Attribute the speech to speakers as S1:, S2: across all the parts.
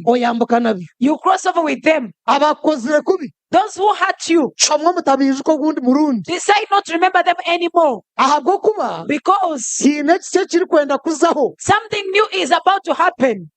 S1: Oyambuka nabyo.
S2: You cross over with them.
S1: Abakukozire kubi.
S2: Those who hurt you.
S1: Cwamu mutabiijuka ogundi murundi.
S2: Decide not to remember them anymore.
S1: Ahabw'okuba.
S2: Because.
S1: Haine ekisya ekirikwenda kuzaho.
S2: Something new is about to happen.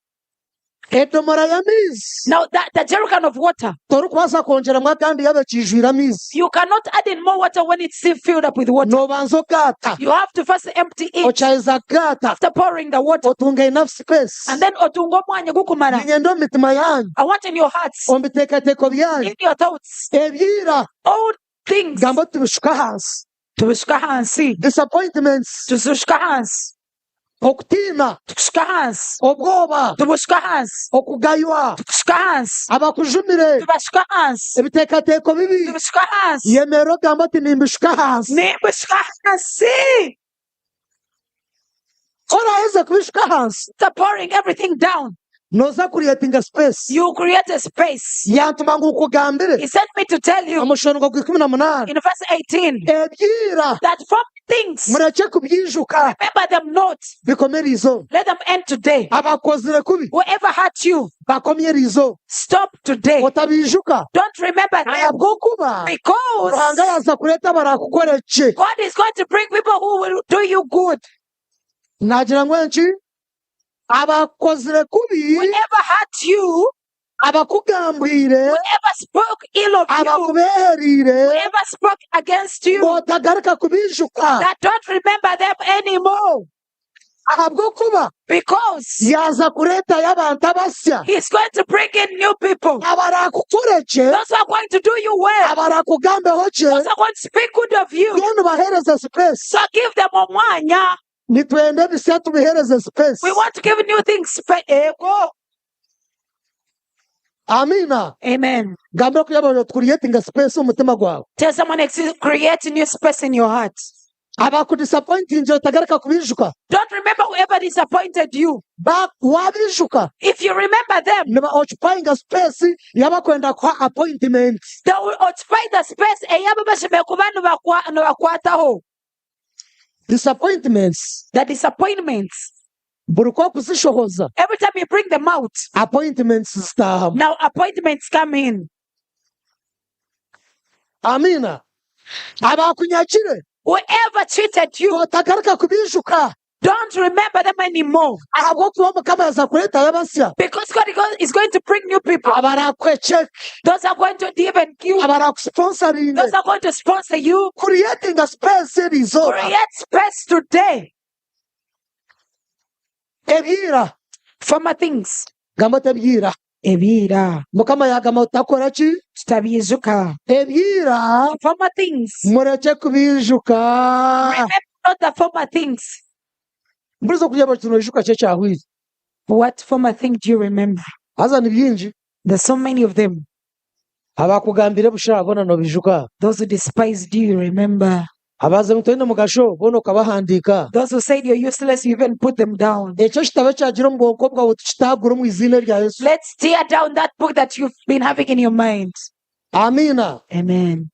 S1: Edomora y'amaizi.
S2: Now that the jerrycan of water.
S1: Torikubaasa kwongyeramu agandi yaaba ekiijwire amaizi.
S2: You cannot add in more water when it's still filled up with water.
S1: Noobanza okaata.
S2: You have to first empty it.
S1: Okyaheza kugaata.
S2: After pouring the water.
S1: Otunga enough space.
S2: And then otunga omwanya gukumara.
S1: Niinyenda omu mitima yaanyu.
S2: I want in your hearts.
S1: Omu biteekateeko byanyu.
S2: In your thoughts.
S1: Eby'ira.
S2: Old things.
S1: Gamba oti tubishuke ahansi.
S2: Tubishuke ahansi.
S1: Disappointments.
S2: Tuzishuke ahansi.
S1: Okutiina.
S2: Tukushuke ahansi.
S1: Obwoba.
S2: Tubushuke ahansi.
S1: Okugaywa.
S2: Tukushuke ahansi.
S1: Abakujumire.
S2: Tubashuke ahansi.
S1: Ebiteekateeko bibi.
S2: Tubishuke ahansi.
S1: Yemerera ogambe oti nimbishuka ahansi.
S2: Nimbishuka ahansi.
S1: Ku oraaheze kubishuka ahansi.
S2: After pouring everything down.
S1: Nooza kuriyetinga space.
S2: You create a space.
S1: Yantuma ngu nkugambire.
S2: He sent me to tell you.
S1: Omu mushongo gwa 18.
S2: In verse 18.
S1: Eby'ira.
S2: That former things.
S1: Murekye kubyijuka.
S2: Remember them not.
S1: Bikome eriizooba.
S2: Let them end today.
S1: Abakukozire kubi.
S2: Whoever hurt you.
S1: Bakomye eriizooba.
S2: Stop today.
S1: Otabiijuka.
S2: Don't remember them.
S1: Ahabw'okuba.
S2: Because.
S1: Ruhanga yaaza kureeta abaraakukore gye.
S2: God is going to bring people who will do you good.
S1: Naagira ngu enki? Abakukozire kubi.
S2: Whoever hurt you.
S1: Abakugambwire.
S2: Whoever spoke ill of you.
S1: Abakubehereire.
S2: Whoever spoke against you.
S1: Otagaruka kubiijuka.
S2: That don't remember them anymore.
S1: Ahabw'okuba.
S2: Because.
S1: Yaaza kureetayo abantu abasya.
S2: He's going to bring in new people.
S1: Abaraakukore gye.
S2: Those who are going to do you well.
S1: Abaraakugambeho gye.
S2: Those who are going to speak good of you.
S1: Mbwenu baheereze space.
S2: So give them omwanya.
S1: Nitwenda ebisya tubiheereze space.
S2: We want to give new things space. Ego.
S1: Amiina.
S2: Amen.
S1: Gambira orikureeba oti creatinga space omu mutima gwawe.
S2: Tell someone next to you, create new space in your heart.
S1: Abakudisappointingire otagaruka kubiijuka.
S2: Don't remember whoever disappointed you.
S1: Ba wabiijuka.
S2: If you remember them.
S1: Niba occupyinga space y'abakwenda kuha appointment.
S2: They will occupy the space ey'abo abashemereire kuba nibakwataho.
S1: Disappointments.
S2: The disappointments.
S1: Buri ku okuzishohoza.
S2: Every time you bring them out.
S1: Appointments zitaahamu.
S2: Now appointments come in.
S1: Amiina. Abaakunyagire.
S2: Whoever cheated you.
S1: Otagaruka kubiijuka.
S2: Don't remember them anymore.
S1: Ahabw'okuba Mukama yaaza kureetayo abasya.
S2: Because God is going to bring new people.
S1: Abaraakuhe cheque.
S2: Those are going to even give.
S1: Abaraakusponsoringe.
S2: Those are going to sponsor you.
S1: Creating a space eri izooba.
S2: Create space today.
S1: Eby'ira.
S2: Former things.
S1: Gamba oti eby'ira.
S2: Eby'ira.
S1: Mukama yaagamba tutakora ki?
S2: Tutabyijuka.
S1: Eby'ira.
S2: Former things.
S1: Murekye kubiijuka.
S2: Remember not the former things.
S1: Mburiza okureeba oti noijuka ki ekyahweire?
S2: What former thing do you remember?
S1: Haza ni bingi.
S2: There's so many of them.
S1: Abakugambire busha boona nobijuka?
S2: Those who despised you, you remember.
S1: Abaaze ngu toine mugasho boona okabahandiika?
S2: Those who said you're useless, you even put them down.
S1: Ekyo ekitabo ekyagira omu bwonko bwawe tukitaagure omu iziina erya Yesu.
S2: Let's tear down that book that you've been having in your mind.
S1: Amiina.
S2: Amen.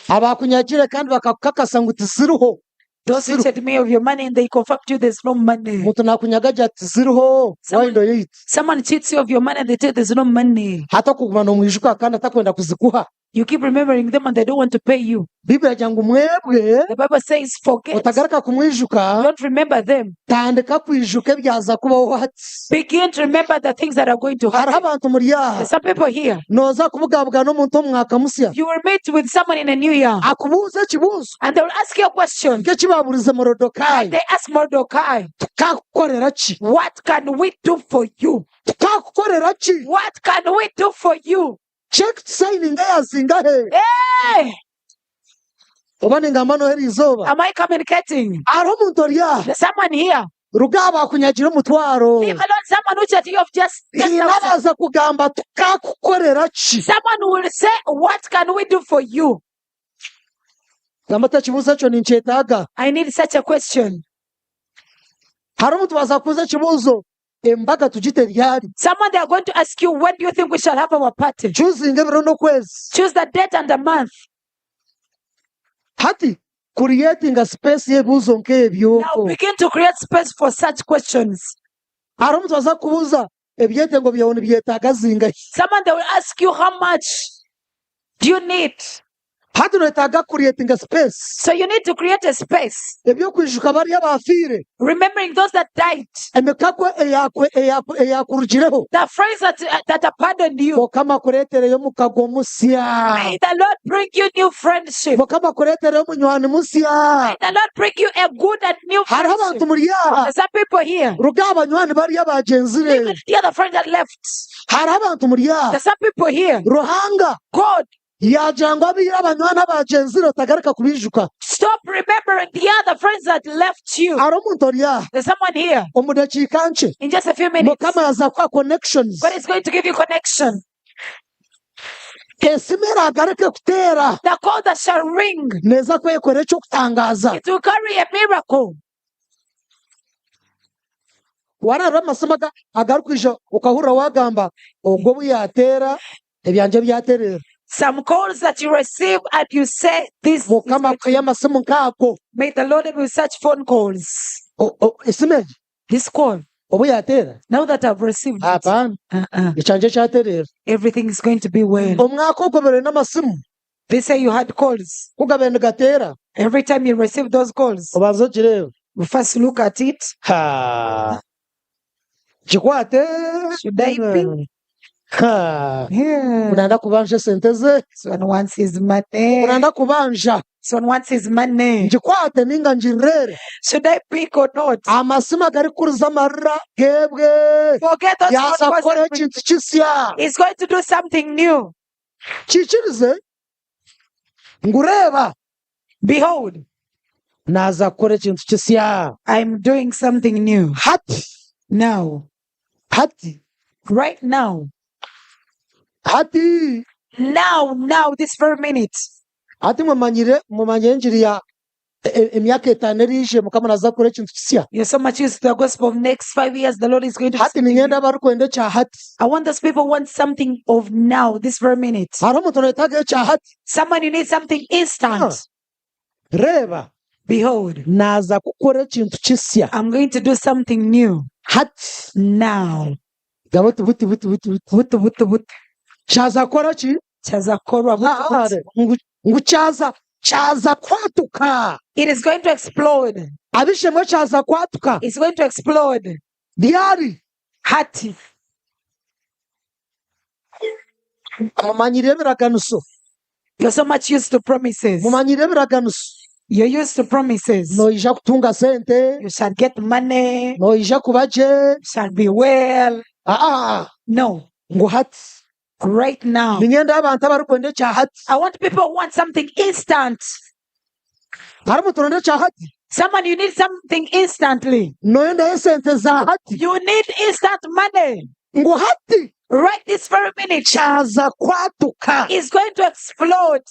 S1: Abaakunyagire kandi bakakukakasa ngu tiziriho.
S2: Those who cheated me of your money and they confirmed to you there's no money.
S1: Omuntu naakunyaga agira ati tiziriho
S2: Someone,
S1: waindo yaitu.
S2: someone cheats you of your money and they tell you there's no money.
S1: Hati okuguma noomwijuka kandi atakwenda kuzikuha.
S2: You keep remembering them and they don't want to pay you.
S1: Baibuli egira ngu mwebwe,
S2: The Bible says, forget.
S1: otagaruka kumwijuka,
S2: Don't remember them.
S1: tandika kwijuka ebyaza kubaho hati.
S2: Begin to remember the things that are going to
S1: Hariho
S2: happen.
S1: abantu muri aha.
S2: There's some people here.
S1: Nooza kubugabugana omuntu omu mwaka musya.
S2: You will meet with someone in a new year.
S1: Akubuuze ekibuuzo.
S2: And they will ask you a question.
S1: Nk'eki baabuurize Morodekai.
S2: Like they asked Mordecai.
S1: Tukaakukorera ki?
S2: What can we do for you?
S1: Tukaakukorera ki?
S2: What can we do for you?
S1: Cheque tusayininge ya zingahe?
S2: Hey!
S1: Oba ningamba n'oha eriizooba?
S2: Am I communicating?
S1: Hariho omuntu ori aha.
S2: There's someone here.
S1: Ruga aha baakunyagira omutwaro.
S2: Leave alone someone who chat you of just
S1: Haine
S2: 10,000.
S1: abaaza kugamba tukakukorera ki?
S2: Someone will say, What can we do for you?
S1: Gamba oti ekibuuzo ekyo ninkyetaaga.
S2: I need such a question.
S1: Hariho omuntu waaza kukubuuza ekibuuzo, embaga tugite ryari?
S2: Someone they are going to ask you, when do you think we shall have our party?
S1: Choosinga ebiro n'okwezi.
S2: Choose the date and the month.
S1: Hati creatinga space y'ebibuuzo nk'ebyo.
S2: Now begin to create space for such questions.
S1: Hariho omuntu waaza kukubuuza, Ebyetengo byawe nibyetaaga zingahi?
S2: Someone they will ask you how much do you need?
S1: Hati noyetaaga kucreatinga space.
S2: So you need to create a space.
S1: Eby'okwijuka bariya abaafiire.
S2: Remembering those that died.
S1: Emikago eyakurugireho.
S2: The friends that, that abandoned you.
S1: Mukama akureetereyo omukago musya.
S2: May the Lord bring you new friendship.
S1: Mukama akureetereyo omunywani musya.
S2: May the Lord bring you a good and new
S1: Hariho
S2: friendship.
S1: abantu muri aha.
S2: There's some people here.
S1: Ruga aha banywani bariya abagyenzire.
S2: Leave the other friends that left.
S1: Hariho abantu muri aha.
S2: There's some people here.
S1: Ruhanga.
S2: God.
S1: Yaagira ngu abaire abanywani abagyenzire otagaruka kubiijuka.
S2: Stop remembering the other friends that left you.
S1: Hariho omuntu ori aha.
S2: There's someone here.
S1: Omu dakiika nkye.
S2: In just a few minutes.
S1: Mukama yaaza kukuha connections.
S2: God is going to give you connection.
S1: Esimu eraagaruke kuteera.
S2: The call that shall ring.
S1: Neeza kwekora eky'okutangaaza.
S2: It will carry a miracle.
S1: Warareeba amasimu aga agarikwija okahurira waagamba ogwo obu yaateera ebyangye byatereera.
S2: Some calls that you receive and you say this is
S1: Mukama akuhe amasimu nk'ago.
S2: May the Lord help you with such phone calls.
S1: O- o- Esimu egi
S2: This call,
S1: obu yaateera
S2: now that I've received it,
S1: apaana
S2: uh-uh,
S1: ekyangye kyatereera.
S2: everything is going to be well.
S1: Omwaka ogwo obaire n'amasimu
S2: They say you had calls.
S1: ku gabaire nigateera
S2: Every time you receive those calls,
S1: obanza ogireeba.
S2: you first look at it.
S1: Ha! Gikwate.
S2: Should I be?
S1: Ha!
S2: Yeah.
S1: Nanda kubanja esente ze.
S2: This one wants his money.
S1: Nanda kubanja.
S2: This one wants his money.
S1: Ngikwate ninga ngirere.
S2: Should I pick or not?
S1: Amasimu agarikuriza amarira gebwe.
S2: Forget those phone
S1: Yaza
S2: calls.
S1: kukora
S2: and bring-
S1: ekintu kisya.
S2: He's going to do something new.
S1: Kikirize ngu reeba
S2: Behold,
S1: naaza kukora ekintu kisya.
S2: I'm doing something new
S1: Hati,
S2: now.
S1: hati,
S2: Right now.
S1: hati.
S2: Now, now, this very minute.
S1: Hati mumanyire mumanyire engiri ya e- e- emyaka etaano eriije Mukama naaza kukora ekintu kisya.
S2: You're so much used to the gospel of next 5 years, the Lord is going to do
S1: Hati
S2: something
S1: niinyenda
S2: new.
S1: abarikwenda ekya hati.
S2: I want those people who want something of now, this very minute.
S1: Hariho omuntu noyetaaga ekya hati.
S2: Someone you need something instant.
S1: Ah. Reeba,
S2: Behold,
S1: naaza kukora ekintu kisya
S2: I'm going to do something new
S1: hati.
S2: now.
S1: Gamba oti buti buti buti buti.
S2: Buti buti buti.
S1: Kyaza kukora ki?
S2: Kyaza kukorwa buti
S1: Ah,
S2: buti.
S1: ngu ngu kyaza kyaza kwatuka.
S2: It is going to explode.
S1: Abishemwe kyaza kwatuka.
S2: It's going to explode.
S1: Ryari?
S2: Hati.
S1: Mumanyire ebiraganiso.
S2: You're so much used to promises.
S1: Mumanyire ebiraganiso.
S2: You're used to promises.
S1: Noija kutunga sente,
S2: You shall get money.
S1: noija kuba gye.
S2: You shall be well.
S1: Ah, ah,
S2: No.
S1: ngu hati.
S2: Right now.
S1: Niinyenda abantu abarikwenda ekya hati.
S2: I want people who want something instant.
S1: Hariho omuntu orenda ekya hati.
S2: Someone you need something instantly.
S1: Noyendayo esente za hati.
S2: You need instant money.
S1: Ngu hati
S2: Right this very minute.
S1: kyaza kwatuka.
S2: It's going to explode.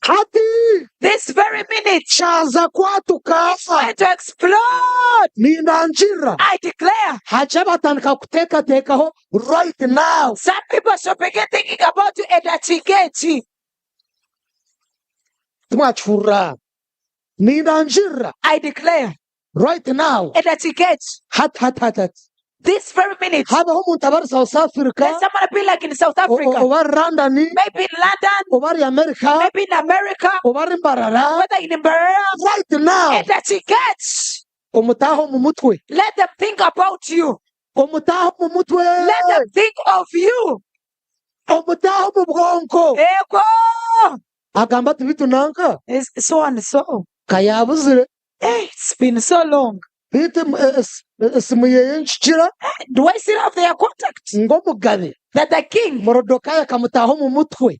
S1: Hati
S2: This very minute.
S1: kyaza kwatuka.
S2: It's going to explode.
S1: Nindangira.
S2: I declare.
S1: Hakye batandika kuteekateekaho right now.
S2: Some people should begin thinking about you edakiika egi.
S1: Timwakihurira. Nindangira
S2: I declare.
S1: right now.
S2: Edakiika egi.
S1: Hati hati hati hati.
S2: This very minute.
S1: Habaho omuntu abari South Africa,
S2: Let someone be like in South Africa.
S1: oba ari London,
S2: Maybe in London.
S1: oba ari America,
S2: Maybe in America.
S1: oba ari Mbarara.
S2: Whether in Mbarara.
S1: Right now.
S2: Edakiika egi.
S1: Omutaaho omu mutwe.
S2: Let them think about you.
S1: Omutaaho omu mutwe.
S2: Let them think of you.
S1: Omutaaho omu bwonko.
S2: Ego.
S1: Agamba ati bitu nanka
S2: It's so and so.
S1: ka yaabuzire.
S2: Eh, it's been so long.
S1: Bitu esimu yeye nkikira
S2: Do I still have their contact?
S1: ng'omugabe.
S2: That the king,
S1: Morodekai akamutaaha omu mutwe.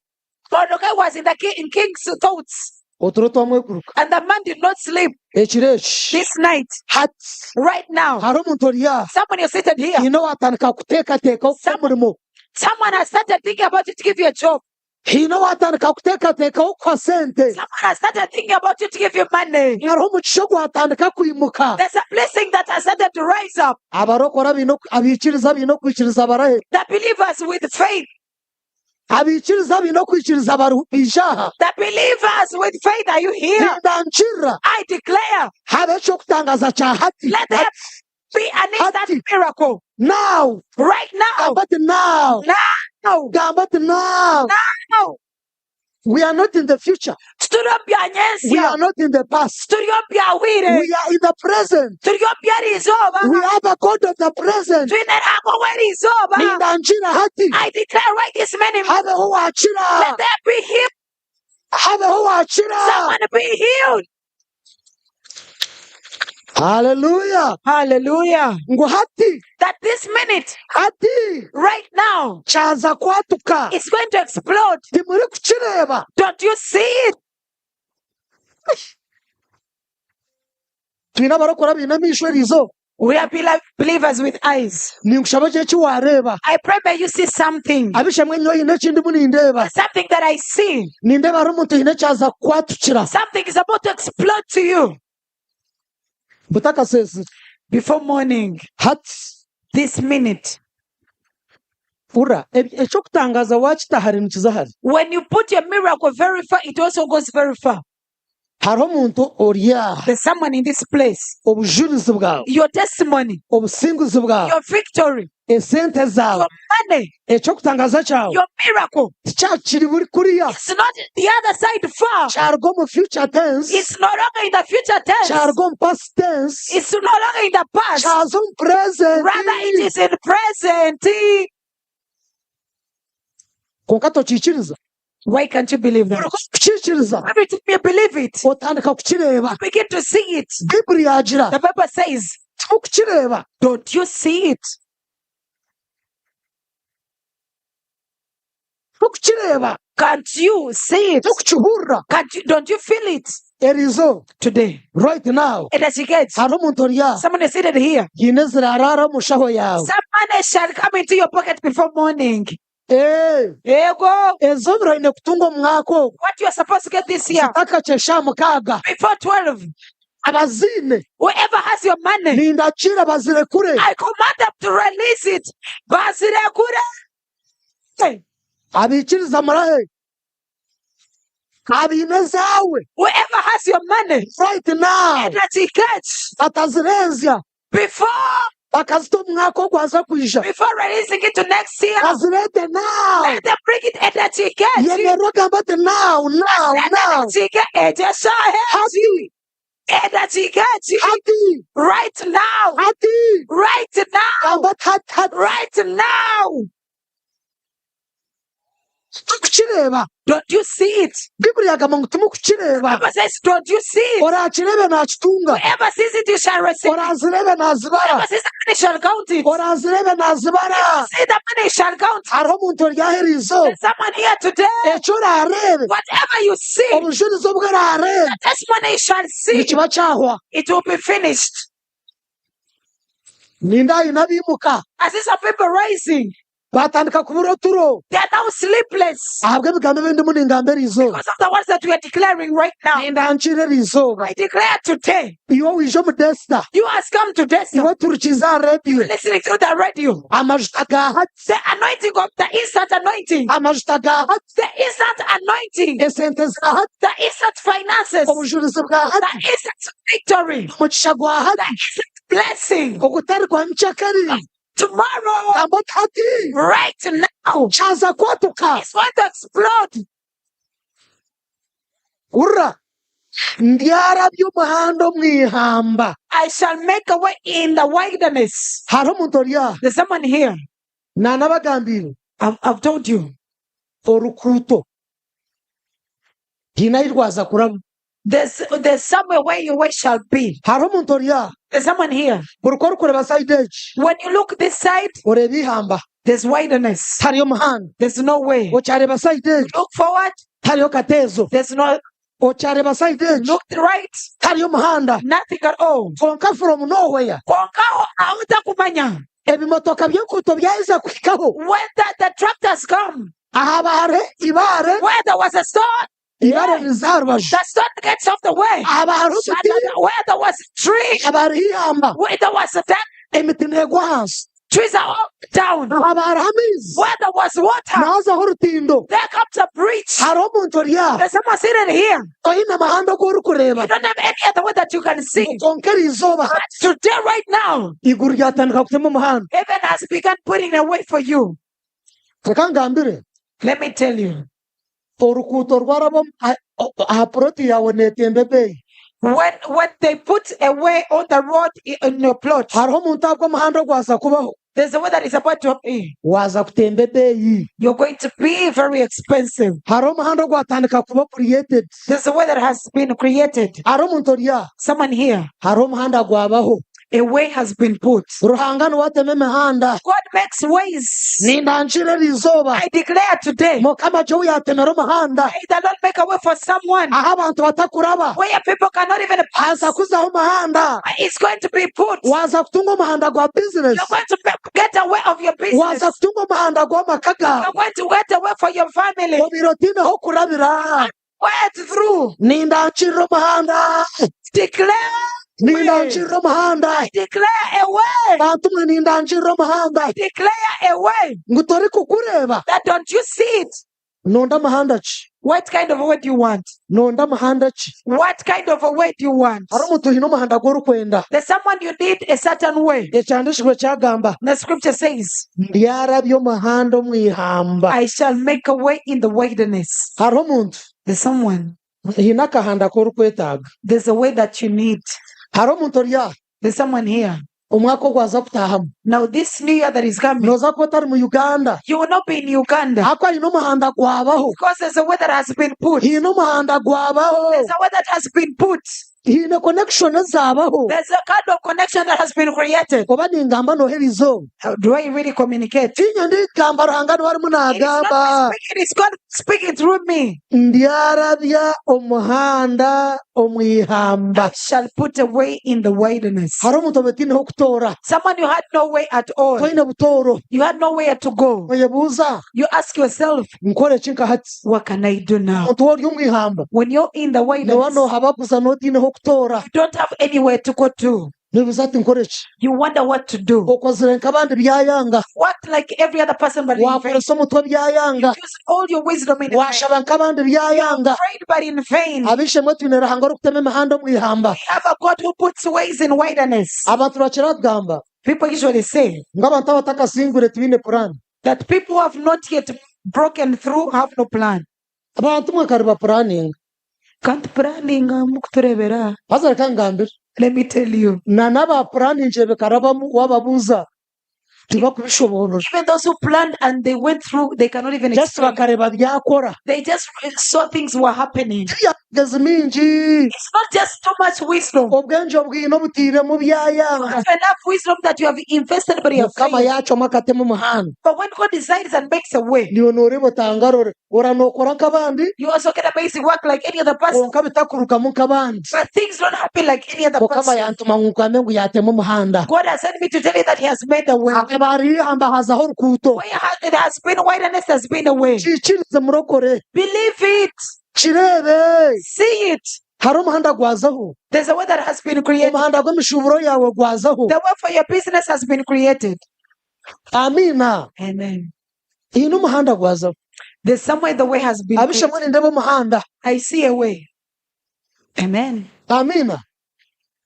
S2: Mordecai was in the king, in king's thoughts.
S1: Oturo twamwekuruka.
S2: And the man did not sleep
S1: Ekiro eki.
S2: this night,
S1: Hati
S2: right now.
S1: hariho omuntu ori aha.
S2: Someone is seated here.
S1: Haine owaatandika kuteekateeka okuha omurimo.
S2: Someone has started thinking about you to give you a job.
S1: Haine owaatandika kuteekateeka okuha sente.
S2: Someone has started thinking about you to give you money.
S1: Hariho omugisha ogwatandika kwimuka.
S2: There's a blessing that has started to rise up.
S1: Abarokore abaine oku- abaikiriza baine okwikiriza barahe.
S2: The believers with faith.
S1: Abaikiriza baine okwikiriza bari baija aha.
S2: The believers with faith, are you here?
S1: Nindankirira
S2: I declare,
S1: habe eky'okutangaza kya hati.
S2: let there, be an instant
S1: Hati.
S2: miracle.
S1: Now.
S2: Right now.
S1: Gamba ati now.
S2: Now.
S1: Gamba ati now.
S2: Now.
S1: We are not in the future.
S2: Tituri omu bya
S1: We
S2: nyentsya.
S1: are not in the past.
S2: Tituri omu byahweire.
S1: We are in the present.
S2: Turi omu by'eriizooba.
S1: We have a God of the present.
S2: Twine Ruhanga ow'eriizooba.
S1: Nindangira hati.
S2: I declare right this minute.
S1: Habeho waakira.
S2: Let there be healed.
S1: Habeho waakira.
S2: Someone be healed.
S1: Hallelujah.
S2: Hallelujah.
S1: Ngu hati.
S2: That this minute,
S1: Hati.
S2: right now,
S1: Kyaza kwatuka.
S2: it's going to explode.
S1: Timurikukireeba.
S2: Don't you see it?
S1: Twine abarokore abaine amaisho eriizooba.
S2: We are believers with eyes.
S1: Ninkushaba ogire eki waareeba.
S2: I pray may you see something.
S1: Ab'eishe-emwe nyowe haine eki ndimu nindeeba.
S2: Something that I see.
S1: Nindeeba hariho omuntu haine eki aza kukwatukira.
S2: Something is about to explode to you.
S1: Butakaseesire.
S2: Before morning.
S1: Hati.
S2: This minute.
S1: Hurira, eky'okutangaaza waakita hare nikiza hare.
S2: When you put your miracle very far, it also goes very far.
S1: Hariho omuntu ori aha.
S2: There's someone in this place.
S1: Obujurizi bwawe.
S2: Your testimony.
S1: Obusinguzi bwawe.
S2: Your victory.
S1: Esente zaawe.
S2: Your money.
S1: Eky'okutangaaza kyawe.
S2: Your miracle.
S1: Tikyakiri buri kuriya.
S2: It's not the other side far.
S1: Kyaruga omu future tense.
S2: It's no longer in the future tense.
S1: Kyaruga omu past tense.
S2: It's no longer in the past.
S1: Kyaza omu present.
S2: Rather it is in present.
S1: Kwonka tokiikiriza.
S2: Why can't you believe that?
S1: Buri ku orikukiikiriza,
S2: Every time you believe it,
S1: otandika kukireeba.
S2: you begin to see it.
S1: Baiburi yaagira,
S2: The Bible says,
S1: Timurikukireeba?
S2: Don't you see it?
S1: Torikukireeba?
S2: Can't you see it?
S1: Torikukihurira?
S2: Can't you, don't you feel it?
S1: Eriizooba,
S2: Today.
S1: right now,
S2: And as you get,
S1: hariho omuntu ori aha,
S2: someone is seated here.
S1: haine eziraaraara omu nshaho yaawe.
S2: Some money shall come into your pocket before morning.
S1: Ee,
S2: Ego.
S1: ezi obu oine kutunga omu mwaka ogu,
S2: What you are supposed to get this year,
S1: zitakakye shaaha mukaaga.
S2: before 12,
S1: Abaziine,
S2: whoever has your money,
S1: nindagiira bazirekure.
S2: I command them to release it. Bazirekure.
S1: Abaikiriza murahe? Abaine ezaawe.
S2: Whoever has your money,
S1: Right now.
S2: energy catch.
S1: Batazirenzya.
S2: Before.
S1: Bakazita omu mwaka ogwaza kwija.
S2: Before releasing it to next year.
S1: Bazireete now.
S2: Let them bring it energy catch.
S1: Yemerera ogambe oti now, now, now.
S2: Energy catch.
S1: Hati.
S2: Energy catch.
S1: Hati.
S2: Right now.
S1: Hati.
S2: Right now.
S1: Gamba oti hati, hati.
S2: Right now.
S1: Torikukireeba?
S2: Don't you see it?
S1: Baiburi yagamba ngu timukukireeba.
S2: Bible says, don't you see it?
S1: Oraakireebe naakitunga.
S2: Whoever sees it, you shall receive it.
S1: Oraazireebe naazibara.
S2: Whoever sees the money shall count it.
S1: Oraazireebe naazibara.
S2: See the money shall count.
S1: Hariho omuntu ori aha eriizooba.
S2: There's someone here today.
S1: Eki oraareebe,
S2: Whatever you see,
S1: obujurizi obu oraareebe,
S2: the testimony you shall see,
S1: nikiba kyahwa.
S2: it will be finished.
S1: Nindeeba haine abaimuka.
S2: I see some people rising.
S1: Baatandika kubura oturo.
S2: They are now sleepless.
S1: Ahabw'ebigambo ebi ndimu ningamba eriizooba.
S2: Because of the words that we are declaring right now.
S1: Nindankira eriizooba.
S2: I declare today.
S1: Iwe waija omu Desta.
S2: You has come to Desta.
S1: Iwe oturikiize aha reediyo.
S2: Listening through the radio.
S1: Amajuta ga hati.
S2: The anointing of the instant anointing.
S1: Amajuta ga hati.
S2: The instant anointing.
S1: Esente za hati.
S2: The instant finances.
S1: Obujurizi bwa hati.
S2: The instant victory.
S1: Omugisha gwa hati.
S2: The instant blessing.
S1: Ogutari gwa nkyakare.
S2: Tomorrow.
S1: Gamba oti hati.
S2: Right now.
S1: Kyaza kwatuka.
S2: It's going to explode.
S1: Hurira. Ndyarabya omuhanda omu ihamba.
S2: I shall make a way in the wilderness.
S1: Hariho omuntu ori aha.
S2: There's someone here.
S1: Naanabagambiire.
S2: I've told you.
S1: Orukuuto. Haine ahi rwaza kuraba.
S2: There's, there's somewhere where your way shall be.
S1: Hariho omuntu ori aha.
S2: There's someone here.
S1: Buri ku orikureeba sayidi egi.
S2: When you look this side,
S1: Oreeba ihamba.
S2: there's wilderness.
S1: Tihariyo muhanda.
S2: There's no way.
S1: Okyareeba sayidi egi.
S2: Look forward,
S1: Tihariyo kateezo.
S2: there's no.
S1: Okyareeba sayidi egi.
S2: Look right,
S1: Tihariyo muhanda.
S2: nothing at all.
S1: Kwonka from nowhere.
S2: Kwonka aho ahu utakumanya.
S1: Ebimotoka by'enkuuto byaheza kuhikaho.
S2: When the, the tractors come,
S1: Ahaba hariho ibaare.
S2: where there was a stone,
S1: Ibaare riza aha rubaju.
S2: the stone gets off the way.
S1: Ahaba hariho omuti.
S2: Where there was a tree,
S1: Haba hariho eihamba.
S2: where there was a dead
S1: Emiti neegwa ahansi.
S2: Trees are all down.
S1: Haba hariho amaizi
S2: Where there was water,
S1: nihazaho orutindo.
S2: there comes a bridge.
S1: Hariho omuntu ori aha
S2: There's someone sitting here.
S1: toine muhanda ogu orikureeba
S2: You don't have any other way that you can see.
S1: kwonka eri izooba
S2: But today, right now,
S1: eiguru ryatandika kutema omuhanda.
S2: heaven has begun putting a way for you.
S1: Reka ngambire
S2: Let me tell you.
S1: orukuuto rwaraba aha puroti yaawe neetemba ebeeyi.
S2: When they put a way on the road in your plot,
S1: Hariho omuntu ahabwa omuhanda ogwaza kubaho
S2: there's a way that is about to appear.
S1: waaza kutemba ebeeyi.
S2: You're going to be very expensive.
S1: Hariho omuhanda ogwatandika kuba created.
S2: There's a way that has been created.
S1: Hariho omuntu ori aha
S2: Someone here,
S1: hariho omuhanda gwabaho.
S2: a way has been put.
S1: Ruhanga niwe atema emihanda.
S2: God makes ways.
S1: Nindangira eri izooba
S2: I declare today,
S1: Mukama gye ou yatemera omuhanda
S2: may the Lord make a way for someone
S1: ahu abantu batakuraba
S2: where people cannot even pass.
S1: haza kuzaho omuhanda.
S2: It's going to be put.
S1: Waza kutunga omuhanda gwa bizinesi.
S2: You're going to get away of your business.
S1: Waza kutunga omuhanda gw'amaka gawe.
S2: You're going to get away for your family.
S1: Obaire otiineho h'okurabira.
S2: Where through.
S1: Nindankirira omuhanda.
S2: Declare way.
S1: Nindankirira omuhanda.
S2: Declare a way.
S1: Bantu mwe nindankirira omuhanda.
S2: Declare a way.
S1: Ngu torikugureeba.
S2: That don't you see it?
S1: Nonda muhanda ki?
S2: What kind of a way do you want?
S1: Nonda muhanda ki?
S2: What kind of a way do you want?
S1: Hariho omuntu oine omuhanda gu orikwenda.
S2: There's someone you need a certain way.
S1: Ekyahandiikirwe kyagamba
S2: The scripture says,
S1: ndyarabya omuhanda omu ihamba.
S2: I shall make a way in the wilderness.
S1: Hariho omuntu
S2: There's someone.
S1: haine akahanda aku orikwetaaga.
S2: There's a way that you need.
S1: Hariho omuntu ori aha
S2: There's someone here.
S1: omwaka ogwaza kutaahamu.
S2: Now, this new year that is coming,
S1: Nooza kuba otari mu Uganda.
S2: you will not be in Uganda
S1: Ahakuba haine omuhanda gwabaho.
S2: because there's a way that has been put.
S1: Haine omuhanda gwabaho.
S2: There's a way that has been put.
S1: Haine connection ezaabaho.
S2: There's a kind of connection that has been created.
S1: Oba ningamba nooha erizooba.
S2: How do I really communicate?
S1: Tiinye ndigamba Ruhanga niwe arimu
S2: It is not me
S1: naagamba.
S2: speaking, it's God speaking through me.
S1: Ndyarabya omuhanda omu ihamba.
S2: I shall put a way in the wilderness.
S1: Hariho omuntu oba otiineho kutoora.
S2: Someone you had no way at all.
S1: Toine butooro.
S2: You had nowhere to go.
S1: Oyebuuza
S2: You ask yourself,
S1: nkore ki nka hati?
S2: what can I do now?
S1: Omuntu ori omu ihamba
S2: When you're in the
S1: nooba
S2: wilderness,
S1: noohabaguza nootiineho kutoora.
S2: you don't have anywhere to go to.
S1: Noobuuza ati nkore ki?
S2: You wonder what to do.
S1: Okozire nk'abandi byayanga.
S2: Work like every other person, but in vain.
S1: Waakoresa omutwe byayanga.
S2: Use all your wisdom in vain.
S1: Waashaba nk'abandi byayanga.
S2: Prayed, but in vain. We
S1: Ab'eishe-emwe twine Ruhanga orikutema emihanda omu ihamba.
S2: have a God who puts ways in wilderness.
S1: Abantu nibakira kugamba
S2: People usually say
S1: ngu abantu abatakasingwire tibaine puraani.
S2: that people who have not yet broken through have no plan.
S1: Abantu mwe kare bapuraninga.
S2: Can't planning mukuturebera.
S1: Haza reka nkugambire.
S2: Let me tell you.
S1: Na n'abapuraningire bikarabamu waababuuza tibakubishoboorora.
S2: Even those who planned and they went through, they cannot even
S1: Just
S2: explain.
S1: bakareeba byakora.
S2: They just saw things were happening.
S1: Ti amagezi maingi.
S2: It's not just too much wisdom.
S1: Obwengye obwine obutairemu byayanga.
S2: Not enough wisdom that you have invested, but you have
S1: Mukama
S2: failed.
S1: yaacwamu akatema omuhanda.
S2: But when God decides and makes a way,
S1: Niiwe nooreeba otangarore. Ora nookora nk'abandi
S2: you also get amazing work like any other person.
S1: kwonka bitakurugamu nk'abandi.
S2: But things don't happen like any other
S1: Mukama
S2: person.
S1: yantuma ngu nkugambe ngu yaatema omuhanda.
S2: God has sent me to tell you that He has made a way.
S1: Hakaba hariho eihamba hazaho orukuuto.
S2: Where it has been wilderness, has been a way.
S1: Kiikirize murokore.
S2: Believe it.
S1: Kireebe.
S2: See it.
S1: Hariho omuhanda gwazaho.
S2: There's a way that has been created.
S1: Omuhanda gw'emishuuburo yaawe gwazaho.
S2: The way for your business has been created.
S1: Amiina.
S2: Amen.
S1: Haine omuhanda gwazaho.
S2: There's somewhere the way has been
S1: Ab'eishe-emwe
S2: created.
S1: nindeeba omuhanda.
S2: I see a way. Amen.
S1: Amiina.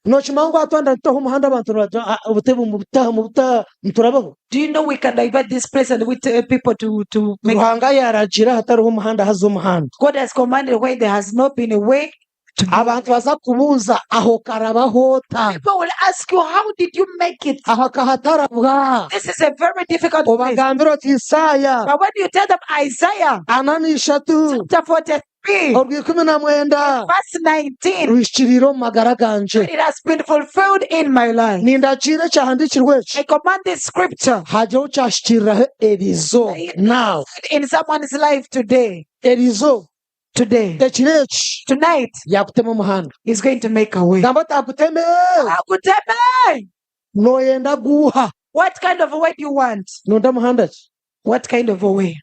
S1: Nookimanya ngu aha twanda nitutaho omuhanda abantu nibagira ngu, ah, obutebe mubutaha mubutaha niturabaho.
S2: Do you know we can divert this place and we tell people to make
S1: Ruhanga yaaragiira ahatariho omuhanda haza omuhanda.
S2: God has commanded where there has not been a way to be.
S1: Abantu baza kubuuza aho okarabaho ota?
S2: People will ask you, how did you make it?
S1: Aho akahatarabwa.
S2: This is a very difficult place.
S1: Obagambire oti Isaaya
S2: But when you tell them Isaiah
S1: 43
S2: chapter 43,
S1: orwikumi na mwenda
S2: verse 19,
S1: ruhikiriire omu magara gangye.
S2: it has been fulfilled in my life.
S1: Nindagiira ekyahandiikirwe eki
S2: I command this scripture
S1: hagire ou kyahikiriraho eriizooba now.
S2: in someone's life today.
S1: Eriizooba
S2: Today.
S1: ekiro eki
S2: Tonight
S1: yaakutema omuhanda.
S2: is going to make a way.
S1: Gamba oti akuteme.
S2: Akuteme!
S1: Nooyenda guuha?
S2: What kind of a way do you want?
S1: Noyenda muhanda ki?
S2: What kind of a way?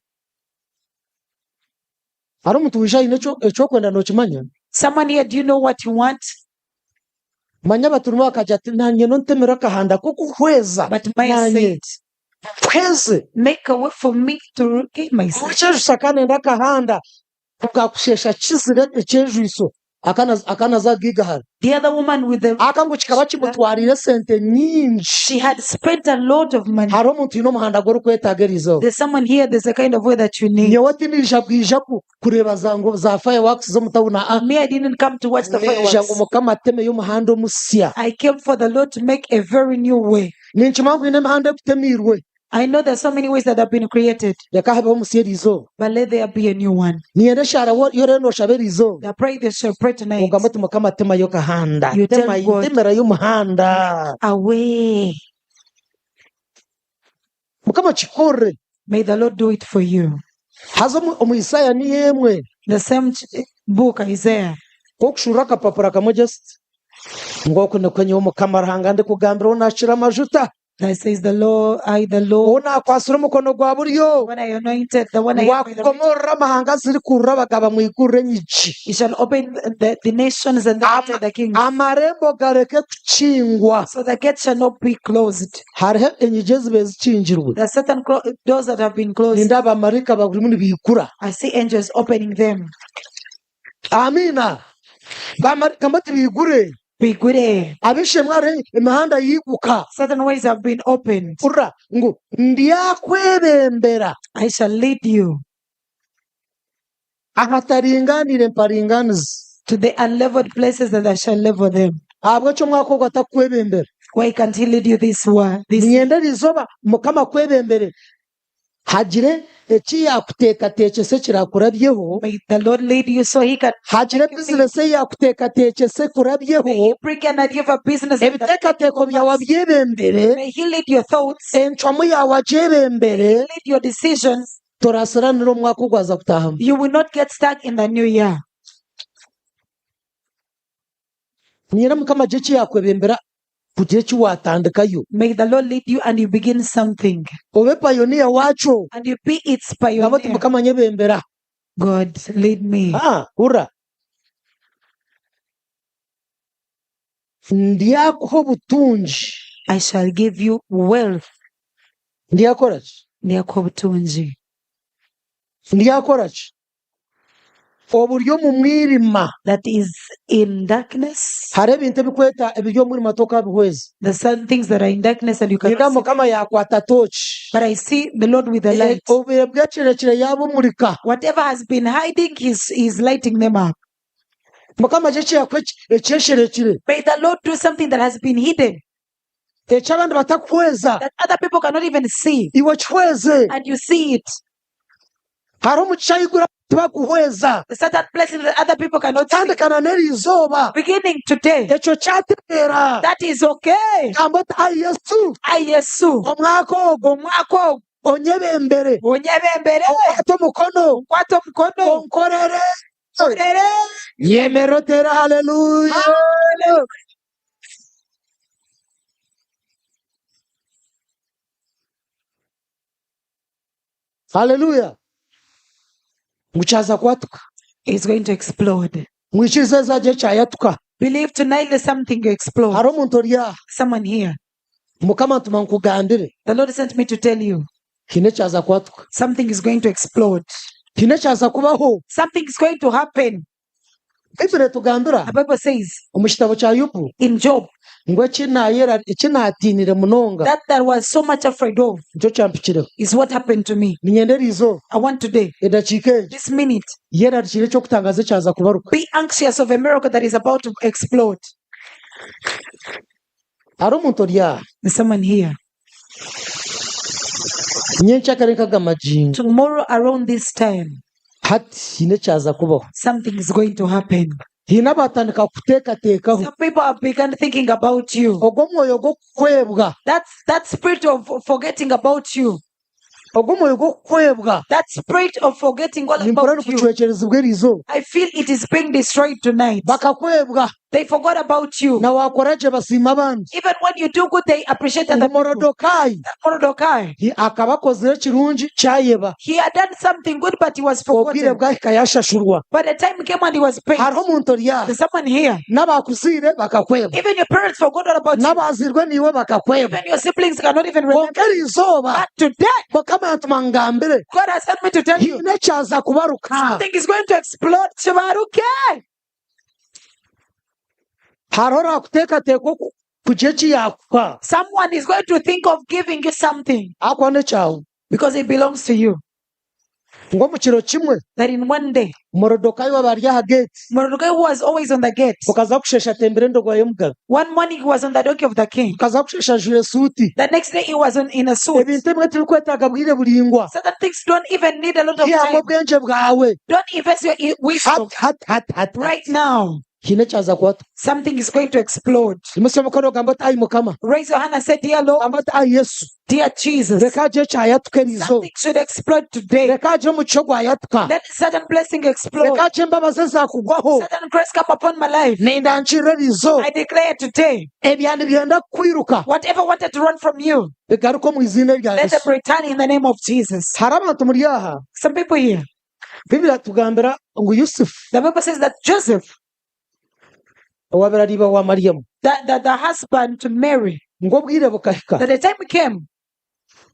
S1: Hariho omuntu waija aine eky'okwenda nookimanya?
S2: Someone here, do you know what you want?
S1: Manya abaturimu bakagira ati naanye nontemera akahanda k'okuhweza
S2: But Maya
S1: naanye.
S2: said,
S1: Mpweze.
S2: Make a way for me to regain my sight.
S1: Owekyejusho akanenda akahanda kugakushesha kizire ekyejwiso akanaza agigahara.
S2: The other woman with the
S1: Aka ngu kikaba kimutwarire esente nyingi.
S2: She had spent a lot of money.
S1: Hariho omuntu haine omuhanda gu orikwetaaga eriizooba.
S2: There's someone here, there's a kind of way that you need.
S1: Nyowe tindija kwija kureeba za ngo za fireworks z'omu tawuni aa.
S2: Me, I didn't come to watch the
S1: Naija ngu
S2: fireworks.
S1: Mukama atemeyo omuhanda omusya.
S2: I came for the Lord to make a very new way.
S1: Ninkimanya ngu haine emihanda ekutemirwe.
S2: I know there's so many ways that have been created.
S1: Reka habeho omusya eriizooba.
S2: But let there be a new one.
S1: Niinyenda eshaara yorero nooshaba eriizooba.
S2: The prayer they shall pray tonight.
S1: Ogambe oti Mukama temayo akahanda.
S2: You tell
S1: Tema,
S2: God.
S1: temerayo omuhanda.
S2: A way.
S1: Mukama kikorere.
S2: May the Lord do it for you.
S1: Haza omu omu Isaaya niyo emwe.
S2: The same book, Isaiah.
S1: K'okushuurura akapapura kamwe just ngu oku nikwo nyowe Mukama Ruhanga ndikugambira ou naakira amajuta.
S2: That says the Lord, I the Lord,
S1: Ou naakwatsire omukono gwa buryo.
S2: the one I anointed, the one I
S1: Ngu
S2: have by the right
S1: akukomorora amahanga azirikurura abagaba mwigurire enyigi.
S2: He shall open the nations and the, the kings.
S1: Amarembo gareke kukingwa.
S2: So the gates shall not be closed.
S1: Hariho enyigi ezibaire zikingirwe.
S2: There are certain doors that have been closed.
S1: Nindeeba bamaraika barimu nibaigura.
S2: I see angels opening them.
S1: Amiina. Bamaraika mbati baigure.
S2: Baigure.
S1: Ab'eishe-emwe hariho emihanda yaiguka.
S2: Certain ways have been opened.
S1: Hurira ngu ndyakwebembera.
S2: I shall lead you.
S1: Ahataringaniire mparinganize.
S2: To the unleveled places and I shall level them.
S1: Ahabw'enki omwaka ogu atakukwebembera?
S2: Why can't he lead you this wa this
S1: Niinyenda eriizooba Mukama akwebembere hagire eki yaakuteekateekyesa ekiraakurabyeho.
S2: May the Lord lead you so he can
S1: Hagire bizinesi ei yaakuteekateekyesa ekurabyeho.
S2: May he bring an idea of a business that
S1: Ebiteekateeko byawe abyebembere.
S2: May he lead your thoughts.
S1: Encwamu yaawe agyebembere.
S2: Lead your decisions.
S1: Torasiranira omu mwaka ogwaza kutaahamu.
S2: You will not get stuck in the new year.
S1: Niinyenda Mukama agire eki yaakwebembera kugira eki waatandikayo.
S2: May the Lord lead you and you begin something.
S1: Obe payoniya waakyo.
S2: And you be its
S1: Gamba oti
S2: pioneer.
S1: Mukama nyebembera.
S2: God lead me.
S1: Aa, hurira. Ndyakuha obutungi.
S2: I shall give you wealth.
S1: Ndyakora ki?
S2: Ndyakuha obutungi.
S1: Ndyakora ki? Oburi omu mwirima.
S2: That is in darkness.
S1: Hariho ebintu ebikweta ebiri omu mwirima tokabihweza.
S2: There are certain things that are in darkness and you cannot
S1: Nindeeba
S2: see them.
S1: Mukama yaakwata tooki.
S2: But I see the Lord with the light.
S1: Obwire bw'ekirekire yaabumurika.
S2: Whatever has been hiding, he's lighting them up.
S1: Mukama agire eki yaakuha ekyesherekire.
S2: May the Lord do something that has been hidden.
S1: Eki abandi batakuhweza.
S2: That other people cannot even see.
S1: Iwe okihweze.
S2: And you see it.
S1: Hariho omugisha ahaiguru tibakuhweza.
S2: Certain blessings that other people cannot see.
S1: Kutandikana n'eri izooba.
S2: Beginning today.
S1: Ekyo kyatereera.
S2: That is okay.
S1: Gamba oti, Ai Yesu.
S2: Ai Yesu.
S1: Omwaka ogu.
S2: Omwaka ogu.
S1: Onyebembere.
S2: Onyebembere.
S1: Onkwate omukono.
S2: Onkwate omukono.
S1: Onkorere.
S2: Onkorere.
S1: Nyemerera oteere haleluya.
S2: Haleluya.
S1: Haleluya. Ngu kyaza kwatuka.
S2: It's going to explode.
S1: Mwikirize ezagye kyayatuka.
S2: Believe tonight there's something to explode.
S1: Hariho omuntu ori aha.
S2: Someone here.
S1: Mukama antuma nkugambire.
S2: The Lord sent me to tell you.
S1: Haine ekyaza kwatuka.
S2: Something is going to explode.
S1: Haine ekyaza kubaho.
S2: Something is going to happen.
S1: Baibuli etugambira
S2: The Bible says
S1: omu kitabo kya Yobu
S2: in Job
S1: ngu eki naayera eki naatiinire munonga
S2: that that was so much afraid of
S1: nikyo kyampikireho.
S2: is what happened to me.
S1: Niinyenda eri izooba,
S2: I want today,
S1: edakiika egi,
S2: this minute,
S1: yerarikire eky'okutangaaza ekyaza kubaruka.
S2: be anxious of a miracle that is about to explode.
S1: Hariho omuntu ori aha.
S2: There's someone here.
S1: Nyencakare nk'aga magingo.
S2: Tomorrow around this time.
S1: Hati haine ekyaza kubaho.
S2: Something is going to happen.
S1: Haine abaatandika kukuteekateekaho.
S2: Some people have begun thinking about you.
S1: Ogwo omwoyo gw'okukwebwa.
S2: That's that spirit of forgetting about you.
S1: Ogwo omwoyo gw'okukwebwa.
S2: That spirit of forgetting all
S1: Nimpurira
S2: about you.
S1: nigucwekyerezibwa eri izooba.
S2: I feel it is being destroyed tonight.
S1: Bakakwebwa.
S2: They forgot about you.
S1: Na waakora gye basiima abandi.
S2: Even when you do good, they appreciate
S1: Ngu
S2: other people.
S1: Morodekai
S2: That Mordecai,
S1: akaba akozire ekirungi kyayeba.
S2: he had done something good, but he was
S1: Obwire
S2: forgotten.
S1: bwahika yaashashurwa.
S2: But the time came and he was paid.
S1: Hariho omuntu ori aha,
S2: There's someone here.
S1: n'abaakuzaire bakakweba,
S2: Even your parents forgot all about you.
S1: n'abaazairwe naiwe bakakweba.
S2: Even your siblings cannot even remember.
S1: Kwonka eri izooba
S2: But today,
S1: Mukama yantuma ngambire,
S2: God has sent me to tell you
S1: haine ekyaza kubaruka.
S2: something is going to explode. Kibaruke.
S1: Hariho oraakuteekateeka kugira eki yaakuha.
S2: Someone is going to think of giving you something
S1: Ahabw'okuba n'ekyawe.
S2: because it belongs to you.
S1: Ngu omu kiro kimwe,
S2: That in one day,
S1: Morodekai waaba ari aha geeti,
S2: Mordecai was always on the gate.
S1: bukaza kusheesha atembire endogoya y'omugabe.
S2: One morning he was on the donkey of the king.
S1: Bukaza kusheesha ajwaire esuuti.
S2: The next day he was in a suit.
S1: Ebintu ebimwe tibirikwetaaga bwire buraingwa.
S2: Certain things don't even need a lot of
S1: Ihamu
S2: time.
S1: obwengye bwawe.
S2: Don't invest your wisdom
S1: Hati, hati, hati, hati.
S2: right now.
S1: Haine ekyaza kuhata.
S2: Something is going to explode.
S1: Imutsya omukono ogambe oti, Ai Mukama.
S2: Raise your hand and say, Dear Lord,
S1: Gamba oti, Ai Yesu.
S2: dear Jesus,
S1: Reka hagire ekyayatuka eri izooba.
S2: something should explode today.
S1: Reka hagire omugisha ogwayatuka.
S2: Let certain blessing explode.
S1: Reka hagire embabazi ezakugwaho.
S2: Certain grace come upon my life.
S1: Nindankirira eri izooba.
S2: I declare today,
S1: Ebya nibyenda kukwiruka
S2: whatever wanted to run from you,
S1: bigaruke omu iziina rya
S2: let them
S1: Yesu.
S2: return in the name of Jesus.
S1: Hariho abantu muri aha,
S2: Some people here,
S1: Bibuli etugambira ngu Yusufu
S2: the Bible says that Joseph,
S1: owaabaire ari iba wa Mariamu,
S2: the husband to Mary,
S1: ngu obwire bukahika
S2: that the time came,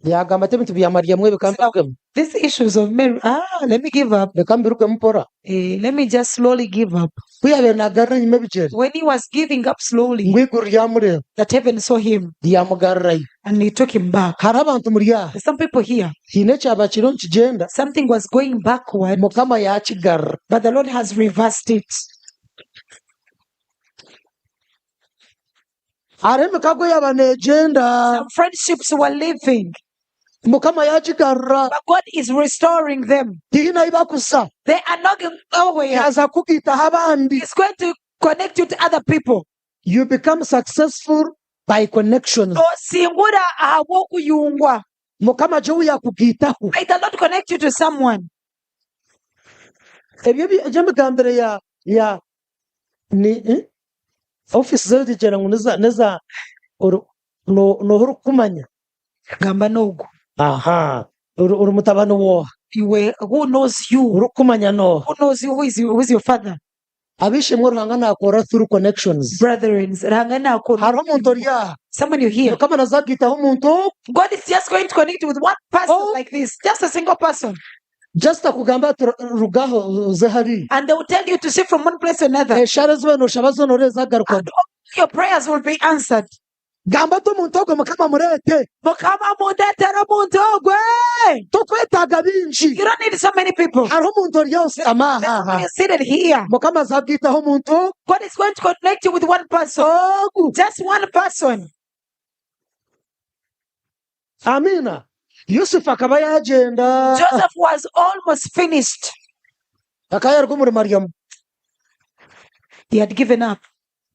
S1: yaagamba ati ebintu bya Mariamu ebi ka mbirugemu.
S2: These issues of Mary, let me give up.
S1: Reka mbirugemu mpora.
S2: Let me just slowly give up.
S1: Ku yaabaire naagarura enyima ebigyere,
S2: When he was giving up slowly,
S1: ngu eiguru ryamureeba,
S2: that heaven saw him
S1: ryamugarurayo.
S2: and he took him back.
S1: Hariho abantu muri aha,
S2: There's some people here,
S1: haine ekyaba kiriho nikigyenda,
S2: something was going backward,
S1: Mukama yaakigarura.
S2: but the Lord has reversed it.
S1: Hariho emikago yaaba neegyenda,
S2: Some friendships were leaving,
S1: Mukama yaagigarura.
S2: but God is restoring them.
S1: Tihaine ahu barikuza.
S2: They are not going nowhere.
S1: Yaaza kugaitaho abandi.
S2: He's going to connect you to other people.
S1: You become successful by connections.
S2: Osingura ahabw'okuyungwa.
S1: Mukama agye ou yaakugaitaho.
S2: May the Lord connect you to someone.
S1: Ebyo eby'emigambire ya ya ni eh? Ofiisi z'origyera ngu neza neza ori no nooha orikukumanya?
S2: Gamba n'ogu.
S1: Aha ori ori mutabani w'oha?
S2: Iwe who knows you?
S1: Orikukumanya n'oha?
S2: Who knows you? Who is, who is your father?
S1: Ab'eishe-emwe Ruhanga naakora through connections.
S2: Brethren, Ruhanga naakora.
S1: Hariho omuntu ori aha.
S2: Someone you hear.
S1: Mukama naza kugaitaho omuntu ogwo.
S2: God is just going to connect with one person
S1: Oh.
S2: like this, just a single person.
S1: Just akugamba ati rugaho oze hariya.
S2: And they will tell you to shift from one place to another.
S1: Eshaara ezi waaba nooshaba zoona oreebe zagarukamu.
S2: And all your prayers will be answered.
S1: Gamba oti omuntu ogwe Mukama amureete.
S2: Mukama mundeetere omuntu ogwe.
S1: Tokwetaaga baingi.
S2: You don't need so many people.
S1: Hariho omuntu ori aho oshutami aha
S2: There's
S1: aha.
S2: somebody seated here.
S1: Mukama aza kugaitaho omuntu ogwo.
S2: God is going to connect you with one person.
S1: Ogu.
S2: Just one person.
S1: Amiina. Yusufu akaba yaagyenda.
S2: Joseph was almost finished.
S1: Akaba yaaruga omuri Mariamu.
S2: He had given up.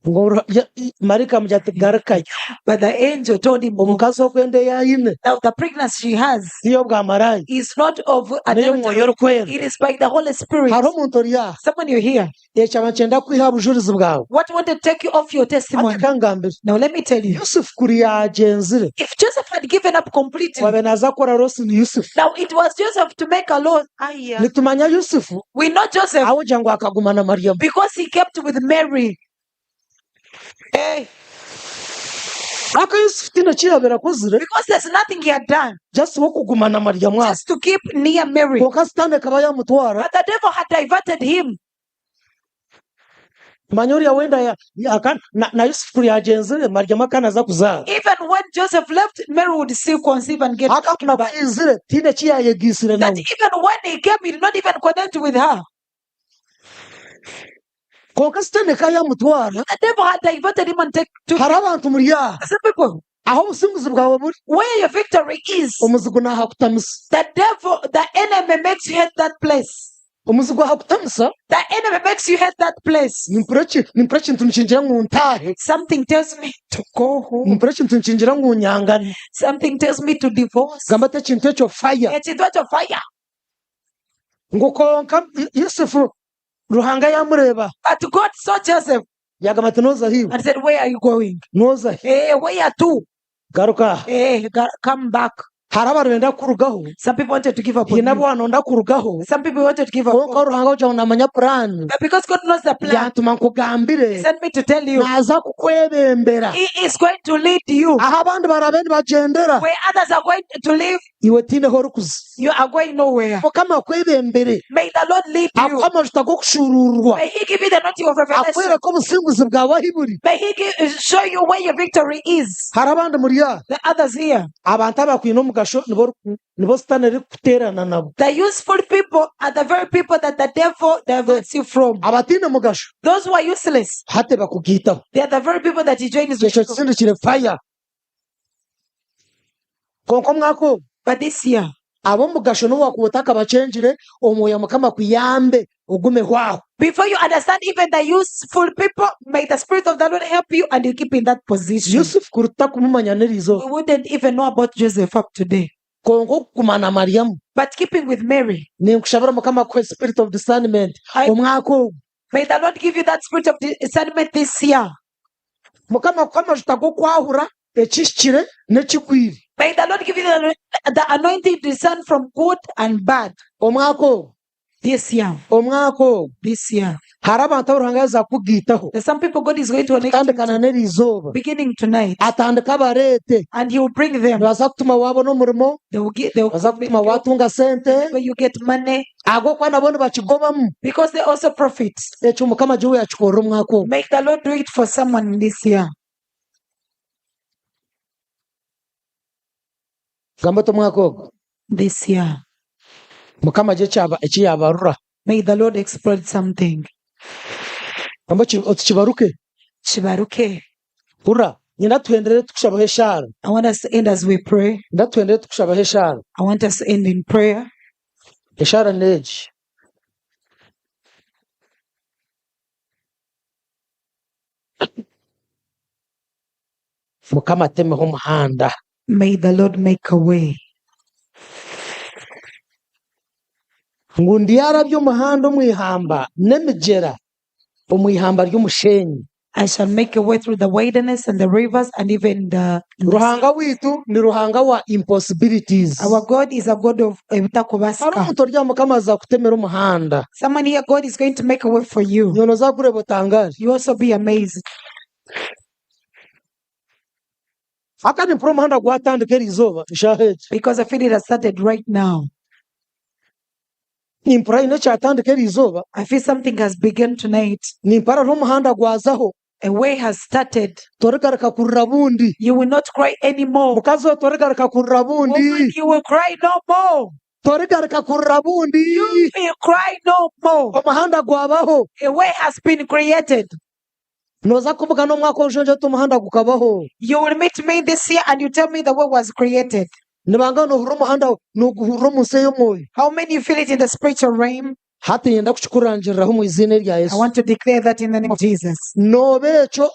S1: Ngu Ru- ya- i- Maraika amugira ati garukayo.
S2: But the angel told him,
S1: Omukazi ogu enda ei aine
S2: Now the pregnancy she has
S1: ti y'obwamaraaya,
S2: is not of
S1: n'ey'Omwoyo
S2: adultery.
S1: Orikwera.
S2: It is by the Holy Spirit.
S1: Hariho omuntu ori aha.
S2: Someone you hear.
S1: Ekyaba nikyenda kukwiha aha bujurizi bwawe.
S2: What wanted to take you off your
S1: Hati
S2: testimony?
S1: ka ngambire.
S2: Now let me tell you.
S1: Yusufu kuri yaagyenzire,
S2: If Joseph had given up completely,
S1: owaabaire naaza kukora losi ni Yusufu.
S2: now it was Joseph to make a law. Aya.
S1: Nitumanya Yusufu
S2: We know Joseph
S1: ahabw'okugira ngu akaguma na Mariamu.
S2: because he kept with Mary. Hey.
S1: Kwonka Yusufu tihaine eki yaabaire akozire,
S2: Because there's nothing he had done.
S1: just w'okuguma na Mariamu aho.
S2: Just to keep near Mary.
S1: Kwonka Sitaane akaba yaamutwara.
S2: But the devil had diverted him.
S1: Manya oriya wenda ya, ya, ka, na, na Yusufu kuri yaagyenzire, Mariamu akaba naaza kuzaara.
S2: Even when Joseph left, Mary would still conceive and get
S1: Akaba
S2: birth.
S1: ku yaizire, tihaine eki yaayegaitsire
S2: That
S1: nawe.
S2: even when he came, he did not even connect with her.
S1: Kwonka Sitaane ka yaamutwara.
S2: The devil had diverted him and take, took
S1: Hariho
S2: him.
S1: abantu muri aha,
S2: Some people,
S1: ahu obusinguzi bwawe buri,
S2: where your victory is,
S1: omuzigu naahakutamisa.
S2: the devil, the enemy makes you hate that place.
S1: Omuzigu ahakutamisa.
S2: The enemy makes you hate that place.
S1: Nimpurira eki, nimpurira ekintu nikingira ngu ntaahe.
S2: Something tells me to go home.
S1: Nimpurira ekintu nikingira ngu nyangane.
S2: Something tells me to divorce.
S1: Gamba ati ekintu ekyo fire.
S2: Ekintu ekyo fire.
S1: Ngu kwonka Yusufu Ruhanga yaamureeba.
S2: But God saw Joseph.
S1: Yagamba ati noza hi iwe?
S2: And he said, Where are you going?
S1: Noza hi?
S2: Eh, where to?
S1: Garuka aha.
S2: Eh, come back.
S1: Hariho abarenda kukurugaho.
S2: Some people wanted to give up on
S1: Haine
S2: you.
S1: abu waanonda kurugaho.
S2: Some people wanted to give up
S1: Kwonka
S2: on.
S1: Ruhanga ogira ngu naamanya puraani.
S2: But because God knows the plan,
S1: Yantuma nkugambire.
S2: He sent me to tell you,
S1: Naaza kukwebembera.
S2: He is going to lead you.
S1: Ahu abandi baraabe nibagyendera.
S2: Where others are going to live,
S1: Iwe tihaine ahu orikuza.
S2: you are going nowhere.
S1: Mukama akwebembere.
S2: May the Lord lead you.
S1: Akuhe amajuta g'okushuuruurirwa.
S2: May He give you the anointing of revelation.
S1: Akwereke obusinguzi bwawe ahu buri.
S2: May He give, show you where your victory is.
S1: Hariho abandi muri aha.
S2: The others here.
S1: Abantu abakwine omugasho nibo nibo Sitaane erikuteerana nabo.
S2: The useful people are the very people that the devil diverts you from.
S1: Abataine mugasho
S2: Those who are useless,
S1: hati bakugaitaho.
S2: they are the very people that he joins with
S1: Ekyo
S2: you.
S1: kisindikire fire. Kwonka omwaka ogu,
S2: But this year,
S1: ab'omugasho n'obu wakuba otakabakyengire, Omwoyo wa Mukama akuyambe ogumeho aho.
S2: Before you understand even the useful people, may the Spirit of the Lord help you and you keep in that position.
S1: Yusuf kuri tutakumumanya n'erizooba.
S2: We wouldn't even know about Joseph up today.
S1: Kwonka okuguma na Mariamu.
S2: But keeping with Mary.
S1: Ninkushabira Mukama akuhe spirit of discernment
S2: I,
S1: omwaka ogu.
S2: may the Lord give you that spirit of discernment this year.
S1: Mukama akuhe amajuta g'okwahura ekihikire n'ekigwire.
S2: May the Lord give you the anointing to discern from good and bad.
S1: Omwaka ogu.
S2: This year.
S1: Omwaka ogu.
S2: This year.
S1: Hariho abantu abu Ruhanga yaaza kukugaitaho.
S2: There's some people God is going to connect you
S1: Kutandika na
S2: to.
S1: n'eri izooba.
S2: Beginning tonight.
S1: Atandike abareete.
S2: And he will bring them.
S1: Nibaza kutuma waabona omurimo.
S2: They will get, they will
S1: Nibaza
S2: make
S1: kutuma
S2: you,
S1: waatunga sente.
S2: where you get money.
S1: Ahabw'okuba nabo nibakigobamu.
S2: Because they also profit.
S1: Ekyo Mukama agye we yakikorera omwaka ogu.
S2: May the Lord do it for someone this year.
S1: Gamba oti omwaka ogu.
S2: This year.
S1: Mukama agye eki yaabarura.
S2: May the Lord explode something.
S1: Gamba oti kibaruke.
S2: Kibaruke.
S1: Hurira, nyenda tuhendere tukushabaho eshaara.
S2: I want us to end as we pray.
S1: Nyenda tuhendere tukushabaho eshaara.
S2: I want us to end in prayer.
S1: Eshaara n'egi. Mukama atemeho omuhanda.
S2: May the Lord make a way.
S1: Ngu ndyarabya omuhanda omu ihamba n'emigyera omu ihamba ry'omusheenyi.
S2: I shall make a way through the wilderness and the rivers and even the, in the sea.
S1: Ruhanga waitu ni Ruhanga wa impossibilities.
S2: Our God is a God of
S1: Hariho
S2: ebitakubaasika.
S1: omuntu ori aha Mukama aza kutemera omuhanda.
S2: Someone here, God is going to make a way for you.
S1: Nyowe noza kureeba otangaare.
S2: You also be amazed.
S1: Haka nimpurira omuhanda gwatandika eri izooba eshaaha egi.
S2: Because I feel it has started right now.
S1: Nimpurira haine ekyatandika eri izooba.
S2: I feel something has begun tonight.
S1: Nimpurira hariho omuhanda gwazaho.
S2: A way has started.
S1: Torigaruka kurira bundi.
S2: You will not cry anymore.
S1: Mukazi we torigaruka kurira bundi.
S2: Woman, you will cry no more.
S1: Torigaruka kurira bundi.
S2: You will cry no more.
S1: Omuhanda gwabaho.
S2: A way has been created.
S1: Nooza kubuga n'omwaka orushongye oti omuhanda gukabaho.
S2: You will meet me this year and you tell me the way was created.
S1: Nibangana noohurira omuhanda nooguhurira omu nsi ey'omwoyo.
S2: How many you feel it in the spiritual realm?
S1: Hati niinyenda kukikurangiriraho omu iziina erya
S2: I
S1: Yesu.
S2: want to declare that in the name of Jesus.
S1: Nooba ekyo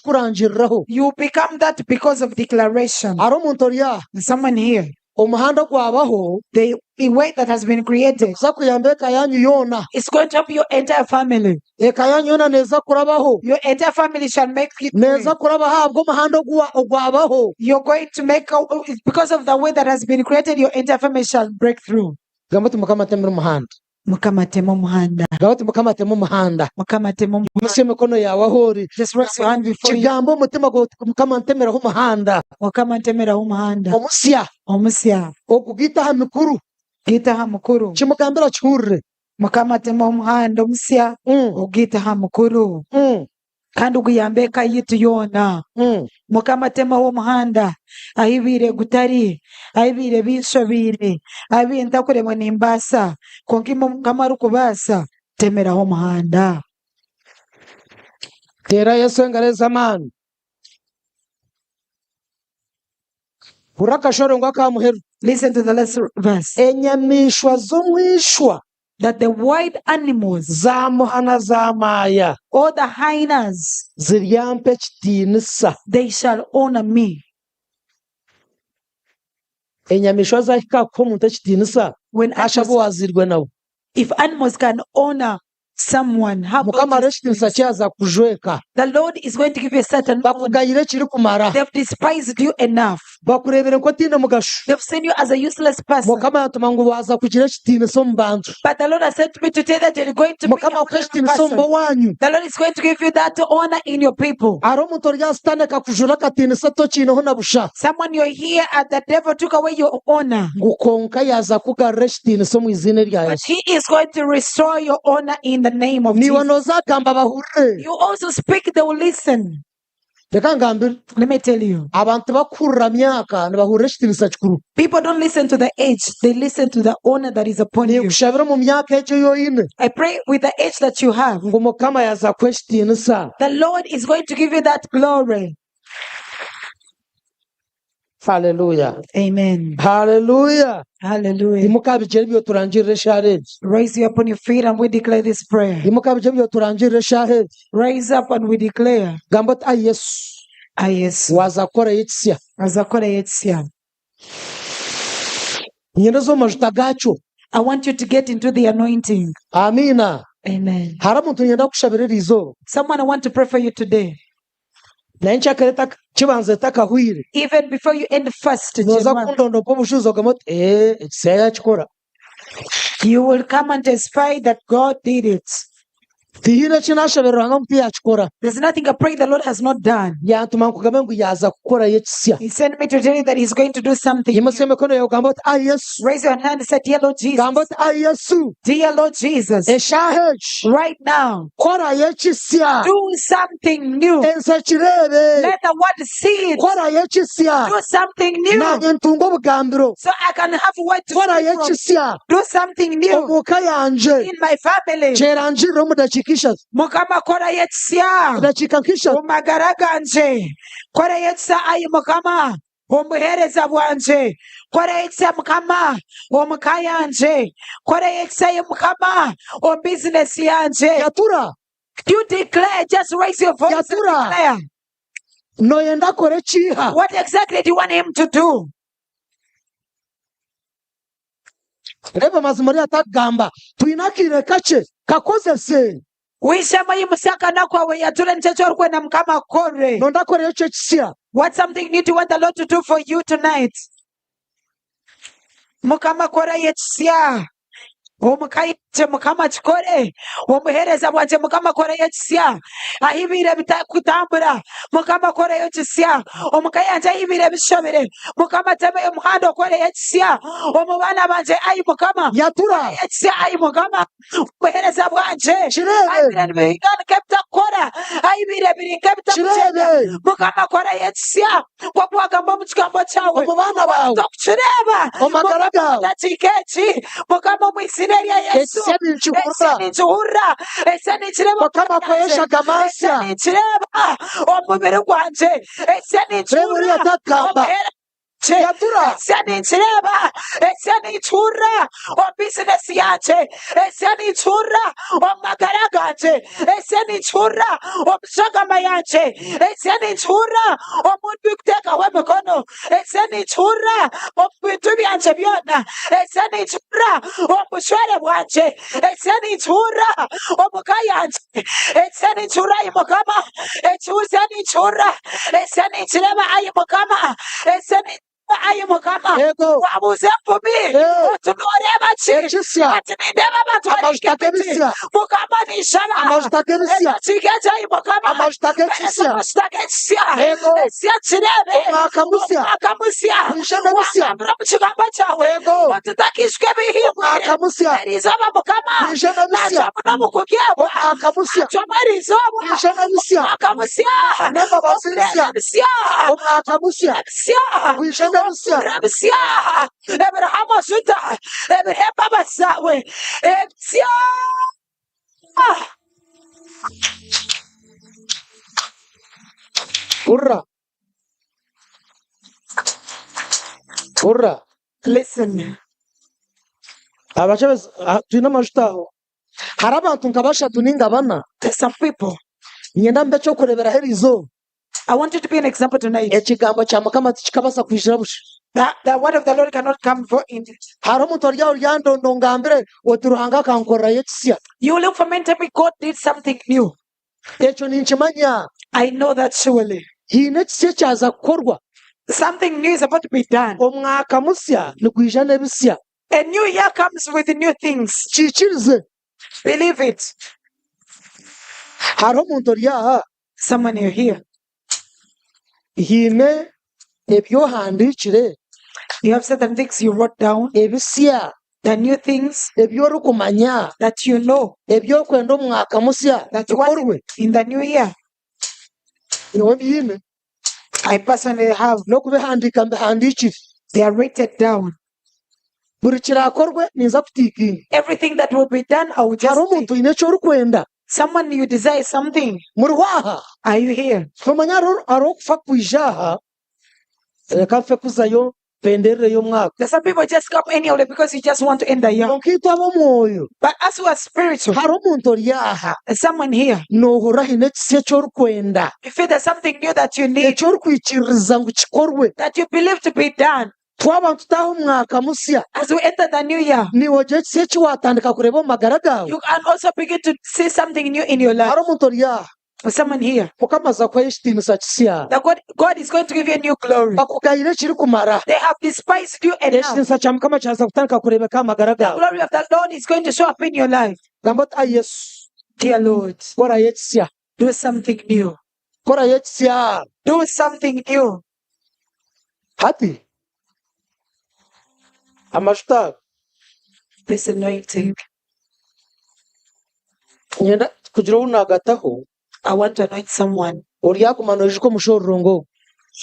S1: ahabw'okukikurangiriraho.
S2: You become that because of declaration.
S1: Hariho omuntu ori aha.
S2: There's someone here.
S1: Omuhanda gwabaho.
S2: The way that has been created.
S1: Niguza kuyamba eka yanyu yoona.
S2: It's going to help your entire family.
S1: Eka yanyu yoona neeza kurabaho.
S2: Your entire family shall make it.
S1: Neeza kurabaho ahabw'omuhanda ogwabaho.
S2: You're going to make a, because of the way that has been created, your entire family shall break through.
S1: Gamba oti Mukama atemire omuhanda.
S2: Mukama ateme omuhanda.
S1: Gamba oti Mukama ateme omuhanda.
S2: Mukama ateme omuhanda.
S1: Imutsya emikono yaawe ahu ori.
S2: Just raise your hand before you.
S1: Kigambe omu mutima gwawe oti Mukama ntemeraho omuhanda.
S2: Mukama ntemeraho omuhanda.
S1: Omusya.
S2: Omusya.
S1: Ogugaita aha mikuru.
S2: Gaita aha mukuru.
S1: Kimugambire akihurire.
S2: Mukama ateme omuhanda omusya. Ogugaita aha mukuru. Kandi guyambe eka yaitu yoona. Mukama atemaho omuhanda ahu baire gutari, ahu baire binshobeire, ahu baire ntakuremwa nimbaasa, kwonka imwe Mukama arikubaasa, ntemeraho omuhanda.
S1: Teera Yesu engaro ez'amaani. Hurira akashorongo aka muheru.
S2: Listen to the last verse.
S1: Enyamaishwa z'omu ishwa.
S2: That the wild animals.
S1: Zaamuha na zaamaaya.
S2: All the hyenas.
S1: Ziryampa ekitiinisa.
S2: They shall honour me.
S1: Enyamaishwa zaahika aha kuha omuntu ekitiinisa,
S2: When
S1: haasha
S2: animals,
S1: abu waazairwe nabo.
S2: if animals can honour. Someone, how
S1: Mukama
S2: God
S1: hariho
S2: is
S1: ekitiinisa ki yaaza kukujweka.
S2: The Lord is going to give you a certain honor.
S1: Bakugayire ekirikumara.
S2: They've despised you enough.
S1: Bakureebire nk'otaine mugasho.
S2: They've seen you as a useless person.
S1: Mukama yantuma ngu waaza kugira ekitiinisa omu bantu.
S2: But the Lord has sent me to tell that you're going to be a
S1: Mukama akuhe
S2: honorable
S1: ekitiinisa omu
S2: person.
S1: b'owaanyu.
S2: The Lord is going to give you that honor in your people.
S1: Hariho omuntu ori aha Sitaane akakujura akatiinisa tokiineho na busha.
S2: Someone you're here and the devil took away your honor.
S1: Ngu kwonka yaaza kukugarura ekitiinisa omu iziina erya
S2: But
S1: Yesu.
S2: he is going to restore your honor in the name of
S1: Naiwe
S2: Jesus.
S1: nooza kugamba bahurire.
S2: You also speak, they will listen.
S1: Reka ngambire.
S2: Let me tell you.
S1: Abantu tibakuhurira myaka, nibahurira ekitiinisa kikuru.
S2: People don't listen to the age, they listen to the honor that is upon you.
S1: Ninkushabira omu myaka egyo ei oine.
S2: I pray with the age that you have.
S1: Ngu Mukama yaaza kukuha ekitiinisa.
S2: The Lord is going to give you that glory.
S1: Haleluya.
S2: Amen.
S1: Haleluya.
S2: Hallelujah.
S1: Imuka aha bigyere byawe turangirire eshaaha egi.
S2: Raise you up on your feet and we declare this prayer.
S1: Imuka aha bigyere byawe turangirire eshaaha egi.
S2: Raise up and we declare.
S1: Gamba oti, Ai Yesu,
S2: Ai Yesu.
S1: waaza kukorayo ekisya.
S2: Waza kukorayo ekisya.
S1: Niinyenda oze omu majuta gaakyo.
S2: I want you to get into the anointing.
S1: Amiina.
S2: Amen.
S1: Hariho omuntu niinyenda kukushabira eri izooba.
S2: Someone I want to pray for you today.
S1: Na nyenkyakare kibanza etakahwire.
S2: Even before you end first
S1: Nooza
S2: January.
S1: kundonda ompe obushuuzi ogambe oti, Ee, ekisya yaakikora.
S2: You will come and testify that God did it.
S1: Tihaine eki naashabire Ruhanga ngu tiyakikora.
S2: There's nothing I pray the Lord has not done.
S1: Yantuma nkugambe ngu yaaza kukorayo ekisya.
S2: He sent me to tell you that he's going to do something new.
S1: Imutsya emikono yaawe ogambe oti, Ai Yesu.
S2: Raise your hand and say, Dear Lord Jesus.
S1: Gamba oti, Ai Yesu.
S2: Dear Lord Jesus.
S1: Eshaaha egi.
S2: Right now.
S1: Korayo ekisya.
S2: Do something new.
S1: Ensi ekireebe.
S2: Let the world see it.
S1: Korayo ekisya.
S2: Do something new.
S1: Naanye ntunge obugambiro.
S2: So I can have what to
S1: Korayo
S2: speak from.
S1: ekisya.
S2: Do something new.
S1: Omu ka yangye.
S2: In my family.
S1: Kyerangirire omu dakiika ishatu.
S2: Mukama korayo ekisya.
S1: Dakiika nk'ishatu.
S2: Omu magara gangye. Korayo ekisya ayi Mukama. Omu buheereza bwangye. Korayo ekisya Mukama. Omu ka yangye. Korayo ekisya ayi Mukama. Omu bizinesi yangye.
S1: Yatura.
S2: You declare, just raise your voice and
S1: Yatura.
S2: declare.
S1: Nooyenda akore kiiha?
S2: What exactly do you want him to do?
S1: Reeba amazima oriya atakugamba. Twine akaire kakye, kakozese.
S2: Wishema yimutsya akana kwawe yatura nikyo eki orikwenda Mukama akukorere.
S1: Nooyenda akoreyo ki ekisya?
S2: What something new do you want the Lord to do for you tonight? Mukama korayo ekisya. Omu ka yangye Mukama kikore, omu buheereza bwangye Mukama korayo ekisya, ahu ebiire bitarikutambura Mukama korayo ekisya, omu ka yangye ahu ebiire bishobire Mukama temeyo omuhanda okoreyo ekisya, omu baana bangye ai Mukama
S1: Yatura.
S2: korayo ekisya ai Mukama, omu buheereza bwangye ahu
S1: Kireebe.
S2: ebiire nibihinga nk'ebitarikukora, ahu ebiire biri nk'ebitakugyenda
S1: Kireebe.
S2: Mukama korayo ekisya nk'oku wagamba omu kigambo kyawe
S1: Omu baana baawe.
S2: Tokukireeba
S1: Omu magara
S2: Mukama
S1: gaawe.
S2: omu dakiika egi Mukama omu iziina erya Yesu.
S1: Ekisya ninkihurira.
S2: Ekisya ninkihurira. Ekisya ninkireeba omu
S1: Mukama
S2: maka
S1: akora
S2: gangye.
S1: eshagama
S2: Ekisya
S1: nsya.
S2: ninkireeba omu mubiri gwangye. Ekisya
S1: Reeba
S2: ninkihurira
S1: oriya
S2: omu
S1: atakugamba.
S2: buheereza bwangye.
S1: Yatura.
S2: Ekisya ninkireba. Ekisya ninkihurira omu bizinesi yangye. Ekisya ninkihurira omu magara gangye. Ekisya ninkihurira omu shagama yangye. Ekisya ninkihurira omu ndikuteekaho emikono. Ekisya ninkihurira omu bintu byangye byona. Ekisya ninkihurira omu bushwere bwangye. Ekisya ninkihurira omu ka yangye. Ekisya ninkihurira ai Mukama. Ekisya ninkihurira. Ekisya ninkireba ai Mukama. Ekisya ninkireba ai Mukama.
S1: Yego.
S2: Wabuuza empumi
S1: Eh.
S2: oti nooreeba ki?
S1: Ekisya.
S2: Ati nindeeba abantu bari
S1: Amajuta
S2: nk'emiti.
S1: g'ebisya.
S2: Mukama ninshaba.
S1: Amajuta g'ebisya.
S2: Edakiika egi ai Mukama.
S1: Amajuta g'ekisya.
S2: Amajuta g'ekisya.
S1: Yego.
S2: Ekisya kireebe.
S1: Omwaka musya.
S2: Omwaka musya.
S1: Twije n'ebisya.
S2: Wagambira omu kigambo kyawe.
S1: Yego.
S2: Oti otakiijuka ebihingwire.
S1: Omwaka musya.
S2: Eriizooba Mukama.
S1: Twije n'ebisya.
S2: Naacwamu n'omukugyebwa.
S1: Omwaka musya.
S2: Naacwamu eriizooba.
S1: Twije n'ebisya.
S2: Omwaka musya.
S1: N'embabazi nsya.
S2: Ebisya.
S1: Omwaka musya.
S2: Ebisya.
S1: Twije n'ebisya.
S2: Ebisya. Ebiriho amajuta. Ebiriho embabazi zaawe. Ebisya.
S1: Hurira. Hurira.
S2: Listen.
S1: Abakyebezi, ah, twine amajuta aho. Hariho abantu nka bashatu ninga bana.
S2: There's some people.
S1: Niinyenda mbe eky'okureeberaho eriizooba.
S2: I want you to be an example tonight.
S1: Ekigambo kya Mukama tikikabaasa kwijira busha.
S2: The, the word of the Lord cannot come void.
S1: Hariho omuntu ori aho oryandonda ongambire oti Ruhanga akankorerayo ekisya.
S2: You look for me and tell me God did something new.
S1: Ekyo ninkimanya.
S2: I know that surely.
S1: Haine ekisya ekyaza kukorwa.
S2: Something new is about to be done.
S1: Omwaka musya nigwija n'ebisya.
S2: A new year comes with new things.
S1: Kiikirize.
S2: Believe it.
S1: Hariho omuntu ori aha.
S2: Someone you here.
S1: Haine ebi ohandiikire
S2: You have certain things you wrote down,
S1: ebisya
S2: the new things
S1: ebi orikumanya
S2: that you know
S1: ebi orikwenda omu mwaka musya
S2: that you want
S1: bikorwe.
S2: in the new year.
S1: Nyowe mbiine
S2: I personally have.
S1: n'okubihandiika mbihandiikire.
S2: They are written down.
S1: Buri kiraakorwe ninza kutiikinga.
S2: Everything that will be done, I will just
S1: Hariho
S2: tick.
S1: omuntu oine eki orikwenda.
S2: Someone you desire something.
S1: Muriho aha?
S2: Are you here?
S1: Nomanya hariho hariho okufa kwija aha, reka nfe kuzayo mpenderereyo omwaka.
S2: There's some people just come anyway because you just want to end the year.
S1: Kwonka itwe ab'omwoyo,
S2: But as we are spiritual,
S1: hariho omuntu ori aha,
S2: there's someone here.
S1: noohurira haine ekisya eki orikwenda,
S2: You feel there's something new that you need,
S1: eki orikwikiririza ngu kikorwe.
S2: that you believe to be done.
S1: Twaba nitutaaha omu mwaka musya,
S2: As we enter the new year,
S1: naiwe ogira ekisya eki waatandika kureeba omu magara gaawe.
S2: you can also begin to see something new in your life.
S1: Hariho omuntu ori aha,
S2: Or someone here.
S1: Mukama aza kukuha ekitiinisa kisya.
S2: That God, God is going to give you a new glory.
S1: Bakugayire ekirikumara.
S2: They have despised you enough.
S1: Ekitiinisa kya Mukama kyaza kutandika kureebeka aha magara
S2: The
S1: gaawe.
S2: glory of the Lord is going to show up in your life.
S1: Gamba oti, Ai Yesu,
S2: Dear Lord,
S1: korayo ekisya.
S2: do something new.
S1: Korayo ekisya.
S2: Do something new.
S1: Hati amajuta aga.
S2: This anointing.
S1: Niinyenda kugira ou naagataho.
S2: I want to anoint someone.
S1: Oryaguma noijuka omushororongo ogu.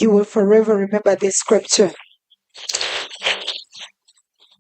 S2: You will forever remember this scripture.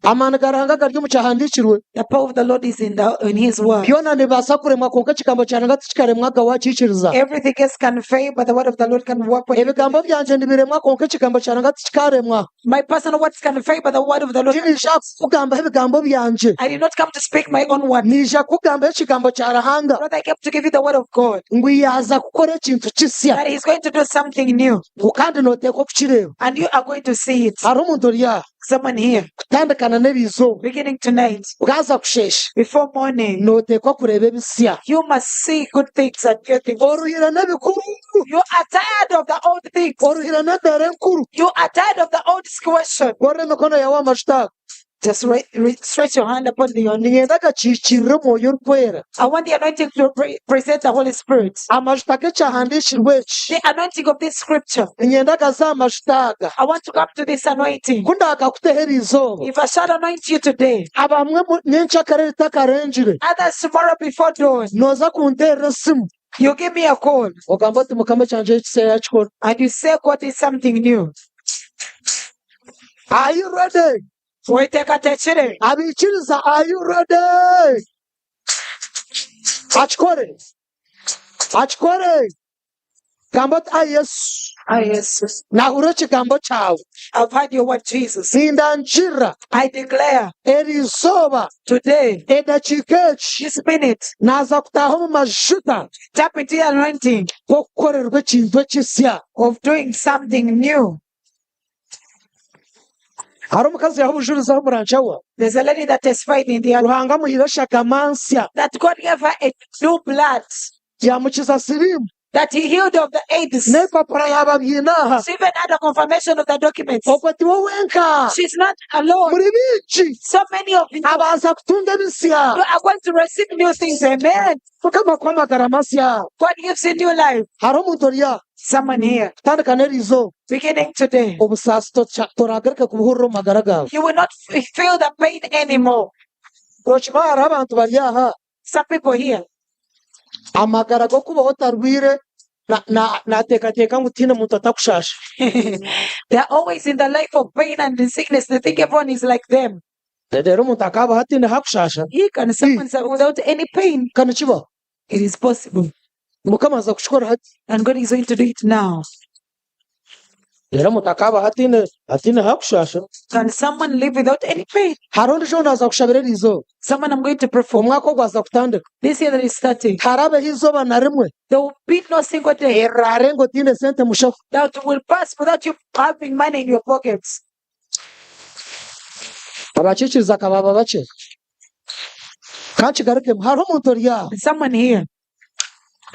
S1: Amaani ga Ruhanga gari omu kyahandiikirwe.
S2: The power of the Lord is in the in his word.
S1: Byona nibibaasa kuremwa kwonka ekigambo kya Ruhanga tikikaremwaga waakiikiriza.
S2: Everything else can fail, but the word of the Lord can work when you
S1: Ebigambo byangye nibiremwa kwonka ekigambo kya Ruhanga tikikaremwa.
S2: My personal words can fail, but the word of the Lord.
S1: Tiniija kukugambaho ebigambo byangye.
S2: I did not come to speak my own word.
S1: Niija kukugambaho ekigambo kya Ruhanga.
S2: Rather, I came to give you the word of God.
S1: Ngu yaaza kukora ekintu kisya.
S2: That he's going to do something new.
S1: Ngu kandi nooteekwa kukireeba.
S2: And you are going to see it.
S1: Hariho omuntu ori aha.
S2: Someone here.
S1: Kutandikana n'eriizooba.
S2: Beginning tonight.
S1: Bwaza kusheesha.
S2: Before morning.
S1: Nooteekwa kureeba ebisya.
S2: You must see good things and new things.
S1: Oruhire n'ebikuru.
S2: You are tired of the old things.
S1: Oruhire n'embeera enkuru.
S2: You are tired of the old situation.
S1: Gorora emikono yaawe aha majuta ago.
S2: Just re- re- stretch your hand upon the anointing.
S1: Niinyenda gakiikirire Omwoyo Orikwera.
S2: I want the anointing to pre- present the Holy Spirit.
S1: Amajuta g'ekyahandiikirwe eki.
S2: The anointing of this scripture.
S1: Niinyenda gaze aha majuta aga.
S2: I want to come to this anointing.
S1: Ku ndaagakuteho eriizooba.
S2: If I shall anoint you today,
S1: Abamwe mu- nyenkyakare ritakarengire.
S2: others tomorrow before dawn,
S1: Nooza kunteerera esimu.
S2: you give me a call
S1: Ogambe oti Mukama ekyangye ekisya yaakikora.
S2: and you say God is something new.
S1: Are you ready?
S2: Weteekateekire.
S1: Abaikiriza, are you ready? Akikore. Akikore. Gamba oti, Ai Yesu,
S2: Ai Yesu.
S1: naahurira ekigambo kyawe.
S2: I've heard your word, Jesus.
S1: Nindangira
S2: I declare
S1: eri izooba,
S2: today,
S1: edakiika egi,
S2: this minute,
S1: naaza kutaaha omu majuta
S2: tap into the anointing
S1: g'okukorerwa ekintu ekisya.
S2: of doing something new.
S1: Hariho omukazi yaaha obujurizi aha omurankyahwa.
S2: There's a lady that testified in the
S1: Ruhanga amuhaire eshagama nsya.
S2: that God gave her a new blood.
S1: Yaamukiza siriimu.
S2: That he healed of the AIDS.
S1: N'epapura yaaba abiine aha.
S2: She even had a confirmation of the documents.
S1: Ogwo tiwe wenka.
S2: She's not alone.
S1: Muri baingi.
S2: So many of you
S1: Abaaza kutunga ebisya.
S2: You are going to receive new things. Amen.
S1: Mukama akuhe amagara masya.
S2: God gives you new life.
S1: Hariho omuntu ori aha.
S2: Someone here.
S1: Kutandika n'eriizooba.
S2: Beginning today.
S1: Obusaasi toraagaruka kubuhurira omu magara gaawe.
S2: You will not feel the pain anymore.
S1: Nookimanya hariho abantu bari aha.
S2: Some people here.
S1: Amagara g'okubaho otarwaire naateekateeka ngu tihaine muntu atakushaasha.
S2: They are always in the life of pain and in sickness. They think everyone is like them.
S1: Reero omuntu akaabaho ataine hakushaasha.
S2: He can someone say without any pain.
S1: Ka nikibaho.
S2: It is possible.
S1: Mukama aza kukikora hati.
S2: And God is going to do it now.
S1: Reero omuntu akaabaho ataine ataine haakushaasha.
S2: Can someone live without any pain?
S1: Hariho ondiijo ou naaza kushabira eri izooba.
S2: Someone I'm going to pray for.
S1: Omwaka ogwaza kutandika.
S2: This year that is starting.
S1: Harabeho eizooba na rimwe.
S2: There will be no single day.
S1: Erirarenga otaine sente mushaho.
S2: That will pass without you having money in your pockets.
S1: Abakiikiriza ka baaba bakye. Ka nkigarukemu, hariho omuntu ori aha.
S2: Someone here.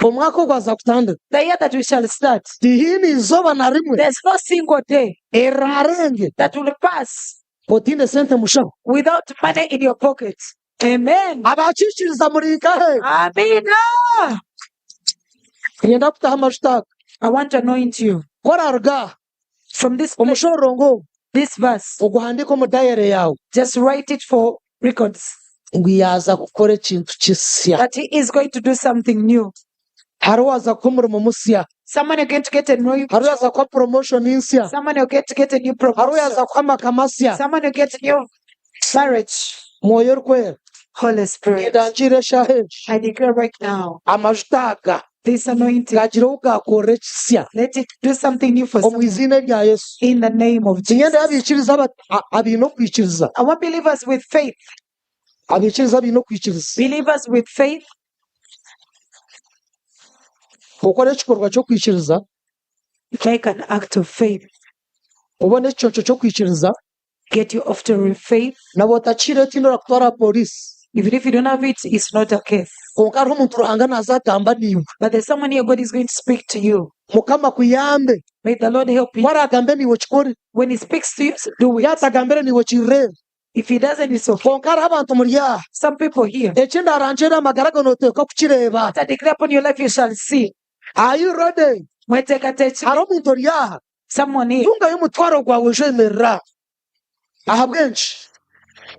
S1: Omwaka ogwaza kutandika.
S2: The year that we shall start.
S1: Tihaine izooba na rimwe.
S2: There's no single day.
S1: Eriraarenge.
S2: That will pass.
S1: Otaine sente mushaho.
S2: Without money in your pocket. Amen.
S1: Abakiikiriza muri nkahe?
S2: Amiina.
S1: Niinyenda kutaho amajuta aga.
S2: I want to anoint you.
S1: Ku oraaruga aha.
S2: From this place,
S1: Omushororongo ogu
S2: this verse,
S1: oguhandiike omu dayare yaawe.
S2: Just write it for records.
S1: Ngu yaaza kukora ekintu kisya.
S2: That he is going to do something new.
S1: Hariho owaaza kuha omurimo musya.
S2: Someone you're going to get a new
S1: Hariho oyaaza kuha promotion nsya.
S2: Someone you're going to get a new
S1: Hariho
S2: promotion.
S1: oyaaza kuha amaka masya.
S2: Someone you get new marriage.
S1: Mwoyo Orikwera.
S2: Holy Spirit.
S1: Nindangiira eshaaha egi.
S2: I declare right now.
S1: Amajuta aga.
S2: This anointing.
S1: Gagire ou gaakorera ekisya.
S2: Let it do something new for
S1: Omu
S2: someone.
S1: iziina rya Yesu.
S2: In the name of
S1: Tinyenda
S2: Jesus.
S1: abaikiriza aba- a- abaine okwikiriza.
S2: I want believers with faith.
S1: Abaikiriza abaine okwikiriza.
S2: Believers with faith.
S1: Okore ekikorwa ky'okwikiriza.
S2: Make an act of faith.
S1: Obone ekiconco ky'okwikiriza.
S2: Get your offering of faith.
S1: Naba otakihaire tihaine orakutwara aha pooriisi.
S2: Even if you don't have it, it's not a case.
S1: Kwonka hariho omuntu Ruhanga naaza agamba naiwe.
S2: But there's someone here God is going to speak to you.
S1: Mukama akuyambe.
S2: May the Lord help you.
S1: Ku araagambe naiwe okikore.
S2: When he speaks to you, do it.
S1: Yaatagambire naiwe okireebe.
S2: If he doesn't, it's okay.
S1: Kwonka hariho abantu muri aha.
S2: Some people here.
S1: Eki ndaarangiire aha magara gawe nooteekwa kukireeba.
S2: What I declare upon your life, you shall see.
S1: Are you ready?
S2: Mweteekateekire?
S1: Hariho omuntu ori aha.
S2: Someone here.
S1: Tungayo omutwaro gwawe oije oyemerere aha. Ahabw'enki?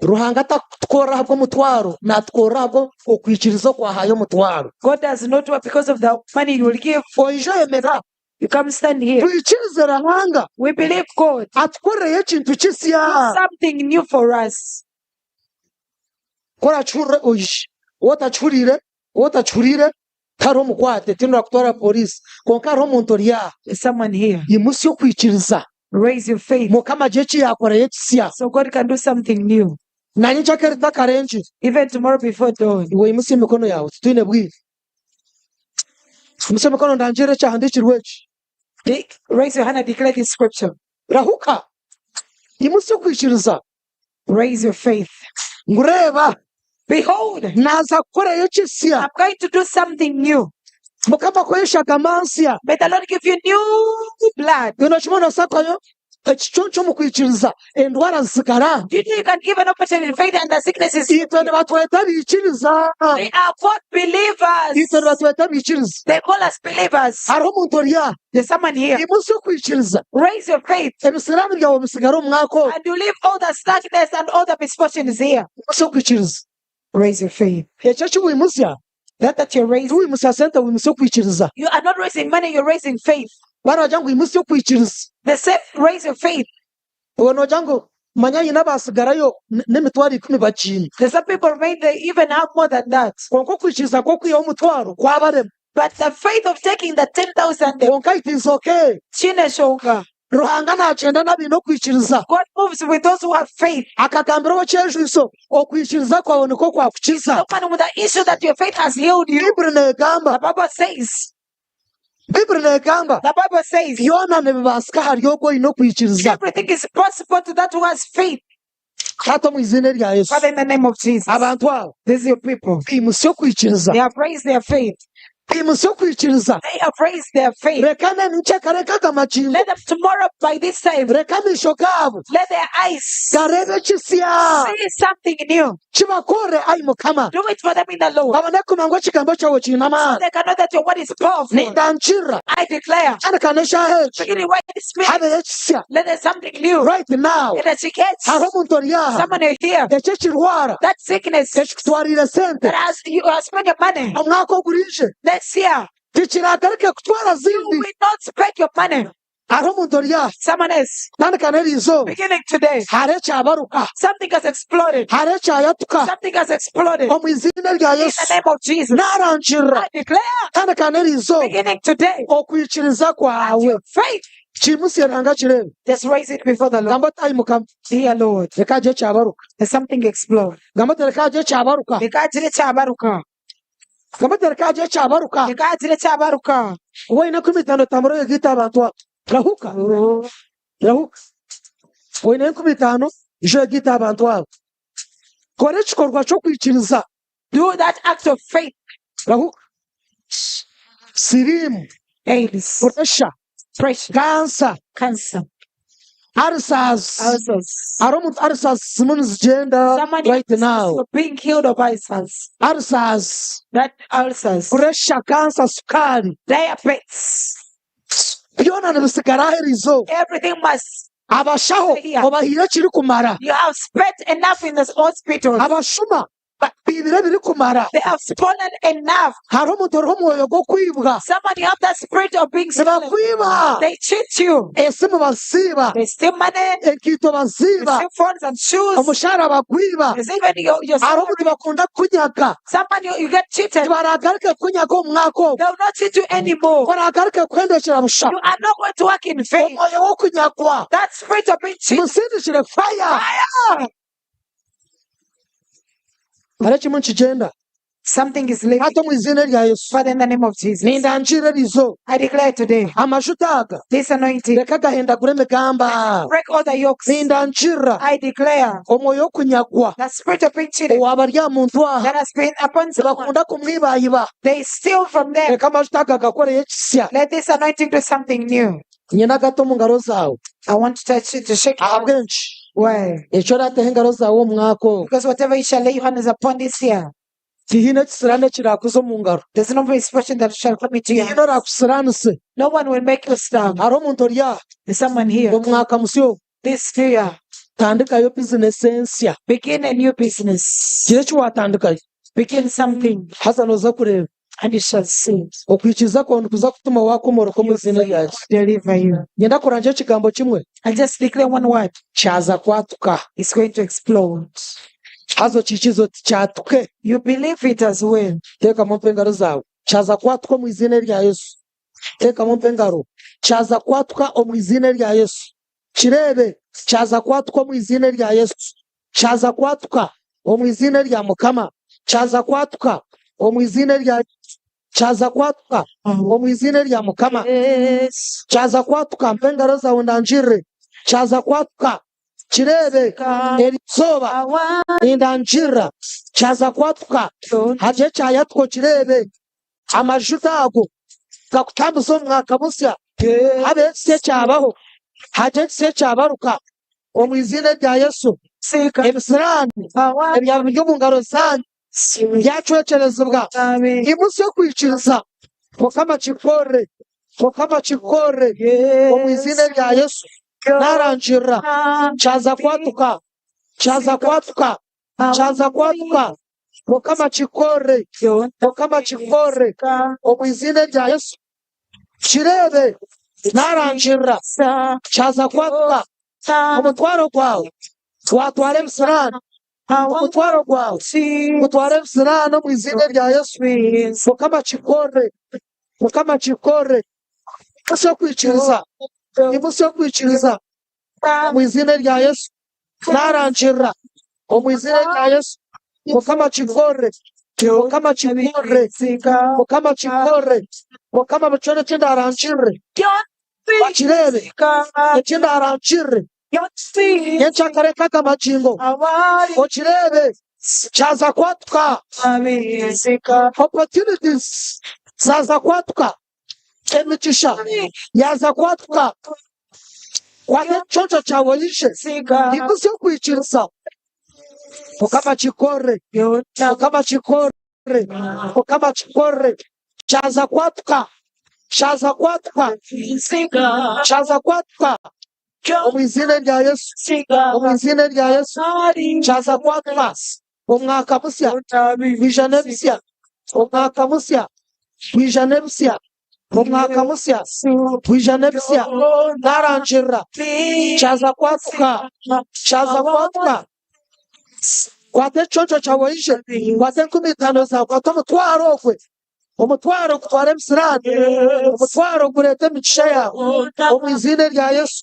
S1: Ruhanga takutukorera ahabw'omutwaro, naatukorera ahabw'okwikiriza okwahayo omutwaro.
S2: God does not work because of the money you will give.
S1: Oije oyemerere aha.
S2: You come stand here.
S1: Twikirize Ruhanga
S2: We believe God.
S1: atukorereyo ekintu kisya.
S2: Do something new for us.
S1: Ku orakihurire oije. Waaba otakihuriire, waaba otakihuriire, tihariho omukwate, tihaine orakutwara aha pooriisi. Kwonka hariho omuntu ori aha.
S2: There's someone here.
S1: Imutsya okwikiriza.
S2: Raise your faith.
S1: Mukama agire eki yaakorayo ekisya.
S2: So God can do something new.
S1: Na nyenkyakare ritakarengire.
S2: Even tomorrow before dawn.
S1: Iwe imutsya emikono yaawe, titwine bwire. Imutsya emikono ndangirire ekyahandiikirwe eki.
S2: Raise your hand and declare this scripture.
S1: Rahuka. Imutsya okwikiriza.
S2: Raise your faith.
S1: Ngu reeba.
S2: Behold.
S1: Naaza kukorayo ekisya.
S2: I'm going to do something new.
S1: Mukama akuhe eshagama nsya.
S2: May the Lord give you new blood.
S1: Iwe nookimanya noobaasa kuhayo ekiconco omu kwikiriza endwara zitsigara?
S2: Do you know you can give an opportunity in faith and the sickness is
S1: Itwe nibatweta abaikiriza.
S2: We are called believers.
S1: Itwe nibatweta abaikiriza.
S2: They call us believers.
S1: Hariho omuntu ori aha.
S2: There's someone here.
S1: Imutsya okwikiriza.
S2: Raise your faith.
S1: Ebisiraani byawe bisigare omu mwaka ogu.
S2: And you leave all the slackness and all the misfortunes here.
S1: Imutsya okwikiriza.
S2: Raise your faith.
S1: Ekyo eki wimutsya,
S2: That that you're raising.
S1: tiwimutsya sente, wimutsya okwikiriza.
S2: You are not raising money, you're raising faith.
S1: Baragira ngu imutsya okwikiriza.
S2: They say raise your faith.
S1: Iwe noogira ngu manya haine abaatsigarayo n'emitwaro ikumi bagiine.
S2: There's some people remain they even have more than that.
S1: Kwonka okwikiriza kw'okwihaho omutwaro kwabarema.
S2: But the faith of taking the 10,000
S1: Kwonka it is okay.
S2: Tihaine nshonga.
S1: Ruhanga naagyenda n'abaine okwikiriza.
S2: God moves with those who have faith.
S1: Akagambira ow'ekyejwiso, okwikiriza kwawe nikwo kwakukiza.
S2: The one with the issue that your faith has healed you.
S1: Baiburi neegamba.
S2: The Bible says.
S1: Baiburi neegamba.
S2: The Bible says.
S1: Byona nibibaasika ahari ogwo oine okwikiriza.
S2: Everything is possible to that who has faith.
S1: Taata omu iziina erya Yesu.
S2: Father, in the name of Jesus.
S1: Abantu aba.
S2: These your people.
S1: Baimutsya okwikiriza.
S2: They have raised their faith.
S1: Baimutsya okwikiriza.
S2: They have raised their faith.
S1: Reka na nyenkyakare nk'aga magingo.
S2: Let them tomorrow by this time.
S1: Reka amaisho gaabo.
S2: Let their eyes.
S1: Gareebe ekisya.
S2: See something new.
S1: Kibakore, ai Mukama.
S2: Do it for them in the Lord.
S1: Babone kumanya ngu ekigambo kyawe kiine
S2: So
S1: amaani.
S2: they can know that your word is powerful.
S1: Nindankirira.
S2: I declare.
S1: Tandika n'eshaaha egi.
S2: Beginning right this minute.
S1: Habeho ekisya.
S2: Let there something new.
S1: Right now.
S2: Let us get.
S1: Hariho omuntu ori aha.
S2: Someone here.
S1: Eki ekirwara.
S2: That sickness.
S1: Ekikutwariire sente.
S2: That has, you have spent your money.
S1: Omwaka oguriije.
S2: Next year.
S1: Tikiraagaruke kutwara
S2: You
S1: zindi.
S2: will not spend your money.
S1: Hariho omuntu ori aha.
S2: Someone else.
S1: Tandika n'eri izooba.
S2: Beginning today.
S1: Hariho ekyabaruka.
S2: Something has exploded.
S1: Hariho ekyayatuka.
S2: Something has exploded.
S1: Omu iziina rya
S2: In the
S1: Yesu.
S2: name of Jesus.
S1: Naarangirira.
S2: I declare.
S1: Tandika n'eri izooba.
S2: Beginning today.
S1: Okwikiriza kwawe.
S2: Your faith.
S1: Kiimutsye Ruhanga akireebe.
S2: Just raise it before the Lord.
S1: Gamba oti, Ai Mukama,
S2: Dear Lord,
S1: reka hagire ekyabaruka.
S2: let something explode.
S1: Gamba oti, Reka hagire ekyabaruka.
S2: Reka hagire ekyabaruka.
S1: Gamba oti, Reka hagire ekyabaruka.
S2: Reka hagire ekyabaruka.
S1: Waaba oine 50 otambure oyegaite aha bantu aba. Rahuka. Rahuka. Oine 50 ija oyegaite aha bantu aba. Kora ekikorwa ky'okwikiriza.
S2: Do that act of faith.
S1: Rahuka. Siriimu,
S2: AIDS,
S1: puresha,
S2: pressure,
S1: kansa,
S2: cancer,
S1: ulcers.
S2: ulcers.
S1: Hariho omuntu ulcers zirimu nizigyenda
S2: Someone
S1: right
S2: is
S1: now.
S2: being healed of ulcers.
S1: Ulcers,
S2: That ulcers,
S1: puresha, kansa, sukaari.
S2: diabetes,
S1: Byona nibisigara aha eriizooba.
S2: everything must
S1: Abashaho
S2: stay here.
S1: obahaire ekirikumara.
S2: You have spent enough in this hospital.
S1: Abashuma baibire ebirikumara.
S2: They have stolen enough.
S1: Hariho omuntu oriho omwoyo gw'okwibwa.
S2: Someone you have that spirit of being stolen.
S1: Nibakwiba.
S2: They cheat you.
S1: Esimu baziiba.
S2: They steal money.
S1: Enkaito
S2: They
S1: baziiba.
S2: steal phones and shoes.
S1: Omushaara bagwiba.
S2: There's even your
S1: Hariho
S2: salary.
S1: omuntu bakunda kukunyaga.
S2: Someone you get cheated.
S1: Tibaragaruke kukunyaga omu mwaka ogu.
S2: They will not cheat you anymore.
S1: Oragaruke kuhendekyera busha.
S2: You are not going to work in vain.
S1: Omwoyo w'okunyagwa.
S2: That spirit of being cheated.
S1: Musindikire fire.
S2: Fire!
S1: Hariho ekimwe nikigyenda.
S2: Something is leaving.
S1: Hati omu iziina rya Yesu.
S2: Father, in the name of Jesus,
S1: Nindangiira eri izooba.
S2: I declare today,
S1: Amajuta aga
S2: this anointing,
S1: reka gahendagure emigamba.
S2: break all the yokes.
S1: Nindangiirira
S2: I declare
S1: omwoyo w'okunyagwa
S2: the spirit of being cheated
S1: owaaba ari aha muntu aha.
S2: that has been upon someone.
S1: Nibakunda kumwibayiba.
S2: They steal from them.
S1: Reka amajuta aga gakoreyo ekisya.
S2: Let this anointing do something new.
S1: Nyine agati omu ngaro zaawe.
S2: I want to touch you to shake your hands.
S1: Ahabw'enki?
S2: Why?
S1: Eki oraateho engaro zaawe omu mwaka ogu,
S2: Because whatever you shall lay your hands upon this year,
S1: tihaine ekisiraani ekiraakuza omu ngaro.
S2: there's no misfortune that shall come into your
S1: Tihaine
S2: hands.
S1: oraakusiraanise.
S2: No one will make you stumble.
S1: Hariho omuntu ori aha,
S2: There's someone here.
S1: omu mwaka musya ogu,
S2: This new year,
S1: tandikayo bizinesi ensya.
S2: begin a new business.
S1: Gira eki waatandikayo.
S2: Begin something
S1: Haza nooza kureeba.
S2: and you shall see.
S1: Okwikiriza kwawe nikuza kutuma waakomoroka omu iziina rya Yesu.
S2: Deliver you.
S1: Niinyenda kurangira ekigambo kimwe.
S2: I just declare one word.
S1: Kyaza kwatuka.
S2: It's going to explode.
S1: Haza okiikirize oti kyatuke.
S2: You believe it as well.
S1: Teekamu mpa engaro zaawe. Kyaza kwatuka omu iziina rya Yesu. Teekamu mpa engaro. Kyaza kwatuka omu iziina rya Yesu. Kireebe. Kyaza kwatuka omu iziina rya Yesu. Kyaza kwatuka omu iziina rya Mukama. Kyaza kwatuka omu iziina rya Yesu. Kyaza kwatuka omu iziina rya Mukama. Kyaza kwatuka. Mpa engaro zaawe ndangirire. Kyaza kwatuka. Kireebe. Eri izooba nindangirira. Kyaza kwatuka. Hagire ekyayatuka okireebe. Amajuta ago gakutambuza omu mwaka musya. Habeho ekisya ekyabaho. Hagire ekisya ekyabaruka. Omu iziina rya Yesu. Ebisiraani ebyaba biri omu ngaro zaanyu byacwekyerezibwa. Imutsya okwikiriza. Mukama akikore. Mukama akikore. Omu iziina rya Yesu. Naarangirira. Kyaza kwatuka. Kyaza kwatuka. Kyaza kwatuka. Mukama akikore. Mukama akikore. Omu iziina rya Yesu. Kireebe. Naarangirira. Kyaza kwatuka. Omutwaro gwawe gwatwara ebisiraani. Omutwaro gwawe gutwara ebisiraani omu iziina rya Yesu. Mukama akikore. Mukama akikore. Imutsya okwikiriza. Imutsya okwikiriza. Omu iziina rya Yesu. Naarangirira. Omu iziina rya Yesu. Mukama akikore. Mukama akikore. Mukama akikore. Mukama buri kyona eki ndaarangirire. Bakireebe. Eki ndaarangirire. Nyencakare nk'aga magingo. Okireebe. Kyaza kwatuka. Opportunities zaaza kwatuka. Emigisha yaaza kwatuka. Kwata ekiconco kyawe oije. Imutsya okwikiriza. Mukama akikore. Mukama akikore. Mukama akikore. Kyaza kwatuka. Kyaza kwatuka. Kyaza kwatuka. Omu iziina rya Yesu. Omu iziina rya Yesu. Kyaza kwatuka. Omwaka musya. Gwija n'ebisya. Omwaka musya. Gwija n'ebisya. Omwaka musya. Gwija n'ebisya. Naarangirira. Kyaza kwatuka. Kyaza kwatuka. Kwata ekiconco kyawe oije. Kwata 50 zaawe. Kwata omutwaro ogwe. Omutwaro gutwara ebisiraani, omutwaro gureeta emigisha yaawe omu iziina erya Yesu.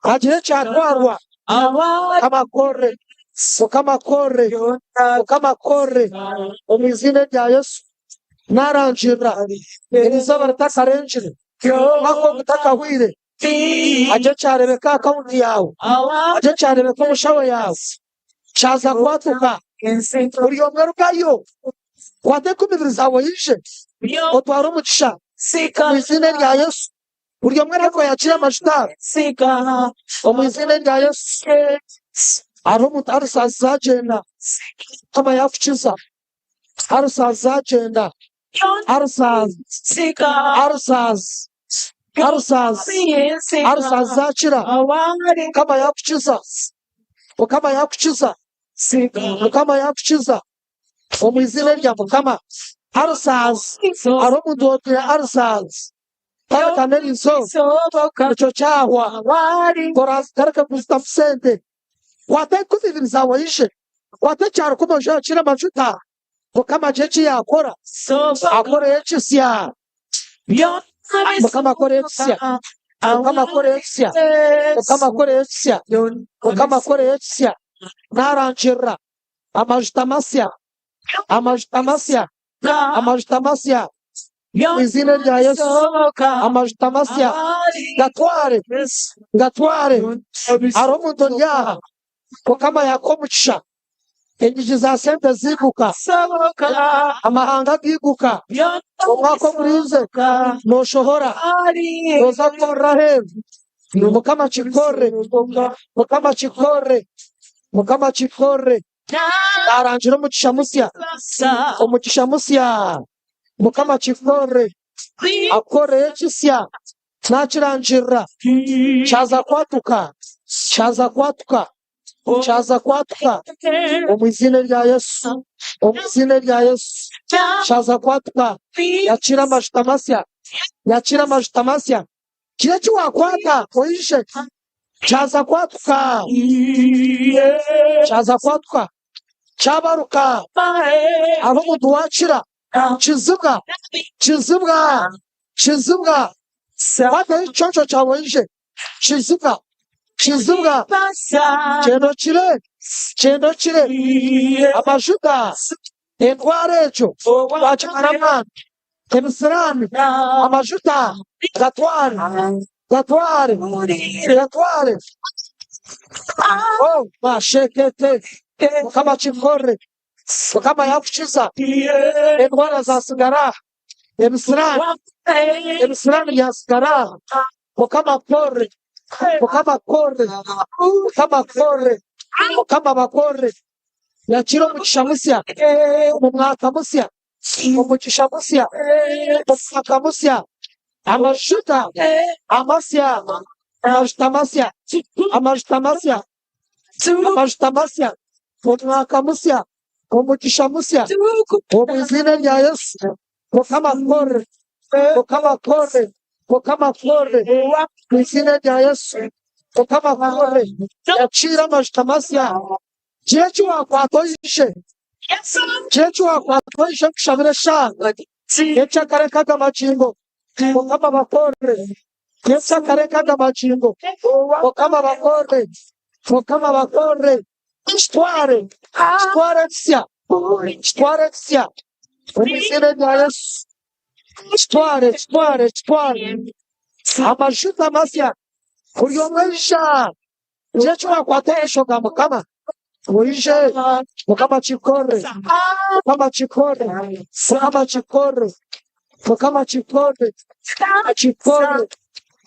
S1: Hagire ekyatwarwa, Mukama akore, Mukama akore, Mukama akore omu iziina erya Yesu. Naarangirira eri izooba ritakarengire, omwaka ogu gutakahweire, hagire ekyareebeka aha akawunti yaawe, hagire ekyareebeka omu nshaho yaawe. Kyaza kwatuka, buri omwe rugayo, kwata enkumi ibiri zaawe oije, otware omugisha omu iziina erya Yesu. Buri omwe arikuba yakira amajuta omu iziina erya Yesu. Hariho omuntu arisaasi zagyenda, Mukama yakukiza. Arisaasi zagyenda, arisaasi, arisaasi, arisaasi, arisaasi zakira, Mukama yakukiza. Mukama yakukiza. Mukama yakukiza. Omu iziina erya Mukama. Arisaasi, hariho omuntu orwaire arisaasi. Tandika n'eriiso, ekyo kyahwa. Torazigaruka kuzitamu sente. Kwata enkumi ibiri zaawe oije. Kwata ekya rukumi oije oyakire amajuta. Mukama agire eki yaakora. Akoreyo ekisya. Mukama akoreyo ekisya. Mukama akoreyo ekisya. Mukama akoreyo ekisya. Mukama akoreyo ekisya. Naarangirira amajuta masya. Amajuta masya. Amajuta masya. Omu iziina rya Yesu, amajuta masya gatware, gatware. Hariho omuntu ori aha, Mukama yakuha omugisha, enyigi za sente ziiguka, amahanga gaiguka, omwaka ogurinze noshohora, noza kukorera aheeru. Mukama akikukorere, Mukama akikukorere, Mukama akikukorere. Narangira omugisha musya, omugisha musya. Mukama akikore, akukoreyo ekisya, nakirangirira, kyaza kwatuka, kyaza kwatuka, kyaza kwatuka omu iziina erya Yesu, omu iziina erya Yesu, kyaza kwatuka. Yakira amajuta masya, yakira amajuta masya. Kiro eki wakwata oije, kyaza kwatuka, kyaza kwatuka, kyabaruka, hariho omuntu wakira, kizibwa, kizibwa, kizibwa, kwatayo ekiconco kyawe oije, kizibwa, kizibwa, kyenda okire, kyenda okire, amajuta, endwara egyo wakimara amaani. Ebisiraani, amajuta, gatware, gatware, gatware. Oh, mashekete, Mukama akikore, Mukama yakukiza endwara zasigara, ebisiraani, ebisiraani byasigara. Mukama akore, Mukama akore, Mukama akore, Mukama abakore. Yakira omugisha musya omu mwaka musya. Omugisha musya, omwaka musya, amajuta amasya, amajuta masya, amajuta masya, amajuta masya, omwaka musya, omugisha musya, omu iziina rya Yesu. Mukama akore, Mukama akore, Mukama akore, omu iziina rya Yesu. Mukama akore, yakiira amajuta masya. Gira eki waakwata oije. Gira eki waakwata oije nkushabire eshaaha. Nyekyakare nkaga magingo. Mukama abakorere. Nyekyakare nkaga magingo. Mukama abakorere. Mukama abakorere. Kitware. Kitware ekisya. Kitware ekisya. Omu iziina rya Yesu. Kitware, kitware, kitware. Amajuta masya. Buri omwe aija. Gira eki waakwata amaisho ga Mukama, oije, Mukama akikore, Mukama akikore, Mukama akikore, Mukama akikore, akikore,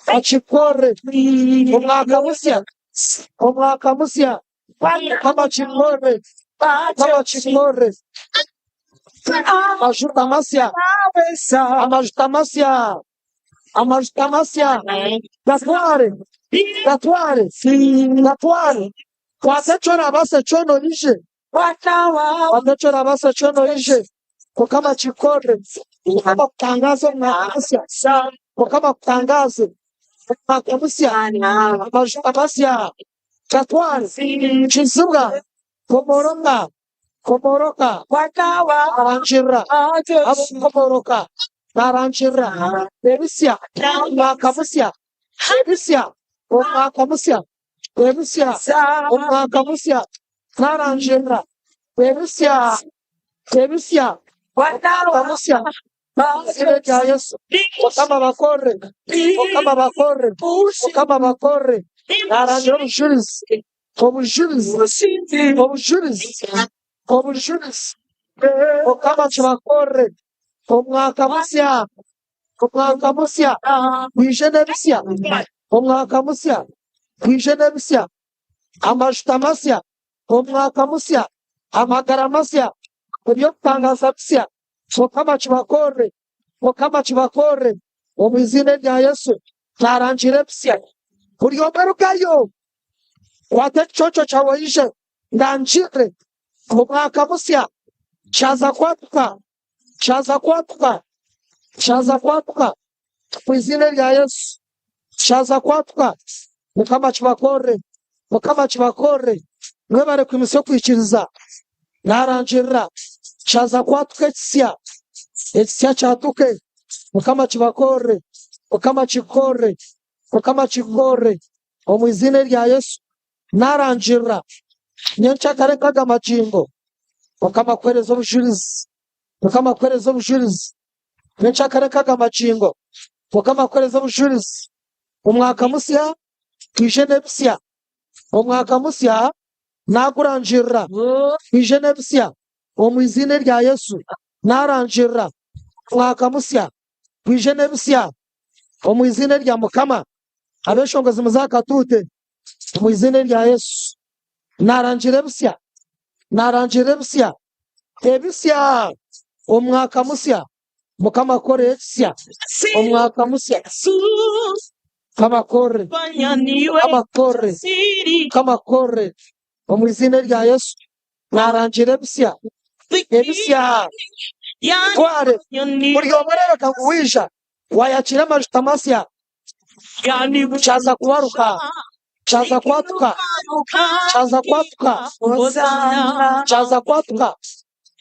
S1: akikore. Omwaka musya, omwaka musya, Mukama akikore, Mukama akikore. Amajuta masya, amajuta masya. Amajuta masya gatware, gatware, gatware. Kwata eki orabaasa kyona oije. Kwata eki orabaasa kyona oije. Mukama akikore. Mukama akutangaaze omu mwaka musya. Mukama akutangaaze omu mwaka musya. Amajuta masya gatware. Kizibwa, komoroka. Komoroka Narangirira ab'okukomoroka Narangirira ebisya omwaka musya ebisya omwaka musya ebisya omwaka musya Narangirira ebisya ebisya omwaka musya Izina rya Yesu Mukama abakorere Mukama abakorere Mukama abakorere Narangira obujurizi Obujurizi, obujurizi, obujurizi. Mukama kibakorere omwaka musya, omwaka musya gwije n'ebisya, omwaka musya gwije n'ebisya, amajuta masya, omwaka musya, amagara masya, eby'okutangaza bisya. Mukama kibakorere, Mukama kibakorere omu iziina erya Yesu. Narangira ebisya. Buri omwe rugayo, kwata ekiconco kyawe oije, ndangirire omwaka musya. Kyaza kwatuka, kyaza kwatuka, kyaza kwatuka omu iziina erya Yesu. Kyaza kwatuka. Mukama akibakorere, Mukama akibakorere. Mwebare kwimutsya okwikiriza. Narangirira, kyaza kwatuka ekisya, ekisya kyatuke. Mukama akibakorere, Mukama akikukorere, Mukama akikukorere omu iziina erya Yesu. Narangirira, nyenkyakare nkaga magingo, Mukama akuhereze obujurizi, Mukama akuhereze obujurizi. Nyenkyakare nkaga magingo, Mukama akuhereze obujurizi. Omwaka musya twije n'ebisya, omwaka musya Nakurangirira twije n'ebisya omu iziina erya Yesu. Narangirira omwaka musya twije n'ebisya omu iziina erya Mukama. Abeshongozi muze aha katuute omu iziina erya Yesu. Narangira ebisya, narangira ebisya, ebisya omu mwaka musya. Mukama akore ekisya omu mwaka musya. Mukama akore, Mukama akore, Mukama akore omu iziina erya Yesu. Narangira ebisya, ebisya bitware. Buri omwe reebeka ngu waija wayakiira amajuta masya. Kyaza kubaruka, kyaza kwatuka, kyaza kwatuka, kyaza kwatuka,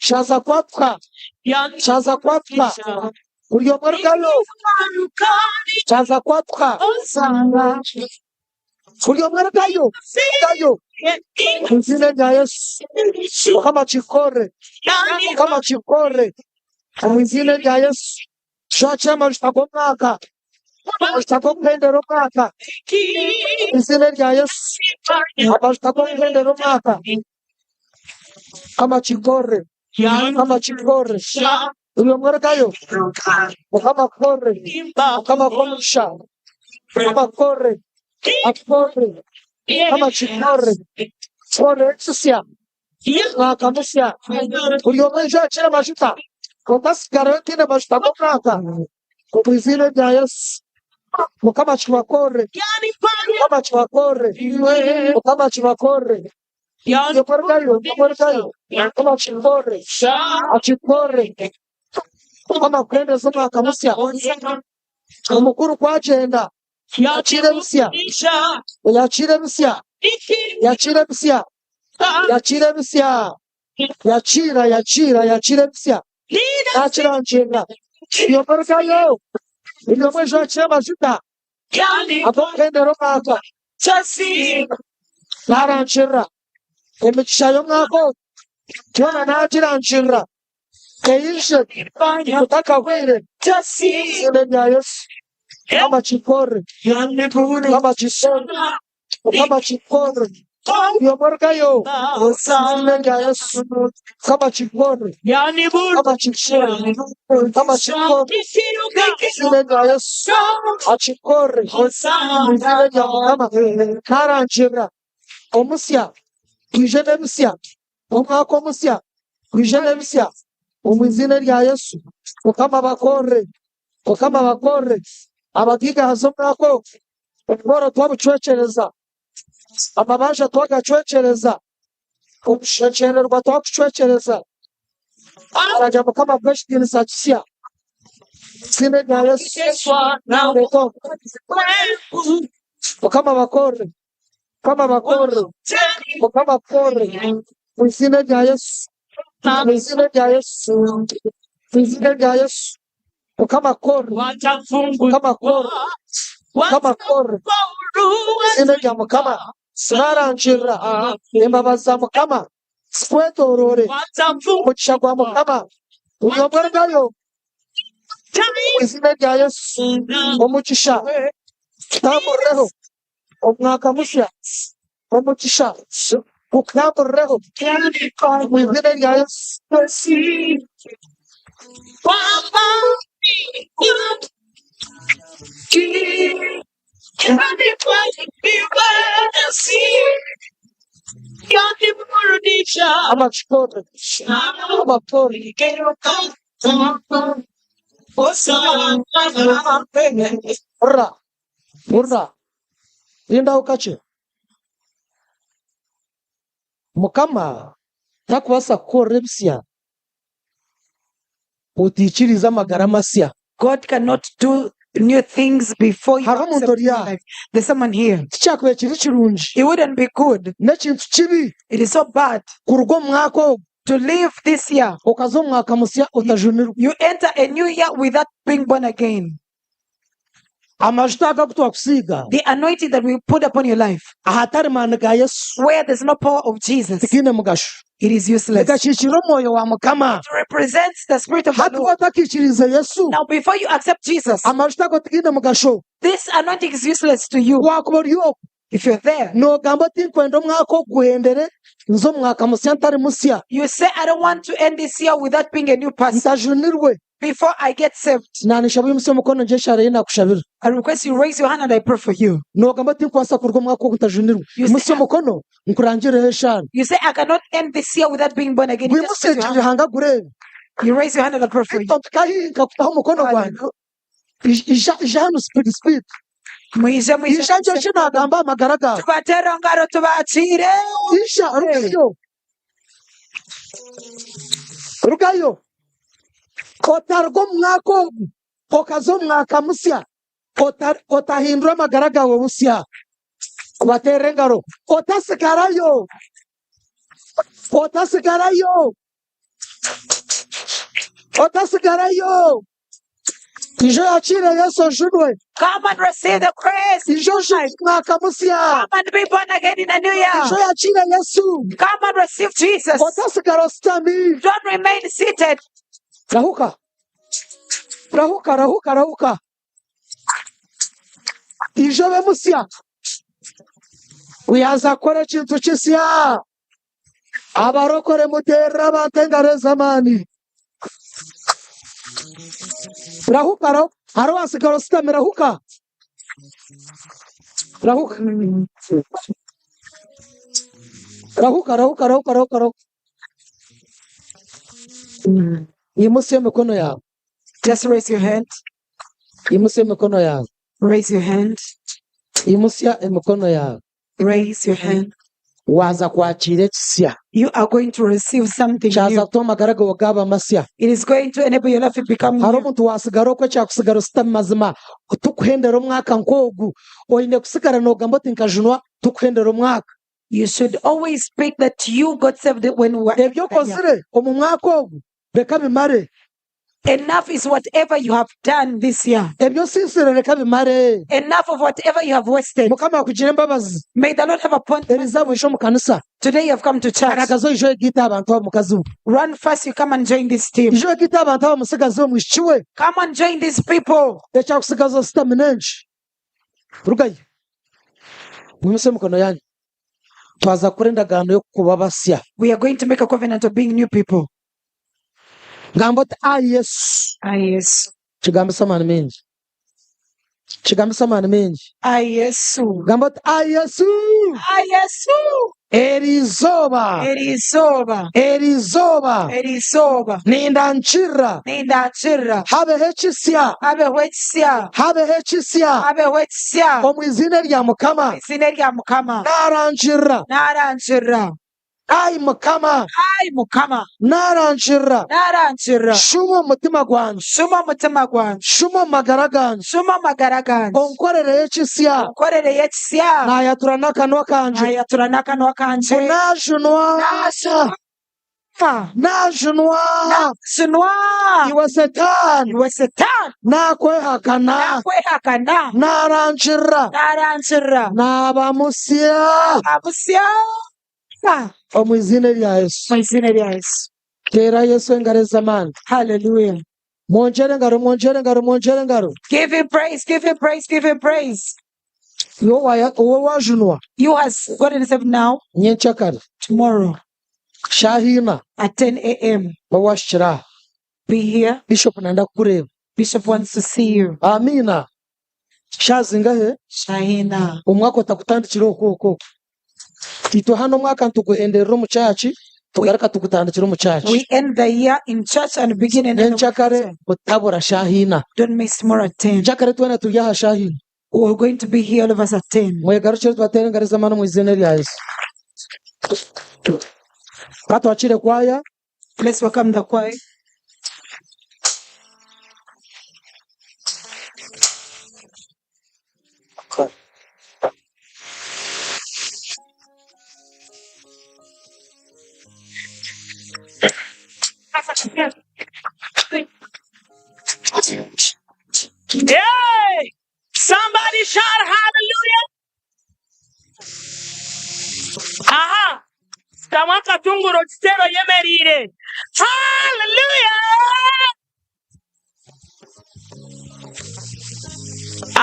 S1: kyaza kwatuka, kyaza kwatuka. Buri omwe rugayo, kyaza kwatuka. Buri omwe rugayo, rugayo. Omu iziina rya Yesu. Mukama akikore, Mukama akikore. Omu iziina rya Yesu. Shakira amajuta g'omwaka, amajuta g'okuhendera omwaka, omu iziina rya Yesu, amajuta g'okuhendera omwaka. Mukama akikorere, Mukama akikorere. Buri omwe rugayo, Mukama akukorere, Mukama akuhe omugisha, Mukama akukorere, akukorere, Mukama akikorere, akikorere ekisya. Omwaka musya, buri omwe aije akire amajuta, otasigarayo otaine majuta g'omwaka, omu iziina erya Yesu. Mukama akibakorere, Mukama akibakorere, Mukama akibakorere. Yokorugayo, yokorugayo, Mukama akikorere, akikorere. Mukama akuhendeze omwaka musya. Omukuru ku agyenda, yakiira ebisya, yakiira ebisya, yakiira ebisya. Yakiira ebisya, yakiira, yakiira, yakiira ebisya. Nakirangirira. Buri omwe rugayo, buri omwe aije akire amajuta ag'okuhendera omwaka. Narangirira emigisha y'omwaka ogu yoona nagirangirira eije kutakahweire. Omu eiziina rya Yesu. Mukama akikorere. Mukama akikorere. Mukama akikore. Buri omwe rugayo. Omu iziina rya Yesu. Mukama akikore. Mukama akikore. Mukama akikore. Omu iziina rya Yesu. Akikore. Omu iziina rya Mukama. Narangirira omusya. Twije n'ebisya. Omwaka omusya. Twije n'ebisya. Omu iziina rya Yesu. Mukama abakorere. Mukama abakorere. Abagaigahaze omwaka ogu. Obworo twabucwekyereza, amabanja twagacwekyereza, okushekyererwa twakucwekyereza. Aragira Mukama akuhe ekitiinisa kisya. Eiziina rya Yesu. Mukama abakorere. Mukama abakorere. Mukama akukorere. Omu eiziina rya Yesu. Omu iziina rya Yesu, omu iziina rya Yesu, Mukama akore, Mukama akore, Mukama akore. Omu iziina rya Mukama, narangirira embabazi za Mukama zikwetoroore, omugisha gwa Mukama buri omwe orugayo omu iziina rya Yesu, omugisha gutamburireho. Omwaka musya, omugisha gukutamburireho omu izina rya Yesu. Amakikore, amakikore. Hurira. Hurira, rindaho kakye. Mukama takubaasa kukukorera ebisya otaikiriize amagara masya.
S2: God cannot do new things before you
S1: Hariho omuntu
S2: accept
S1: ori
S2: new
S1: aha.
S2: life. There's someone here.
S1: Tikyakubaire kiri kirungi.
S2: It wouldn't be good.
S1: N'ekintu kibi.
S2: It is so bad.
S1: Kuruga omu mwaka ogu.
S2: To leave this year.
S1: Okaza omu mwaka musya otajunirwe.
S2: You enter a new year without being born again.
S1: Amajuta aga agu twakusiiga.
S2: The anointing that we put upon your life.
S1: Ahatari maani ga Yesu.
S2: Where there's no power of Jesus.
S1: Tigaine mugasho.
S2: It is useless.
S1: Nigakiikirira omwoyo wa Mukama.
S2: It represents the spirit of the
S1: Hati
S2: Lord.
S1: waaba otakiikiriize Yesu.
S2: Now before you accept Jesus.
S1: Amajuta ago tigaine mugasho.
S2: This anointing is useless to you.
S1: Waakuba ori okwo.
S2: If you're there.
S1: Noogamba oti Tinkwenda omwaka ogu guhendere nze omu mwaka musya ntari musya.
S2: You say I don't want to end this year without being a new person.
S1: Ntajunirwe.
S2: Before I get saved.
S1: Naanishaba oyimutsye omukono ngye eshaara ei naakushabira.
S2: I request you raise your hand and I pray for you.
S1: Noogamba oti Tinkubaasa kuruga omwaka ogu ntajunirwe.
S2: You say,
S1: Imutsya omukono nkurangireho eshaara.
S2: You say I cannot end this year without being born again. You just
S1: Gwimutsye
S2: raise your
S1: ngirire
S2: hand.
S1: Ruhanga agureebe.
S2: You raise your hand and I pray for you.
S1: Mpika haihi nkakutaho omukono gwangye. Ija, ija hanu speed speed.
S2: Mwije mwije
S1: Ija ngye eki naagamba aha magara gaawe.
S2: Tubateere engaro tubakiire.
S1: Ija, rugayo. Rugayo. Otaruga omu mwaka ogu okaza omu mwaka musya otahindura amagara gaawe busya. Kubateerera engaro. Otasigarayo. Otasigarayo. Otasigarayo. Ija oyakiire Yesu ojunwe.
S2: Come and receive the grace.
S1: Ija ojunwe omwaka musya.
S2: Come and be born again in a new year.
S1: Ija oyakiire Yesu.
S2: Come and receive Jesus.
S1: Otasigara oshutami.
S2: Don't remain seated.
S1: Rahuka. Rahuka, rahuka, rahuka. Ija obe musya. Yaaza kukora ekintu kisya. Abarokore muteerere abantu engaro ez'amaani. Rahuka, rahuka. Hariho owaasigara oshutami, rahuka. Rahuka. Rahuka, rahuka, rahuka, rahuka, rahuka. Imutsya emikono yaawe.
S2: Just raise your hand.
S1: Imutsya emikono yaawe.
S2: Raise your hand.
S1: Imutsya emikono yaawe.
S2: Raise your hand.
S1: Waaza kwakiira ekisya.
S2: You are going to receive something
S1: Kyaza
S2: new.
S1: kutuma amagara gawe gaaba masya.
S2: It is going to enable your life to become
S1: Hariho
S2: new.
S1: omuntu waatsigara okwo ekyakusigara oshutami mazima tikuhendera omwaka nk'ogu. Oine kutsigara noogamba oti nkajunwa tikuhendera omwaka.
S2: You should always speak that you got saved when we were
S1: Ebi okozire omu mwaka ogu reka bimare.
S2: Enough is whatever you have done this year.
S1: Ebi osiisire reka bimare.
S2: Enough of whatever you have wasted.
S1: Mukama akugire embabazi.
S2: May the Lord have upon
S1: Eri izooba oije omu kanisa.
S2: Today you have come to church.
S1: Garagaza oije oyegaite aha bantu aba mukazi we.
S2: Run fast you come and join this team.
S1: Ija oyegaite aha bantu aba musigazi we mwishiki we.
S2: Come and join these people.
S1: Ekyakusigaza oshutami n'enki? Rugayo. Mwimuse emikono yanyu. Twaza kukora endagaano y'okuba basya.
S2: We are going to make a covenant of being new people.
S1: Gamba oti, Ai Yesu.
S2: Ai Yesu.
S1: Kigambise amaani maingi. Kigambise amaani maingi.
S2: Ai Yesu.
S1: Gamba oti, Ai Yesu.
S2: Ai Yesu.
S1: Eri izooba.
S2: Eri izooba.
S1: Eri izooba.
S2: Eri izooba.
S1: Nindangirira.
S2: Nindangirira.
S1: Habeho ekisya.
S2: Habeho ekisya.
S1: Habeho ekisya.
S2: Habeho ekisya.
S1: Omu iziina erya Mukama.
S2: Omu iziina erya Mukama.
S1: Naarangirira.
S2: Naarangirira.
S1: Ai Mukama!
S2: Ai Mukama!
S1: Naarangirira.
S2: Naarangirira.
S1: Shuuma omu mutima gwangye.
S2: Shuuma omu mutima gwangye.
S1: Shuuma omu magara gangye.
S2: Shuuma omu magara gangye.
S1: Onkorereyo ekisya.
S2: Onkorereyo ekisya.
S1: Naayatura n'akanwa kangye.
S2: Naayatura n'akanwa kangye.
S1: Ngu naajunwa.
S2: Naajunwa.
S1: Naajunwa!
S2: Naajunwa!
S1: Iwe Setaani!
S2: Iwe Setaani!
S1: Naakwehakana!
S2: Naakwehakana!
S1: Naarangirira!
S2: Naarangirira!
S1: Naaba musya!
S2: Naaba musya!
S1: Omu iziina erya Yesu.
S2: Omu iziina erya Yesu.
S1: Teera Yesu engaro ez'amaani.
S2: Hallelujah.
S1: Mwongyere engaro, mwongyere engaro, mwongyere engaro.
S2: Give him praise, give him praise, give him praise.
S1: Iwe waya- Iwe waajunwa
S2: You has gotten saved now,
S1: nyenkyakare
S2: tomorrow
S1: shaaha ina
S2: at 10 a.m.
S1: ba waahikire aha.
S2: Be here.
S1: Bishop nayenda kukureeba.
S2: Bishop wants to see you.
S1: Amiina. Shaaha zingahe?
S2: Shaaha ina.
S1: Omwaka otakutandikire okwo okwo okwo. Itwe hanu omwaka nituguhenderera omu church, tugaruka tugutandikira omu church.
S2: We end the year in church and begin another one.
S1: Nyenkyakare mutabura shaaha ina.
S2: Don't miss tomorrow at 10.
S1: Nyenkyakare twena turi aha shaaha ina.
S2: We're going to be here all of us at 10.
S1: Mwegarukire tubateere engaro ez'amaani omu iziina erya Yesu. Ka twakire kwaya.
S2: Let's welcome the choir.
S3: Hey! Somebody shout hallelujah! Aha! Tamu akatunguru okiteera oyemereire. Hallelujah!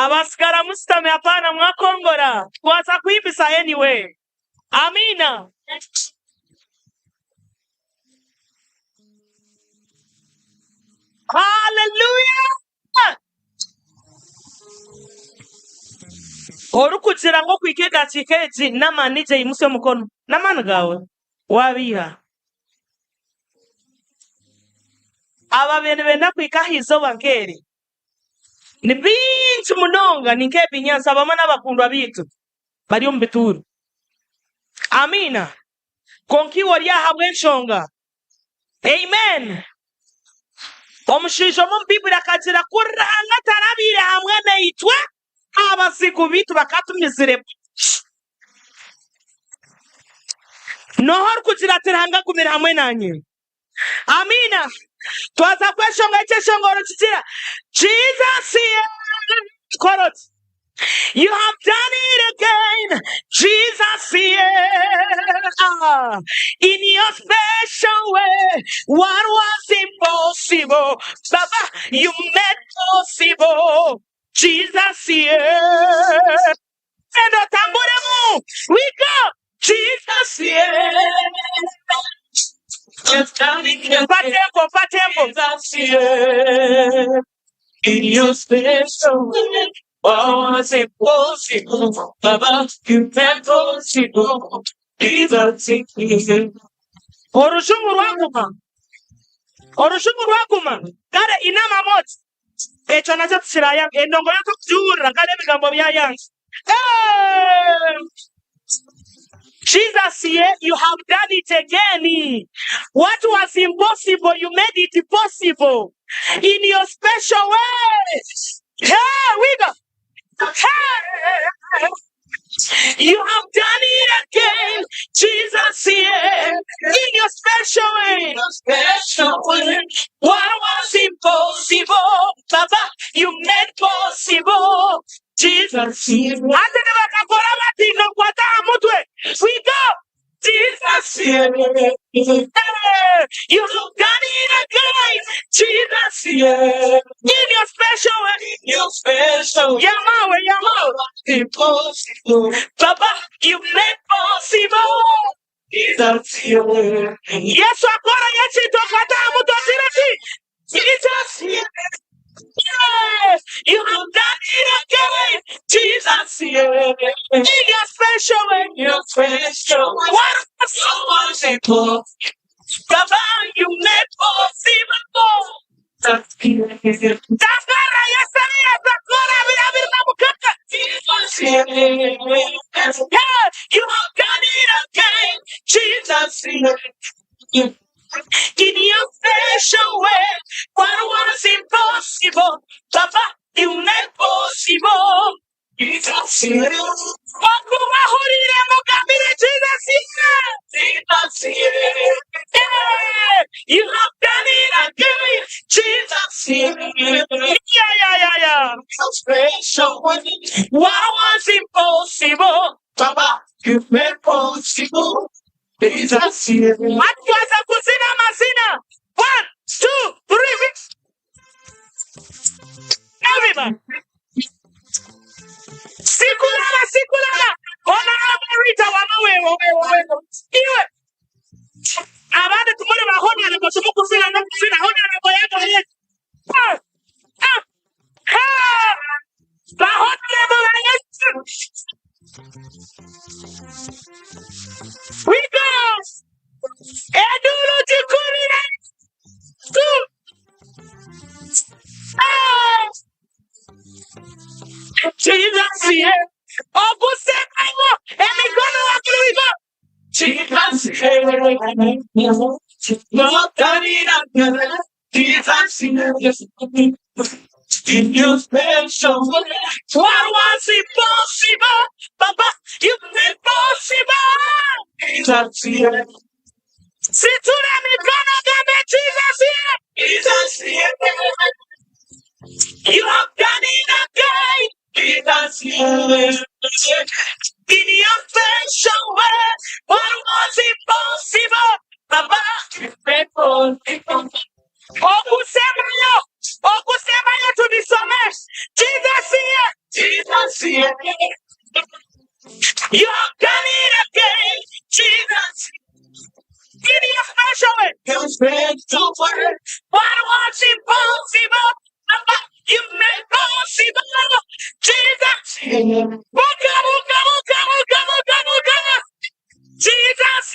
S3: Abasigara musitami hapana mwakongora. Twaza kuhimbisa anyway. Amina. Hallelujah! Orikugira ngu okuhika edakiika egi n'amaani gye imutsya omukono. N'amaani gaawe? Waabeiha. Ababaire nibenda kuhika aha izooba nk'eri ni baingi munonga ni nk'ebinyaatsi abamwe n'abakundwa baitu bari omu bituuro. Amiina. Kwonka iwe ori aha ahabw'enshonga. Amen. Omushaija omwe omu Baibuli akagira ku Ruhanga atarabaire hamwe naitwe, abazigu baitu bakatumizire busha. N'oha orikugira ati Ruhanga agumire hamwe nanye? Amiina. Twaza kweshonga ekyeshongoro kigira Jesus yeah. Kora oti. You have done it again, Jesus yeah. In your special way, what was impossible, Baba, you made possible. Jesus yeah. And otamburemu, we go. Jesus yeah. Mpa tempo, mpa tempo.
S4: In your special way, what was impossible, Baba, you made possible. Jesus,
S3: Orujungu rwaguma. Orujungu rwaguma. Kare inama moti. Ekyo nakyo tikirayanga. Endongo yo tokugihurira kare ebigambo byayanga. Hey! Jesus here, you have done it again. What was impossible, you made it possible. In your special way. Hey, we go. Hey! You have done it again, Jesus here. In your special way.
S4: special way.
S3: What was impossible, Baba, you made possible.
S4: Jesus,
S3: Ate nibakakora bati nokwata aha mutwe. We go.
S4: Jesus, yeah.
S3: Hey, you have done it again,
S4: Jesus, yeah.
S3: In your special way.
S4: Your special
S3: Yamawe, Yamawe.
S4: impossible.
S3: Baba, you made possible.
S4: Jesus, yeah.
S3: Yesu akora yekintu okwata aha mutwe agira ati
S4: Jesus, yeah.
S3: Yes, you have done it again,
S4: Jesus, yeah.
S3: In your special way.
S4: Your special way.
S3: What was
S4: What was impossible?
S3: Baba, you made possible. Takara yasariya takora birabirwa mukaka.
S4: Jesus, yeah.
S3: Hey, you have done it again,
S4: Jesus, yeah.
S3: In your special way. What was impossible, Baba, you made possible. Okubahurire mugambire Jesus yeah. Yeah. You have done it again. Jesus yeah. Yeah, yeah, yeah, yeah. What was impossible?
S4: Baba, you made possible. Jesus yeah.
S3: Atwaza kuzina amazina. One, two, three. Everybody. Sikulala, sikulala. Honorable Rita wama wewe wewe wewe. Iwe abandi tumuri ba honorable tumukuzina no kuzina honorable yako yetu. Ah, ah, ah. Ba honorable ba Yesu. We go. Edulu jikubire. Two. Ah. Jesus yeah. Okusemayo emikono waggulu we go.
S4: Jesus Jesus in your special way.
S3: What was impossible, Baba, you made possible.
S4: Jesus yeah.
S3: Situra mikono gambe Jesus yeah.
S4: Jesus yeah.
S3: You have done it again.
S4: Jesus yeah.
S3: In your special way. What was impossible, Baba?
S4: You made possible.
S3: Okusemayo, okusemayo tubisome. Jesus here.
S4: Jesus yeah.
S3: You have done it again. Jesus. In your special way.
S4: Your special way.
S3: What was impossible, Baba? You made possible. Jesus. Buka, buka, buka, buka, buka, buka. Jesus.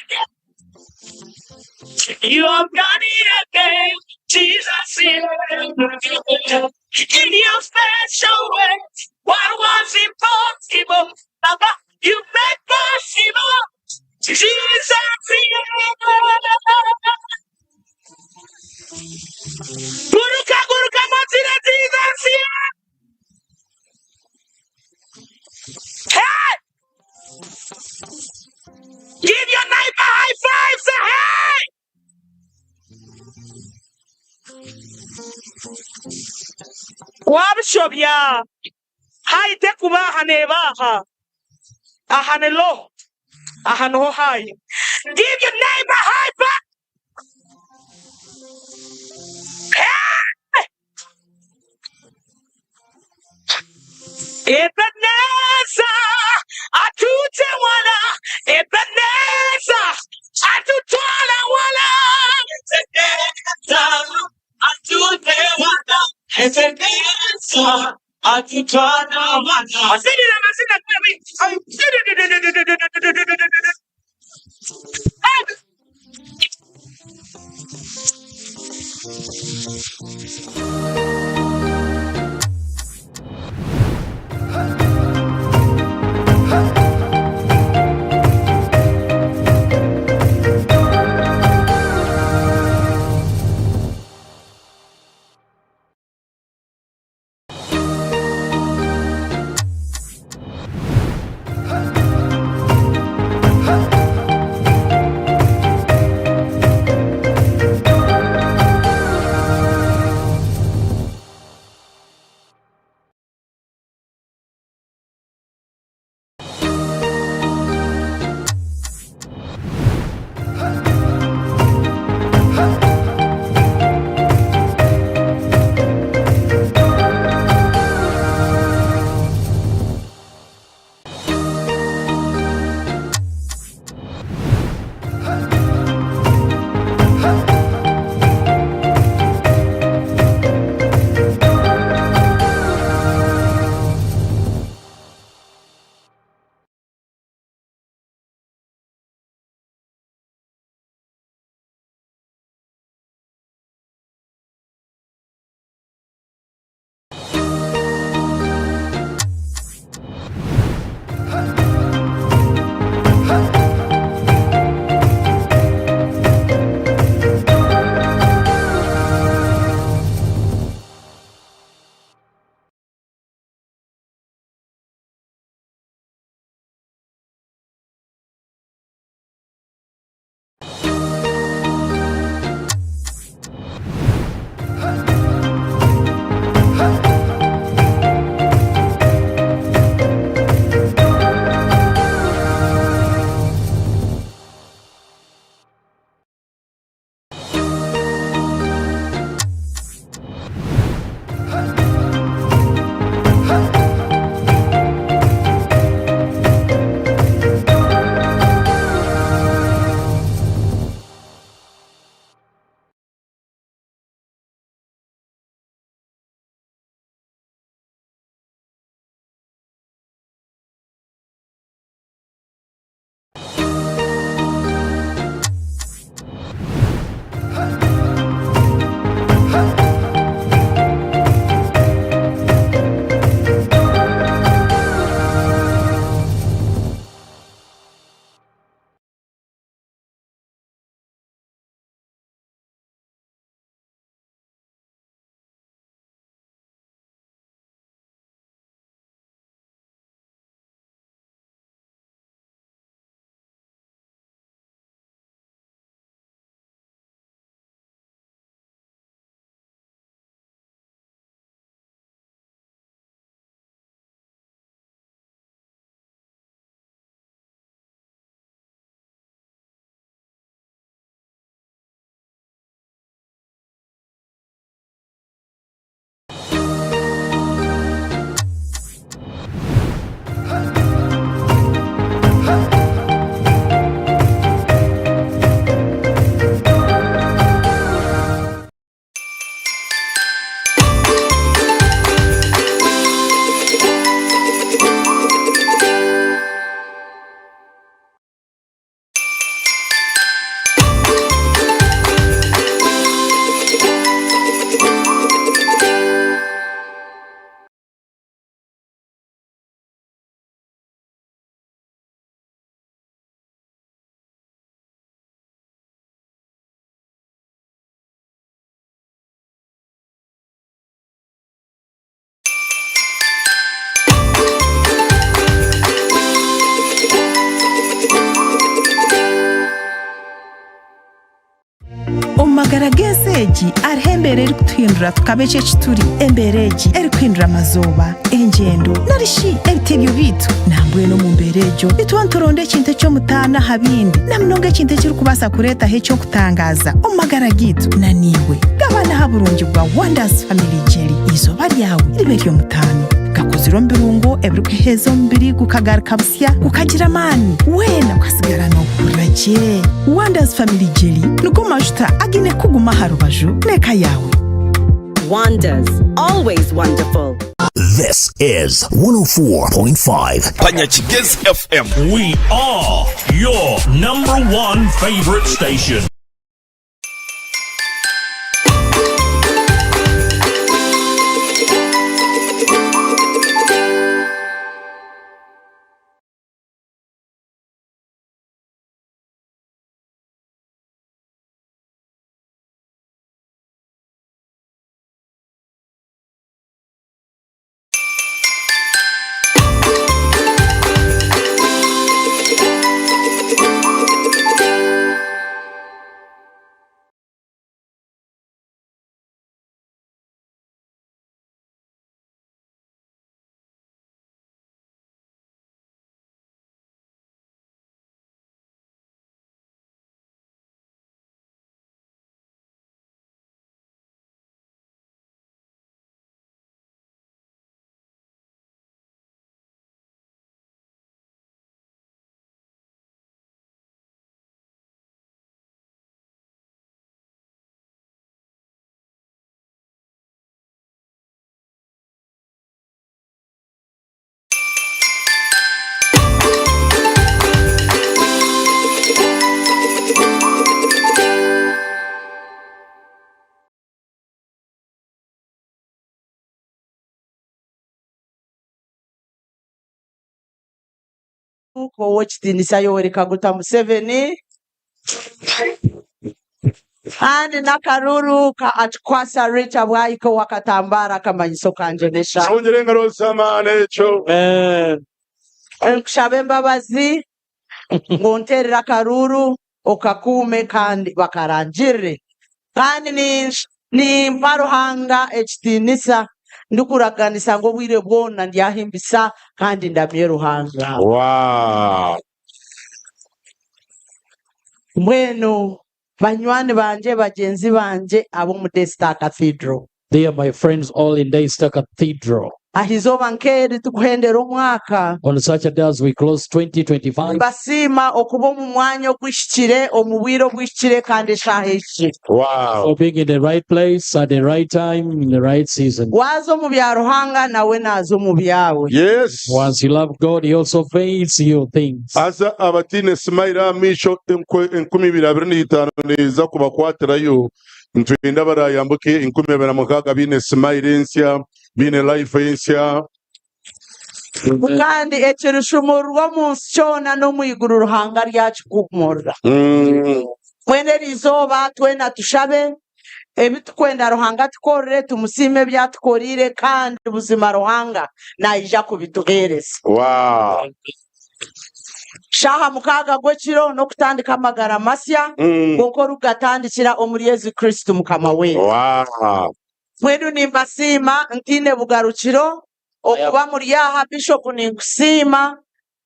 S3: You have done it again. Jesus. In your special way. What was impossible, Baba, you made possible. Jesus. Guruka, guruka, matira, Jesus. Hey! Give your neighbor high five. Say, hey! Wabishobya. Haite kubaha nebaha. Aha ni low. Aha niho high. Give your neighbor high five. Hey! Ebenezer, atute wala. Ebenezer, atutwala wala. Mazina, mazina, Hey!
S5: magara g'ensi egi hariho embeera erikutuhindura tukaba eki eki turi. Embeera egi erikuhindura amazooba, engyendo, nari shi ebitebyo byaitu. Nambwenu omu mbeera egyo nituba nituronda ekintu eky'omutaano aha bindi, na munonga ekintu ekirikubaasa kureetaho eky'okutangaaza omu magara gaitu. Na naiwe gabana aha burungi bwa Wonders Family Jelly. Eizooba ryawe ribe ery'omutaano. Gakozirwe omu birungo ebirikuheeza omubiri gukagaruka busya, gukagira amaani, weena okasigara noohurira gye. Wonders Family Jelly nigo majuta againe kukuguma aha rubaju n'eka yaawe.
S6: Wonders, always wonderful.
S7: This is 104.5.
S4: Panyakigezi FM.
S7: We are your number one favorite station.
S3: Ow'ekitiinisa Yoweri Kaguta Museveni kandi n'akaruuru ka Atukwasa Rita Bwahika ow'akatambaara akamanyiso kangye n'eshaaha.
S8: Twongyere engaro z'amaani ekyo.
S3: Nkushaba embabazi ngu onteerere akaruuru okakuume kandi bakarangirire. Kandi nimpa Ruhanga ekitiinisa ndikuraganisa ngu obwire bwona ndyahimbisa kandi ndamye Ruhanga.
S8: Wow!
S3: Mbwenu banywani bangye, bagyenzi bangye ab'omu Daystar Cathedral.
S9: Dear my friends all in Daystar Cathedral.
S3: Aha izooba nk'eri turikuhendera omwaka.
S9: On such a day as we close 2025.
S3: Nimbasiima okuba omu mwanya oguhikire, omu bwire obuhikire kandi eshaaha ehikire.
S8: Wow.
S9: For being in the right place at the right time in the right season.
S3: Waaza omu bya Ruhanga nawe naaza omu byawe.
S8: Yes.
S9: Once you love God, he also fails you things.
S8: Haza abataine smile aha maisho 2025 neeza kubakwatirayo. Nitwenda abarayambuke 2026 baine smile ensya, baine life ensya.
S3: Kandi ekirishumururwa omu nsi kyona n'omu iguru Ruhanga aryakikumurira. Mbwenu eri izooba twena tushabe ebi turikwenda Ruhanga atukorere, tumusiime ebi atukoreire kandi buzima Ruhanga naija kubituheereza.
S8: Wow.
S3: Shaaha mukaaga gw'ekiro n'okutandika amagara masya, kwonka orikugatandikira omuri Yesu Kristo Mukama waitu.
S8: Wow.
S3: Mbwenu nimbasiima ntaine bugarukiro okuba muri aha. Bishop ninkusiima.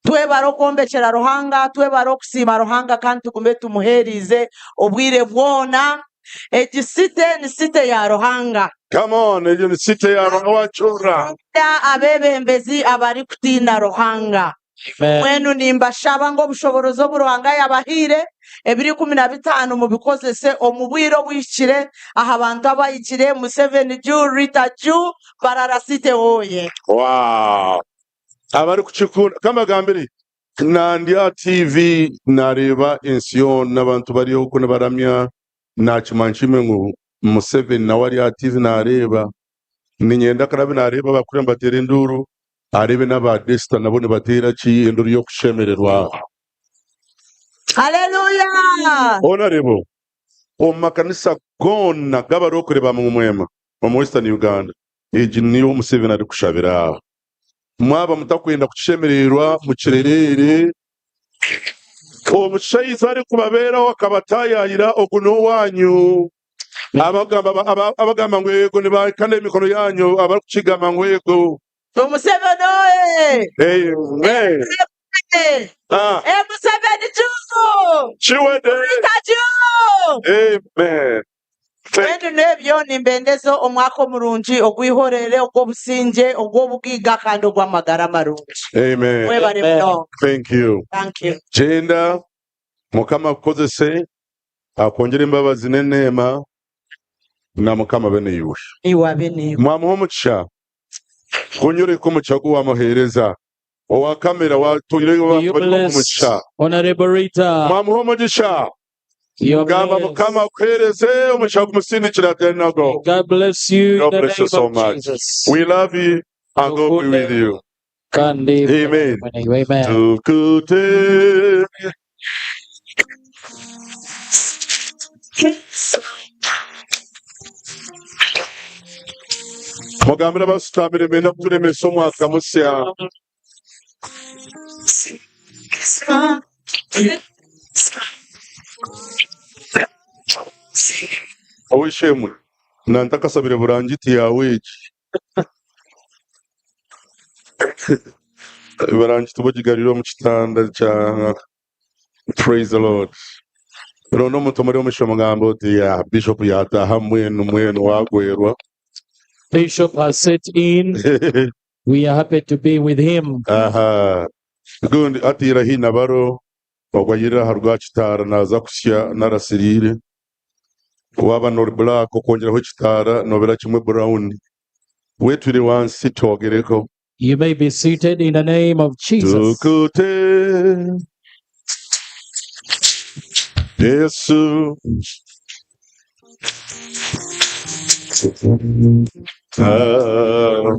S3: Twebare okwombekyera Ruhanga, twebare okusiima Ruhanga kandi tugume tumuheerize obwire bwona. Egi site ni site ya Ruhanga.
S8: Come on, egyo ni site ya Ruhanga wakyurira.
S3: Nda abeebembezi abarikutiina Ruhanga. Mbwenu nimbashaba ngu obushoboorozi obu Ruhanga yaabahaire, ebiro 15 mubikozese omu bwire obuhikire aha bantu abahikire, Museveni juu, Rita juu, Mbarara City hoye.
S8: Wow. Abarikukikunda kambagambire nandi aha TV nareeba ensi yoona abantu bari okwo nibaramya nakimanya kimwe ngu Museveni nawe ari aha TV nareeba niinyenda ku araabe naareeba abakuru nibateera enduuru areebe n'aba Daystar nabo nibateera ki enduuru y'okushemererwa.
S3: Haleluya!
S8: Hoona reeba omu makanisa goona g'abarokore ba Mumwema omu Western Uganda egi niyo Museveni arikushabira aha. Mwaba mutakwenda kukishemererwa mukirereere. Omushaija arikubabeeraho akabataayaayira ogu n'owaanyu. Abagamba aba- abagamba ngu yego nibakanda emikono yanyu abarikukigamba ngu yego.
S10: Museveni oye!
S8: Amen. Ah,
S10: Museveni juu!
S8: kiwedde.
S10: Rita juu!
S8: Amen. Thank
S10: Mbwenu n'ebyo nimbendeza omwaka omurungi ogw'ihorere, ogw'obusingye, ogw'obugiiga kandi ogw'amagara marungi.
S8: Amen.
S10: Mwebare
S9: Amen.
S10: munonga.
S8: Thank you.
S10: Thank you.
S8: Gyenda Mukama akukozese akwongyere embabazi n'eneema na Mukama abe naiwe.
S10: Iwe abe naiwe.
S8: Mwamuha omugisha kunyoreka omugisha gu wamuheereza. Owa kamera watwire
S9: Do
S8: abantu
S9: you
S8: bari
S9: bless
S8: omugisha.
S9: Honorable Rita?
S8: Mwamuha omugisha.
S9: You are
S8: Gamba
S9: blessed.
S8: Mukama akuheereze omugisha gumusindikira atari nago.
S9: God bless you in
S8: God
S9: the
S8: bless you
S9: name
S8: so
S9: of
S8: much.
S9: Jesus.
S8: We love you and God be with you.
S9: Kandi
S8: Amen.
S9: Amen.
S8: Tukute. Mugambire abashutamire mbenda kuturemesa omwaka musya. Ow'eishe-emwe, nantakasabire burangiti yaawe egi. Burangiti ogigarire omu kitanda kya Praise the Lord. Ronda omuntu omuri omu maisho omugambe oti ya Bishop yataaha mbwenu mbwenu wagwerwa.
S9: Bishop has set in. We are happy to be with him.
S8: Aha. Gundi atiira haihi na baro ogwo ayirira aha rwa kitaara naaza kusya narasiriire. Waaba nori black okwongyeraho ekitaara noobera kimwe brown. Wetwire wansi twogereko.
S9: You may be seated in the name of Jesus.
S8: Tukute Yesu. Ah.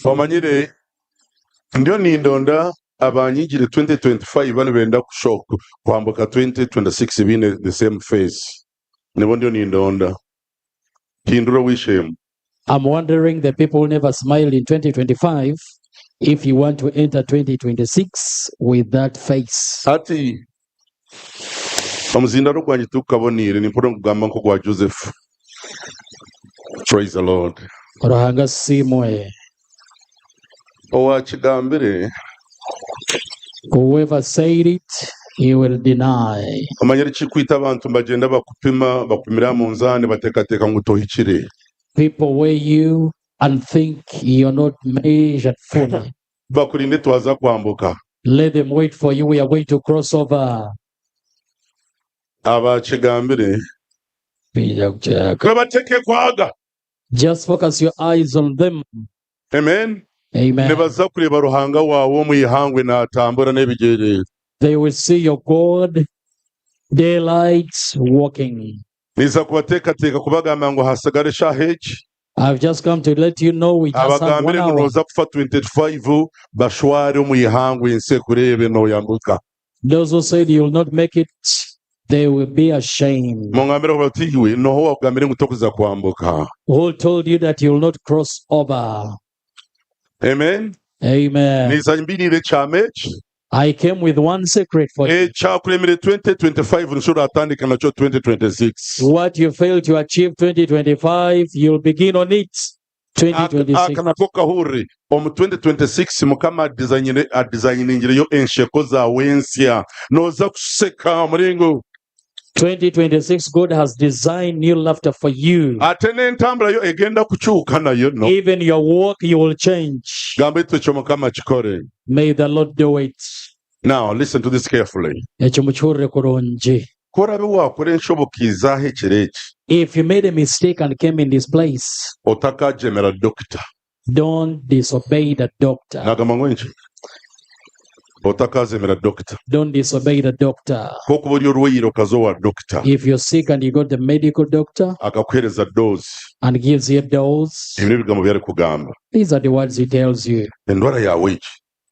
S8: Omanyire Ndiyo nindonda abanyigire 2025 banu benda kushoka kwambuka 2026 biine the same face. Nibo ndiyo nindonda. Hindura ow'eishe-emwe.
S9: I'm wondering the people who never smiled in 2025 if you want to enter 2026 with that face.
S8: Hati omuzindaro gwangye tigukaboneire nimpurira nikugamba nk'ogwa Joseph. Praise the Lord.
S9: Ruhanga asiimwe.
S8: Owakigambire.
S9: Whoever said it, he will deny.
S8: Omanyire ekirikwita abantu nibagyenda bakupima, bakupimira aha munzaani bateekateeka ngu tohikire.
S9: People weigh you and think you're not measured fully.
S8: Bakurinde twaza kwambuka.
S9: Let them wait for you, we are going to cross over.
S8: Abakigambire. Babateeke kwaga.
S9: Just focus your eyes on them.
S8: Amen.
S9: Amen.
S8: Nibaza kureeba Ruhanga waawe omu ihangwe naatambura n'ebigyere.
S9: They will see your God daylight walking.
S8: Niiza kubateekateeka kubagamba ngu hasigara eshaaha egi.
S9: I've just come to let you know we just have one
S8: Abagambire ngu
S9: hour.
S8: nooza kufa 25 bashware omu ihangwe ensi ekureebe nooyambuka.
S9: Those who said you'll not make it, they will be ashamed.
S8: Mungambire bati iwe noha owakugambire ngu tokuza kwambuka.
S9: Who told you that you'll not cross over?
S8: Amen.
S9: Amen.
S8: Niiza mbiniire ekyama eki.
S9: I came with one secret for you.
S8: Ekyakuremire 2025 nikyo oratandika nakyo 2026.
S9: What you failed to achieve 2025, you'll begin on it 2026.
S8: Aka nako kahurire omu 2026 Mukama adizayiningireyo ensheko zaawe ensya. Nooza kusheka omuringo.
S9: 2026 God has designed new laughter for you.
S8: Ate n'entambura yo egenda kukyuka nayo no.
S9: Even your walk you will change.
S8: Gamba itwe ekyo Mukama akikore.
S9: May the Lord do it.
S8: Now listen to this carefully.
S9: Ekyo mukihurire kurungi.
S8: Ku oraabe waakora enshobe okaiza aha ekiro eki.
S9: If you made a mistake and came in this place.
S8: Otakagyemera dokita.
S9: Don't disobey the doctor.
S8: Naagamba ngu enki? Otakazemera dokita.
S9: Don't disobey the doctor.
S8: Ku okuba ori orwaire okaza owa dokita.
S9: If you're sick and you go to the medical doctor.
S8: Akakuheereza dose.
S9: And gives you a dose.
S8: Ebi n'ebigambo bi arikugamba.
S9: These are the words he tells you.
S8: Endwara yaawe egi.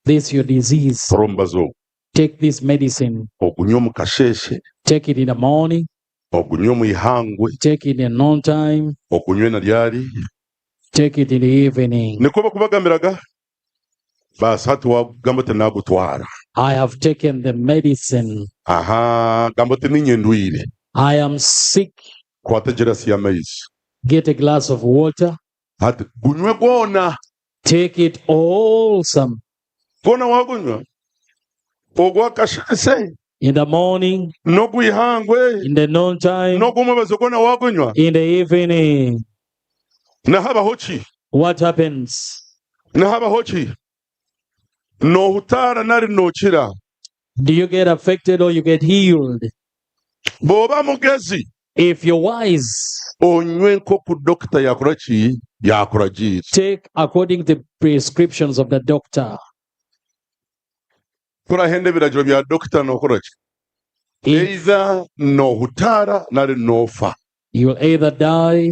S9: This your disease.
S8: Tora omubazi ogu.
S9: Take this medicine.
S8: Ogunywe omu kasheeshe.
S9: Take it in the morning.
S8: Ogunywe omu ihangwe.
S9: Take it in noon time.
S8: Ogunywe na ryari.
S9: Take it in the evening.
S8: Nikwo bakubagambiraga? Baasi hati wagamba oti nagutwara.
S9: I have taken the medicine.
S8: Aha, gamba oti ninye ndwire.
S9: I am sick.
S8: Kwata egirasi y'amaizi.
S9: Get a glass of water.
S8: Hati gunywe gwona.
S9: Take it all some.
S8: Gwona wagunywa ogw'akasheeshe.
S9: In the morning.
S8: N'ogw'eihangwe.
S9: In the noontime.
S8: N'ogw'omwebazo gwona wagunywa.
S9: In the evening.
S8: Nihabaho ki?
S9: What happens?
S8: Nihabaho ki? Noohutaara nari nookira?
S9: Do you get affected or you get healed?
S8: Bw'oba mugezi.
S9: If you're wise.
S8: Onywe nk'oku dokita yaakora ki? Yaakuragiira.
S9: Take according to the prescriptions of the doctor.
S8: Ku orahenda ebiragiro bya dokita nookora ki? Either noohutaara nari noofa.
S9: You'll either die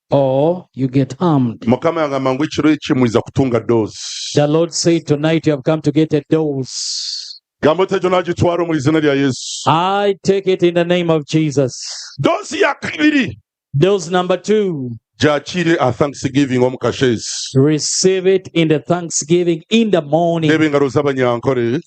S9: or you get harmed.
S8: Mukama yagamba ngu ekiro eki mwiza kutunga dose.
S9: The Lord said tonight you have come to get a dose.
S8: Gamba oti egyo nagitwara omu izina rya Yesu.
S9: I take it in the name of Jesus.
S8: Dose ya kabiri.
S9: Dose number 2.
S8: Gyakiire aha Thanksgiving omu kasheeshe.
S9: Receive it in the Thanksgiving in the morning.
S8: Reeba engaro z'abanyankore.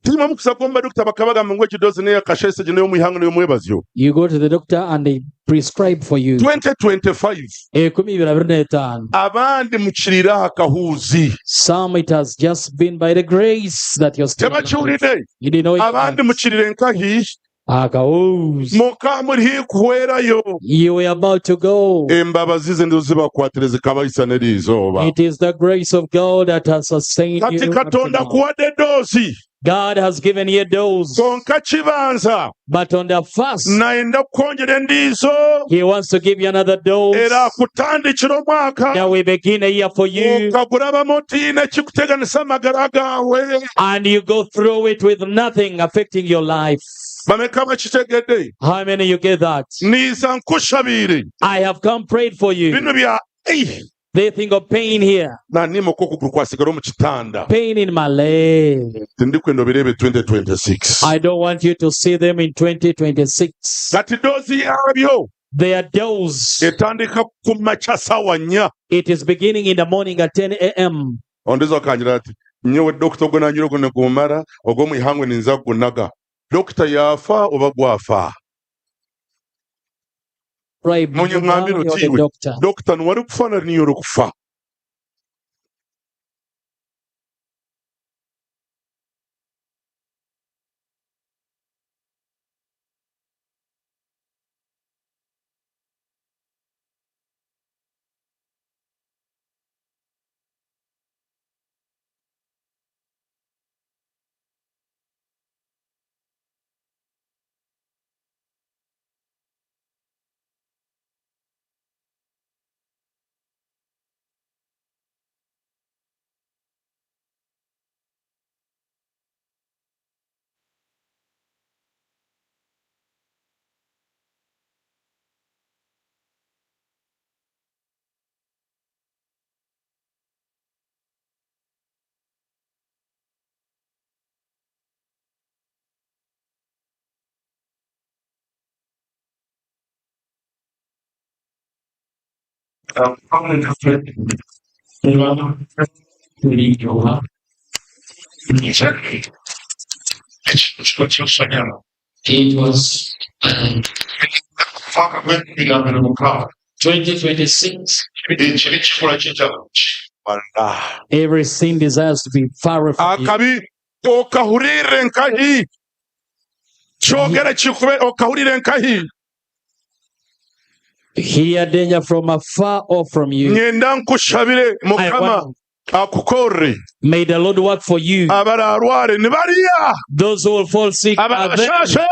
S8: Tiimwe mukuza kuba omu badokita bakabagamba ngu egi dose n'eya kasheeshe egi n'ey'omu ihanga n'ey'omwebazyo.
S9: You go to the doctor and they prescribe for you.
S8: 2025.
S9: 2025.
S8: Abandi mukiriire aha kahuuzi.
S9: Some it has just been by the grace that you're still alive.
S8: Tebakiwulire.
S9: You didn't know it.
S8: Abandi mukirire nkahi?
S9: Akahuuzi.
S8: Muka muri haihi kuhwerayo.
S9: You were about to go.
S8: Embabazi ze nizo zibakwatire zikabahisya n'eri izooba.
S9: It is the grace of God that has sustained
S8: Kati
S9: you up to
S8: Katonda
S9: now.
S8: akuwadde doozi.
S9: God has given you a dose.
S8: Kwonka kibanza.
S9: But on the first,
S8: Nayenda kukwongyera endiijo.
S9: He wants to give you another dose.
S8: Era akutandikira omwaka.
S9: That we begin a year for you.
S8: Okagurabamu otiine ekikuteganisa amagara gaawe.
S9: And you go through it with nothing affecting your life.
S8: Bameka abakitegedde?
S9: How many you get that?
S8: Niiza nkushabiire.
S9: I have come prayed for you.
S8: Binu bya ei.
S9: They think of pain here.
S8: Naniima oku okuguru kwasigara omu kitanda.
S9: Pain in my leg.
S8: Tindikwenda obireebe 2026.
S9: I don't want you to see them in 2026.
S8: Kati doozi yaabyo.
S9: Their dose.
S8: Etandika ku makya saawa nnya.
S9: It is beginning in the morning at 10 a.m.
S8: Ondiijo akangira ati, Nyowe dokita ogu nanyire ogu nigumara, ogw'omu ihangwe ninza kugunaga. Dokita yaafa oba gwafa? Munyingambire oti iwe, dokita niwe arikufa nari niiwe orikufa?
S9: It was 2026. Every sin desires to be far from you.
S8: Akabi okahurire nkahi? Kyogere kikube okahurire nkahi?
S9: Hear danger from afar off from you.
S8: Nyenda nkushabire Mukama akukorere.
S9: May the Lord work for you.
S8: Abararware ni bariya.
S9: Those who will fall sick are them.
S8: Abarashashe.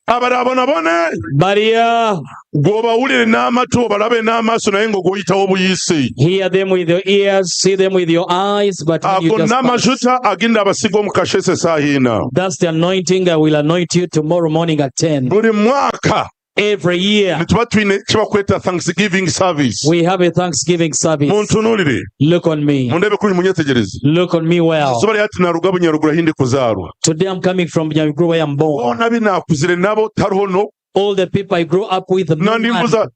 S8: Abarabonabone.
S9: Bariya.
S8: Gw'obawulire n'amatu obalabe n'amaaso naye ng'oguyitawo buyisi.
S9: Hear them with your ears, see them with your eyes, but when you
S8: Ago
S9: just pass.
S8: n'amajuta agenda abasiga omu kashese esaaha ina.
S9: That's the anointing I will anoint you tomorrow morning at 10.
S8: Buri mwaka.
S9: Every year.
S8: Nituba twine eki bakweta Thanksgiving service.
S9: We have a Thanksgiving service.
S8: Muntunuulire.
S9: Look on me.
S8: Mundeebe kuri munyetegyereze.
S9: Look on me well.
S8: Izooba ryahati naaruga Bunyaruguru ahi ndikuzaarwa.
S9: Today I'm coming from Bunyaruguru where I'm born.
S8: Boona abu naakuzire nabo tariho no.
S9: All the people I grew up with, no one.
S8: Nandimbuza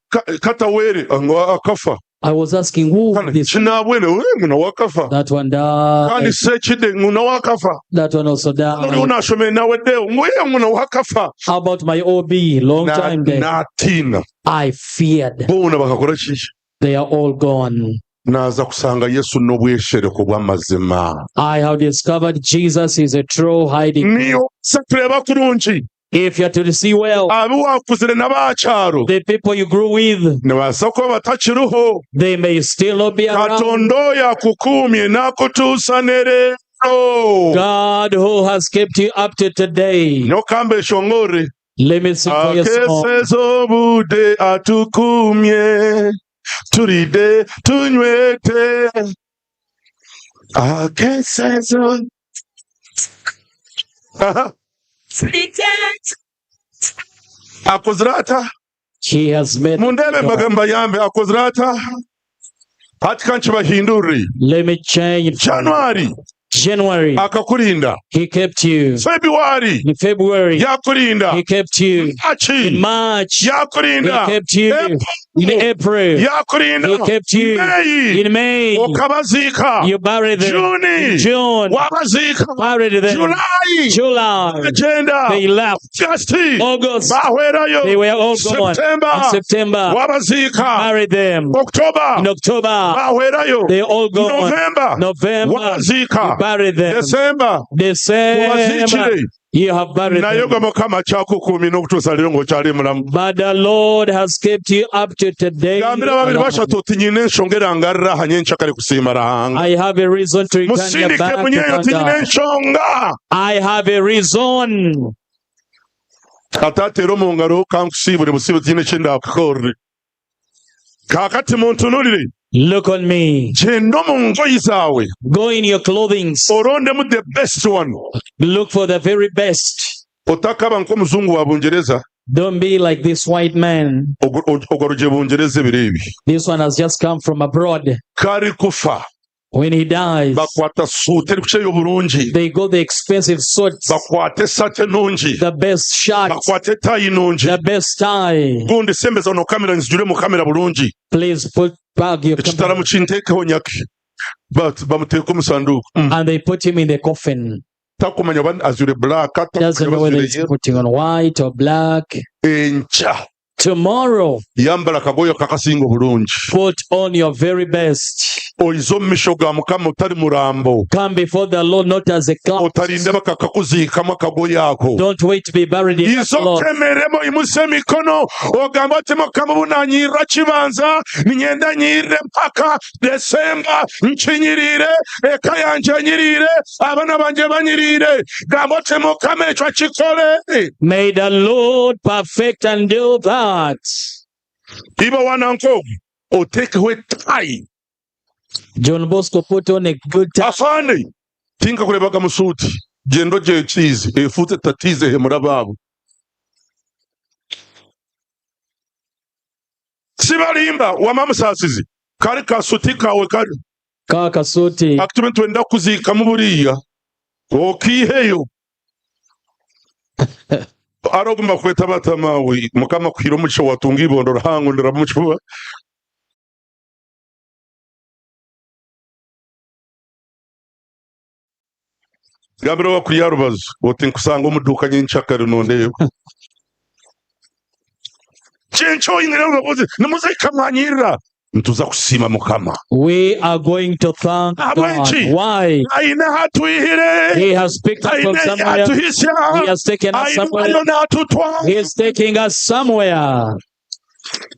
S8: Katawere ngu akafa.
S9: I was asking who
S8: Kandi
S9: this
S8: Kinabwene we ngu nawe akafa.
S9: that one
S8: Kandi
S9: died,
S8: Sekide ngu nawe akafa.
S9: that one also
S8: Oriho
S9: died.
S8: nashomere nawe Deo ngu ye ngu nawe akafa.
S9: How about my OB? Long time dead.
S8: Natiina.
S9: I feared.
S8: Boona bakakora ki?
S9: They are all gone.
S8: Naaza kusanga Yesu n'obweshereko bw'amazima.
S9: I have discovered Jesus is a true hiding place.
S8: Niyo kureeba kurungi.
S9: If you are to see well,
S8: Abu wakuzire n'abakyaro
S9: the people you grew with,
S8: nibaasa kuba batakiriho.
S9: they may still not be around.
S8: Katonda oyo akukuumye n'akutuusa ne leero.
S9: God who has kept you up to today.
S8: Nyokambe eshongore.
S9: Let me sing for you a song.
S8: Akeseza obude atukumye turide tunywete akeseza. Aha. Akozire ata?
S9: He has made.
S8: Mundebe mbagamba yambe akozire ata? Hati kankibahindurire.
S9: Let me change.
S8: January
S9: January,
S8: akakurinda.
S9: he kept you.
S8: February
S9: In February,
S8: yakurinda.
S9: he kept you.
S8: March
S9: In March, he
S8: yakurinda.
S9: kept you. In April, he
S8: yakurinda.
S9: kept you.
S8: May
S9: In May,
S8: okabaziika.
S9: you buried them.
S8: June
S9: In June,
S8: wabaziika.
S9: buried them.
S8: July
S9: July,
S8: agenda.
S9: they left.
S8: August
S9: August,
S8: bahwerayo.
S9: they were all gone.
S8: September
S9: In September,
S8: wabaziika.
S9: buried them.
S8: October
S9: In October,
S8: bahwerayo.
S9: they all gone.
S8: November
S9: November, you
S8: wabaziika.
S9: buried them.
S8: December
S9: December,
S8: wabaziikire.
S9: you have buried
S8: Naye
S9: them.
S8: gwe Mukama kyakukuumye n'okutuusa leero ng'okyali mulamu.
S9: But the Lord has kept you up to today.
S8: Gambira babiri bashatu oti nyine enshonga erangarira aha nyencakare kusiima Ruhanga.
S9: I have a reason to return you
S8: Musindike
S9: back to
S8: munyeyo
S9: thank
S8: oti nyine
S9: God.
S8: enshonga.
S9: I have a reason.
S8: Atateera omu ngaro kankusiibure busiibe tinyine eki ndakukorere. Kaakati muntunulire.
S9: Look on me.
S8: Gyenda omu ngoyi zaawe.
S9: Go in your clothings.
S8: Orondemu the best one.
S9: Look for the very best.
S8: Otakaba nk'omuzungu wa Bungereza
S9: Don't be like this white man.
S8: ogarugye Bungereza ebiro ebi.
S9: This one has just come from abroad.
S8: Kari kufa
S9: When he dies,
S8: bakwata suuti erikukyeyo oburungi.
S9: they got the expensive suits,
S8: Bakwata esaati enungi.
S9: the best shirt,
S8: Bakwata etaayi nungi.
S9: the best tie.
S8: Gundi sembeza ono kamera nzijure mu kamera bulungi.
S9: Please put back your
S8: Ekitaramo
S9: camera.
S8: kinteekeho nyake. Bamuteeka omu sanduuku.
S9: And they put him in the coffin.
S8: Takumanya oba azwire black, takumanya
S9: Doesn't
S8: oba
S9: know whether
S8: azwire
S9: he's
S8: yellow.
S9: putting on white or black.
S8: Enkya
S9: Tomorrow,
S8: yambala akagoye kakasinga obulungi.
S9: put on your very best.
S8: Oize omu misho ga Mukama otari murambo.
S9: Come before the Lord not as a clown.
S8: Otarinda bakakakuziikamu akagoye ako.
S9: Don't wait to be buried in that
S8: Izo
S9: cloth.
S8: okemeremu oimuse emikono ogambe oti Mukama obu nanyirira kibanza ninyenda nyirire mpaka Desemba nkinyirire eka yangye enyirire abaana bangye banyirire gamba oti Mukama ekyo akikole.
S9: May the Lord perfect and do that.
S8: Iba wana nk'ogu oteekeho etayi.
S9: John Bosco put on a good tie.
S8: Afande tinkakurebaga mu suuti gyenda ogyekiize efuute tatiize hemura baabo. Sibalimba wama musaasizi kari kasuti kawe kari
S9: Kaka suti.
S8: akitume twenda kuziikamu buriya okiiheyo. Aroguma kweta batamawe Mukama kuhira omugisha watunga ibondo ruhango ndiramu kifuba. Gambira wakuriya rubazu oti nkusanga omu duuka nyenkyakare nondeeba. Kyenkyo oyingira rubazu nimuzika mwanyirira. Nituza kusiima Mukama.
S9: We are going to thank God.
S8: Ahabw'enki?
S9: Why?
S8: Aine ahatwihire.
S9: He has picked us from
S8: Aine
S9: somewhere.
S8: yatuhisya.
S9: He has taken us
S8: Aine
S9: somewhere.
S8: ayo natutwara.
S9: He is taking us somewhere.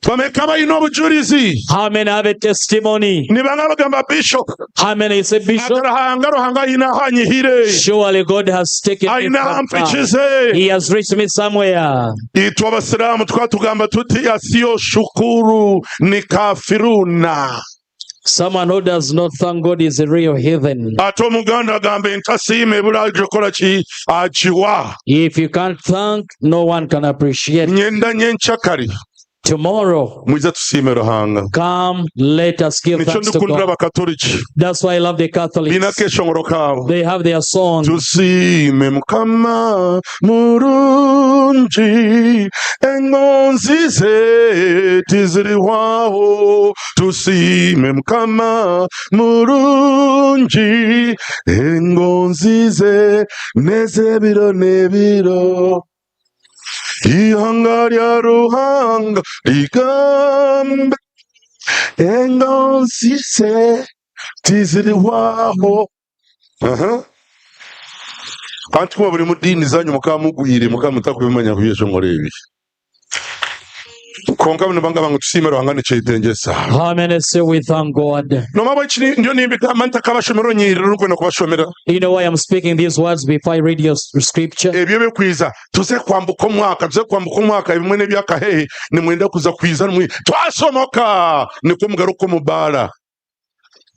S8: Bameka balina obujulizi?
S9: How many have a testimony?
S8: Ni banga bagamba bishop.
S9: How many say bishop?
S8: Ruhanga Ruhanga aine ahanyihire.
S9: Surely God has taken me
S8: Aine
S9: from far.
S8: ahampikize.
S9: He has reached me somewhere.
S8: Itwe abasiraamu twatugamba tuti asiyo shukuru ni kafiruna.
S9: Someone who does not thank God is a real heathen.
S8: Ate Omuganda agamba entasiima ebula agikola ki agiwa.
S9: If you can't thank, no one can appreciate.
S8: Nyenda nyenkyakare.
S9: Tomorrow,
S8: Mwije tusiime Ruhanga.
S9: come, let us give
S8: Nikyo
S9: thanks to
S8: ndikundira
S9: God.
S8: Abakatoriki.
S9: That's why I love the
S8: Baine
S9: Catholics.
S8: akeshongoro kaabo.
S9: They have their song.
S8: Tusiime Mukama murungi, engonzi ze tizirihwaho. Tusiime Mukama murungi, engonzi ze n'ez'ebiro n'ebiro. Ihanga rya Ruhanga rigambe, engonzi ze tizirihwaho. Aha. Anti kuba buri mu diini zanyu mukaba mugwire mukaba mutakubimanya kubyeshongoro ebi. Kwonka nibangamba ngu tusiime Ruhanga nikyetengyesa.
S9: How many say we thank God?
S8: Nomaba eki ndiyo nimbigamba ntakabashomera onyiriro orikwenda kubashomera.
S9: You know why I'm speaking these words before I read your scripture?
S8: Ebyo ebikwiza tuze kwambuka omwaka tuze kwambuka omwaka ebimwe n'ebyakahehe nimwenda kuza kwiza nimwe twasomoka nikwo mugaruka omu baara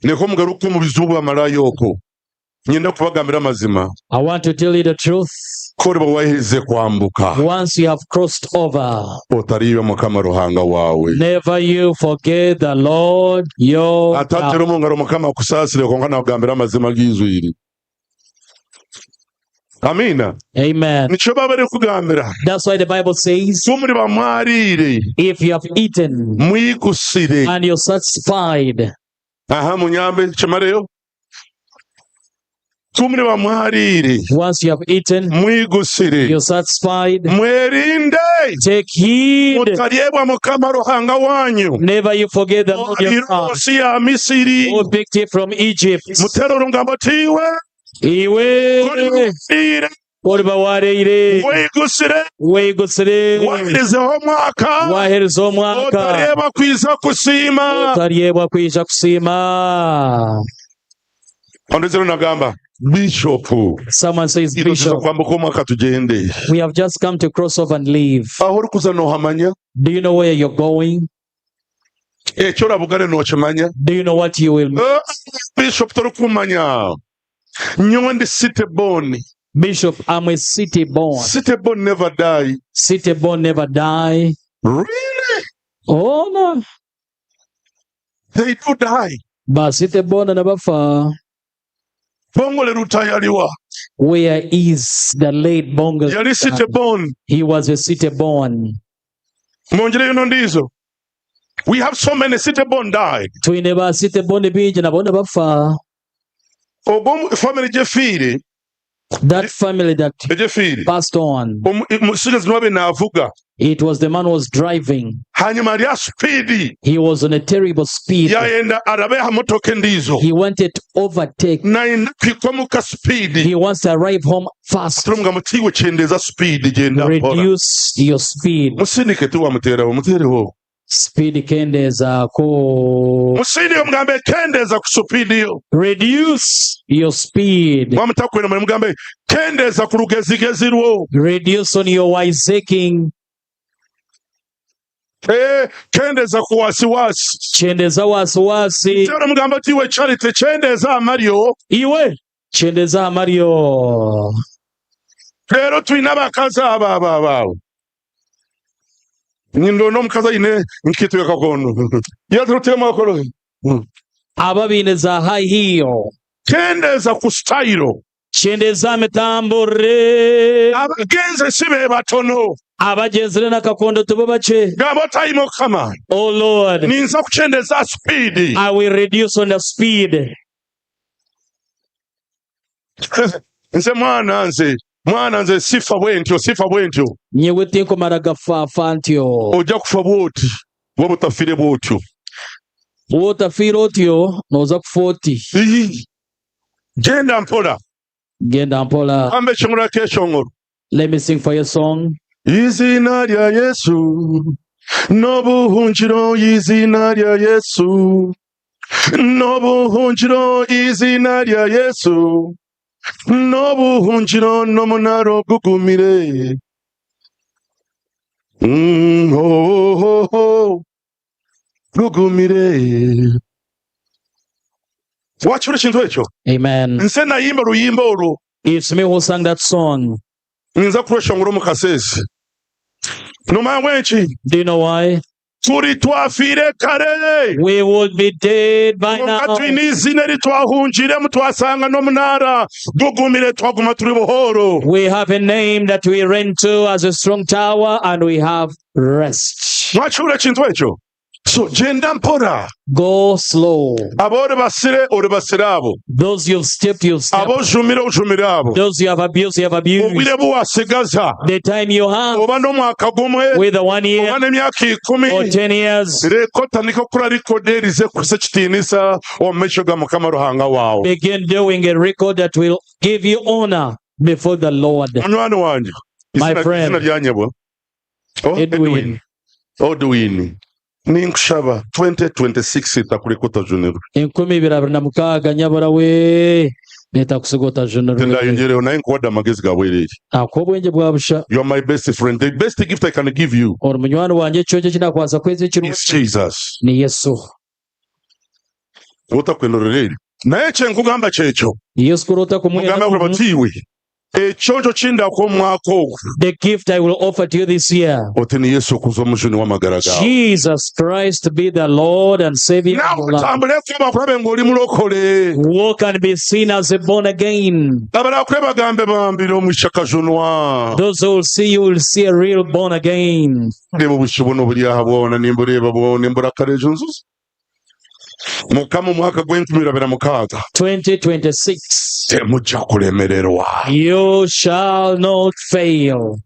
S8: nikwo mugaruka omu bizibu bwamaraaya okwo. Nyenda kubagambira amazima.
S9: I want to tell you the truth.
S8: Ku oriba waherize kwambuka.
S9: Once you have crossed over.
S8: Otariiba Mukama Ruhanga waawe.
S9: Never you forget the Lord your God.
S8: Atatera omu ngaro Mukama akusaasire kwonka nakugambira amazima agaijwire. Amiina.
S9: Amen.
S8: Nikyo baba barikugambira.
S9: That's why the Bible says,
S8: Ku muriba mwariire.
S9: If you have eaten.
S8: Mwigusire.
S9: And you're satisfied.
S8: Aha munyambe kimareyo. Ku muriba mwariire.
S9: Once you have eaten,
S8: Mwigusire.
S9: you're satisfied.
S8: Mwerinde.
S9: Take heed.
S8: Mutaryebwa Mukama Ruhanga wanyu.
S9: Never you forget the Lord your
S8: Owabaihire omu
S9: God.
S8: nsi ya Misiri.
S9: Who picked you from Egypt.
S8: Mutere orungambo oti iwe.
S9: Iwe.
S8: Oriba
S9: Oriba wareire.
S8: Weigusire.
S9: Weigusire.
S8: Waherizeho omwaka.
S9: Waherize omwaka.
S8: Otaryebwa kwija kusiima.
S9: Otaryebwa kwija kusiima.
S8: Ondiijo nagamba Bishop.
S9: Someone says
S8: Itwe tuza
S9: Bishop.
S8: kwambuka omwaka tugyende.
S9: We have just come to cross over and leave.
S8: Ahu orikuza nohamanya?
S9: Do you know where you're going?
S8: Eki orabugane nokimanya?
S9: Do you know what you will meet?
S8: Bishop torikumanya. Nyowe ndi city born.
S9: Bishop, I'm a city born.
S8: City born never die.
S9: City born never die.
S8: Really?
S9: Oh no.
S8: They do die.
S9: Ba city born nibafa.
S8: Bongole Lutaaya aliwa.
S9: Where is the late Bongole?
S8: Yali city born.
S9: He was a city born.
S8: Mwongereyo n'ondiijo. We have so many city born died.
S9: Twine ba city born bingi nabo nibafa.
S8: Ogwo family gyefiire.
S9: That family that
S8: Egyefiire.
S9: passed on.
S8: Omusigazi niwe abe naavuga.
S9: It was the man who was driving.
S8: Hanyuma ari aha sipiidi.
S9: He was on a terrible speed.
S8: Yayenda arabe aha motoka endiijo.
S9: He wanted to overtake.
S8: Nayenda kuhika omuka sipiidi.
S9: He wants to arrive home fast.
S8: Turamugamba tuti iwe kyendeza sipiidi gyenda mpora.
S9: Reduce your speed.
S8: Musindike tiwamuteeraho muteereho.
S9: Speed kendezaako.
S8: Musindike omugambe kendeeza ku supiidi yo.
S9: Reduce your speed.
S8: Mwamutakwenda mwe mugambe kendeeza ku rugezigezi rwo.
S9: Reduce on your wiseacring.
S8: Eh, kendeeza ku wasiwasi.
S9: Kyendeza wasiwasi.
S8: Tera omugambe oti iwe Charity kendeeza amaryo.
S9: Iwe kyendeza amaryo.
S8: Reero twine abakazi aba aba aba aba. Nindoona omukazi aine enkaito ya kakondo. Yaza oteemu akoro.
S9: Aba baine za high heel.
S8: Kendeeza ku sitayiro.
S9: Kyendeza amitamburire.
S8: Abagenze si be batono.
S9: Abagyenzire na kakondo tibo bakye.
S8: Gamba oti ai Mukama.
S9: Oh Lord.
S8: Ninza kukyendeza sipiidi.
S9: I will reduce on the speed.
S8: Nze mwana nze mwana nze sifa bwentyo sifa bwentyo.
S9: Nyowe tinkumara gafafa ntyo.
S8: Ojja kufa bwoti waba otafire bwotyo.
S9: Waaba otafiire otyo noza kufa oti.
S8: Ii. Gyenda mpora.
S9: Genda mpora.
S8: Gamba ekishongoro akeshongoro.
S9: Let me sing for you a song.
S8: Izina rya Yesu n'obuhungiro izina rya Yesu n'obuhungiro izina rya Yesu n'obuhungiro n'omunara ogugumire. Oh, oh, oh, gugumire. Wakira ekintu ekyo?
S9: Amen.
S8: Nze nayimba oruyimba orwo.
S9: It's me who sang that song.
S8: Ninza kurweshongora omu kaseese. Nomanya mbwenki?
S9: Do you know why?
S8: Turi twafiire kare.
S9: We would be dead by
S8: Kwonka
S9: now.
S8: twine eiziina eri twahungiremu twasanga n'omunaara gugumire twaguma turi buhooro.
S9: We have a name that we run to as a strong tower and we have rest.
S8: Mwakihurira ekintu ekyo? So gyenda mpora.
S9: Go slow.
S8: Abu oribasire, oribasire abo.
S9: Those you've stepped, you've stepped.
S8: Abu ojumire, ojumire abo.
S9: Those you have abused, you have abused.
S8: Obwire bu watsigaza.
S9: The time you have.
S8: Oba n'omwaka gumwe.
S9: Whether one year.
S8: Oba n'emyaka ikumi.
S9: Or 10 years.
S8: Reeka otandike kukora record erize kukuhisa ekitiinisa omu maisho ga Mukama Ruhanga waawe.
S9: Begin doing a record that will give you honor before the Lord.
S8: Munywani wangye.
S9: My friend.
S8: Izina rya nyebwa. Oh,
S9: Edwin.
S8: Edwin. Ninkushaba 2026 etakureka otajunirwe.
S9: 2026 nyabura we netakusiga otajunirwe.
S8: Tindayongyereho naye nkuwadde amagezi ga bwereere.
S9: Akuha obwengye bwa busha.
S8: You are my best friend. The best gift I can give you.
S9: Ori munywani wangye ekiconco eki nakubaasa kuheeza ekirungi.
S8: Is Jesus.
S9: Ni Yesu.
S8: Otakwenda ororere. Naye ekyenkugamba kyekyo.
S9: Yesu kuri otakumwenda.
S8: Mugambe oti iwe ekiconco ki ndakuha omu mwaka ogu.
S9: The gift I will offer to you this year.
S8: Oti ni Yesu okuza omujuni w'amagara gaawe.
S9: Jesus Christ be the Lord and Savior of
S8: Nawe
S9: your life.
S8: otambuleko bakurabe ngu ori murokore.
S9: Walk and be seen as a born again.
S8: Abarakureba bagambe bambire omwishiki akajunwa.
S9: Those who will see you will see a real born again.
S8: Reeba obushwi bunu oburi aha bwona nimbureeba bwona embura kare ejo nzuzi. Mukama omwaka gw'enkumi abiri na mukaaga.
S9: 2026.
S8: Temujja kuremererwa.
S9: You shall not fail.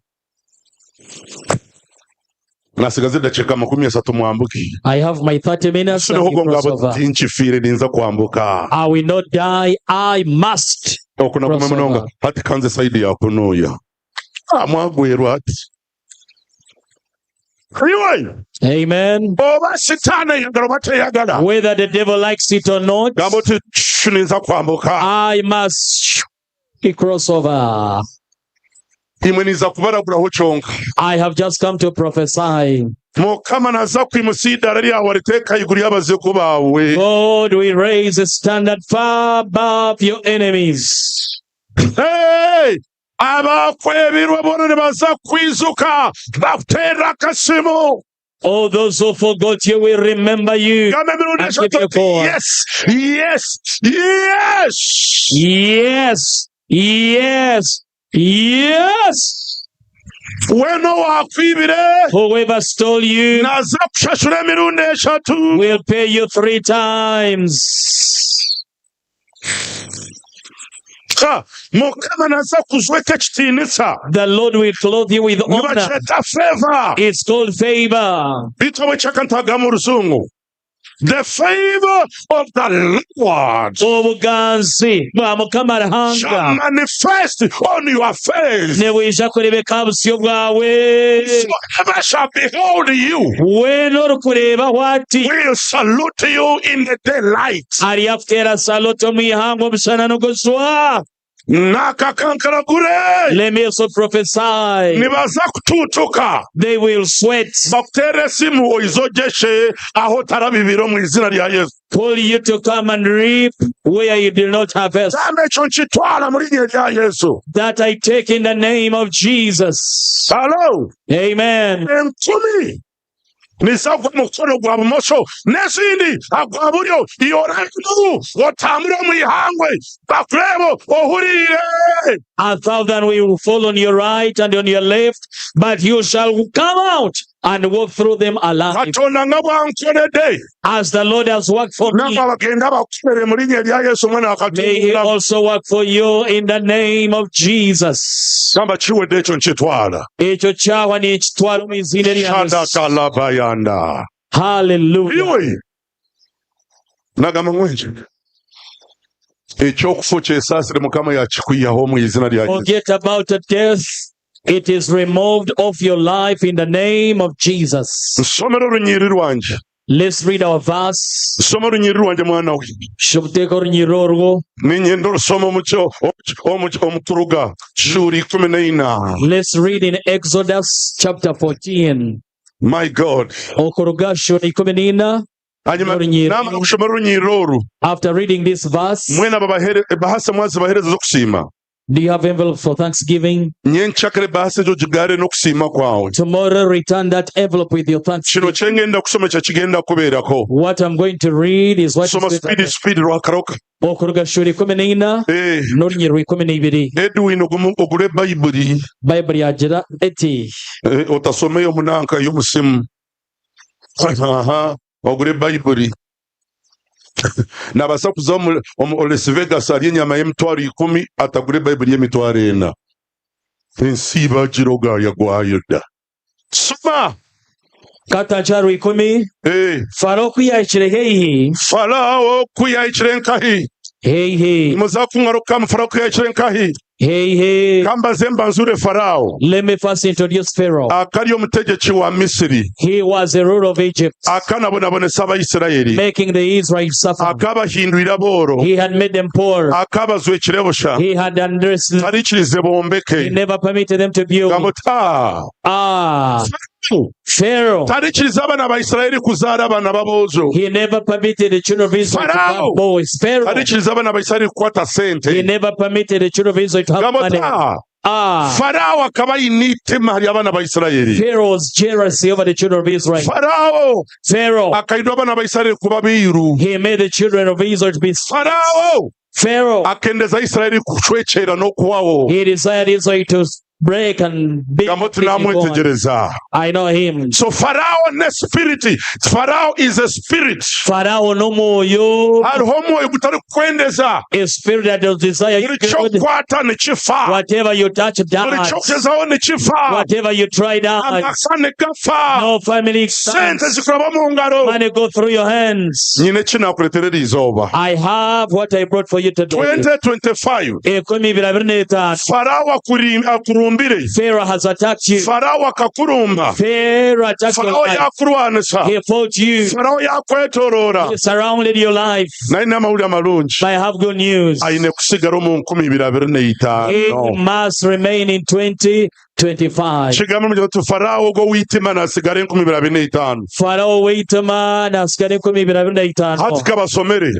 S8: Nasigaza edakiika 30 mwambuke.
S9: I have my 30 minutes and
S8: Nsureho
S9: you
S8: ogwo
S9: cross
S8: ngabo
S9: over.
S8: tinkifiire ninza kwambuka.
S9: I will not die. I must.
S8: Okwo nagume
S9: Cross
S8: munonga.
S9: over.
S8: Hati kanze sayidi ya kunuya. Ah, mwagwerwa hati. Iwe.
S9: Amen.
S8: Oba sitaane eyagala oba teyagala.
S9: Whether the devil likes it or not,
S8: Gamba oti "Shh, ninza kwambuka.
S9: I must cross over.
S8: Imwe ninza kubaraguraho kyonka.
S9: I have just come to prophesy.
S8: Mukama naza kwimusa eidaara ryawe ariteeka ahaiguru y'abazigu baawe.
S9: God will raise a standard far above your enemies.
S8: Hey! Abakwebirwe boona nibaza kwizuka bakuteerere akasimu.
S9: All those who forgot you will remember you.
S8: Gamba emirundi
S9: And give
S8: eshatu
S9: you
S8: oti,
S9: call.
S8: Yes, yes, yes.
S9: Yes, yes, yes.
S8: Weena owaakwibire
S9: Whoever stole you
S8: naza kushashura emirundi eshatu.
S9: will pay you 3 times.
S8: Ha! Mukama naza kujweka ekitiinisa.
S9: The Lord will clothe you with honor.
S8: Nibakyeta favor.
S9: It's called favor.
S8: Beitu habw'ekyaka mu ruzungu. The favor of the Lord
S9: Obuganzi bwa Mukama Ruhanga
S8: shall manifest on your face.
S9: nibwija kureebeka aha busyo bwawe.
S8: Whoever shall behold you
S9: Weena orikureebaho ati
S8: will salute you in the daylight.
S9: aryakuteera saluti omu ihanga omushana nigujwa.
S8: Nakakankaragure.
S9: Let me also prophesy.
S8: Nibaza kutuutuka.
S9: They will sweat.
S8: Bakuteere esimu oizogyeshe aho otarabibire omu izina rya Yesu.
S9: Call you to come and reap where you did not harvest.
S8: Gamba ekyo nkitwara muri rye rya Yesu.
S9: That I take in the name of Jesus.
S8: Hello.
S9: Amen.
S8: Enkumi nizagwa mukono gwa bumosho n'ezindi agwa buryo iyoranu otambure omu ihangwe bakurebe ohuriire.
S9: 1,000 will fall on your right and on your left, but you shall come out and walk through them alive.
S8: Katonda nga bw'ankoledde.
S9: As the Lord has worked for me,
S8: Nabo abagenda bakukolere mu linnya erya Yesu omwana wa
S9: may he
S8: Katonda.
S9: also work for you in the name of Jesus.
S8: Gamba kiwedde ekyo nkitwala.
S9: Ekyo kyahwa ninkitwara omu iziina erya Yesu.
S8: Shadakalabayanda.
S9: Hallelujah.
S8: Iwe. Nagamba ngu ekyo. Ekyokufa okyesaasire Mukama yakikwihaho omu izina rya Yesu.
S9: Forget about the death. It is removed off your life in the name of Jesus.
S8: Nsomera orunyiriri rwangye.
S9: Let's read our verse.
S8: Nsoma orunyiriri rwangye mwana we.
S9: Shobuteka orunyiriri orwo.
S8: Niinyenda orusoma omu Kuruga shuura ikumi na ina.
S9: Let's read in Exodus chapter 14.
S8: My God.
S9: Okuruga shuura ikumi na ina.
S8: Hanyuma
S9: Orunyiriri.
S8: namara kushoma orunyiriri oru.
S9: After reading this verse,
S8: Mwena bahasa mwazibahereza z'okusiima.
S9: Do you have envelopes for Thanksgiving?
S8: Nyenkyakare ebaasa egyo ogigarre n'okusiima kwawe.
S9: Tomorrow return that envelope with your
S8: Kino
S9: thanksgiving.
S8: kyengenda kusoma ekyo kigenda kubeerako.
S9: What I'm going to read is what is
S8: Soma
S9: going to
S8: speed
S9: happen.
S8: speed rwakaroka.
S9: Okuruga shuura 14
S8: Eh,
S9: n'orunyiriri rwa 12.
S8: Edwin ogumu ogure Baibuli
S9: Baibuli yagira eti.
S8: eh, otasoma ey'omunanka ey'omusimu. Aha, ogure Baibuli. Nabaasa kuza omu, omu Las Vegas arye enyama y'emitwaro 10 atagure Baibuli y'emitwaro ena. Ensi bagiroga yagwayo dda. Soma!
S9: Kata rwa 10.
S8: Eh,
S9: Farawo ku yaahikire haihi,
S8: Farao ku yahikire nkahi?
S9: haihi,
S8: Muza kungarukamu Farao ku yahikire nkahi?
S9: haihi.
S8: Kambaze mbanzure Farao.
S9: Let me first introduce Pharaoh.
S8: Akari omutegeki wa Misiri.
S9: He was a ruler of Egypt,
S8: Akanabonabonesa Abaisiraeli.
S9: making the Israelites suffer.
S8: Akabahindwira abooro.
S9: He had made them poor.
S8: Akabazwekire busha.
S9: He had undressed them.
S8: Tarikirize
S9: He
S8: bombeke.
S9: never permitted them to build.
S8: Gambo oti, "Ah,
S9: Ah, Pharaoh.
S8: Tarikiriza abaana ba Isiraeli kuzaara abaana b'aboojo.
S9: He never permitted the children of Israel to have
S8: Farao.
S9: boys. Pharaoh.
S8: Tarikiriza abaana ba Isiraeli kukwata
S9: He
S8: sente.
S9: never permitted the children of Israel to have
S8: Gambo oti,
S9: money.
S8: "Ah,
S9: Ah,
S8: Farao akaba aine eitima ahari abaana ba Isiraeli.
S9: Pharaoh's jealousy over the children of Israel.
S8: Farao
S9: Pharaoh.
S8: akahindura abaana ba Isiraeli kuba abairu.
S9: He made the children of Israel to be slaves.
S8: Farao
S9: Pharaoh.
S8: akendeza Isiraeli kucwekyera n'okuhwaho.
S9: He desired Israel to break and be.
S8: Gambo oti,
S9: be gone.
S8: namwetegyereza.
S9: I know him.
S8: So Farao ne spirit. Farao is a spirit.
S9: Farao n'omwoyo.
S8: Hariho omwoyo gutarikukwendeza.
S9: A spirit that does desire
S8: Buri
S9: you good.
S8: ky'okwata nikifa.
S9: Whatever you touch
S8: Buri
S9: dies.
S8: ky'ogezaho nikifa.
S9: Whatever you try dies.
S8: Amaka nigafa.
S9: No family
S8: Sente
S9: stands.
S8: zikuraba omu ngaro.
S9: Money go through your hands.
S8: Nyine eki naakureetera eri izooba.
S9: I have what I brought for you today.
S8: 2025
S9: 2025.
S8: Farao akurumbire.
S9: Pharaoh has attacked you.
S8: Farao akakurumba.
S9: Pharaoh attacked your
S8: Farao
S9: life.
S8: yaakurwanisa.
S9: He fought you.
S8: Farao yaakwetoroora.
S9: He surrounded your life.
S8: Naye n'amawulire amarungi.
S9: But I have good news.
S8: Aine kusigara omu 2025.
S9: He must remain in 2025.
S8: Kigambo mugira oti Farao ogwo ow'itima naasigara 2025.
S9: Farao w'eitima naasigara 2025.
S8: Hati kabasomere.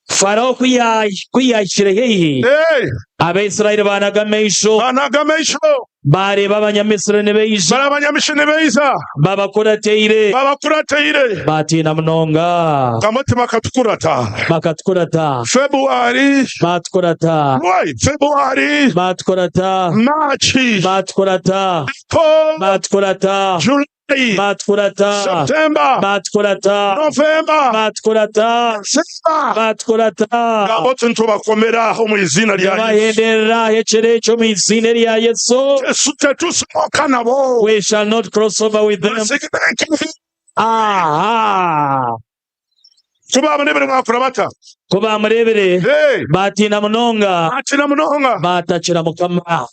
S9: Farao ku yaahikire haihi,
S8: Hey!
S9: Abaisiraeli baanaga amaisho.
S8: Baanaga amaisho.
S9: Baareeba Abanyamisiri nibaija.
S8: Bareeba Abanyamisiri nibaija.
S9: Babakurateire.
S8: Babakurateire.
S9: Baatiina munonga.
S8: Gamba oti bakatukurata.
S9: Bakatukurata.
S8: February.
S9: Baatukurata.
S8: Why? February.
S9: Baatukurata.
S8: March.
S9: Baatukurata.
S8: April.
S9: Baatukurata.
S8: July.
S9: Baatukurata.
S8: September.
S9: Baatukurata.
S8: November.
S9: Baatukurata.
S8: December.
S9: Baatukurata.
S8: Gamba oti nitubakomera omu iziina rya Yesu.
S9: Nibahenderera ekiro ekyo omu iziina rya Yesu.
S8: Tetusoboka nabo.
S9: We shall not cross over with them. Aha.
S8: Ku baamureebire baakora bata?
S9: Ku baamureebire
S8: Hey!
S9: baatiina munonga.
S8: Baatiina munonga.
S9: Baatakira Mukama.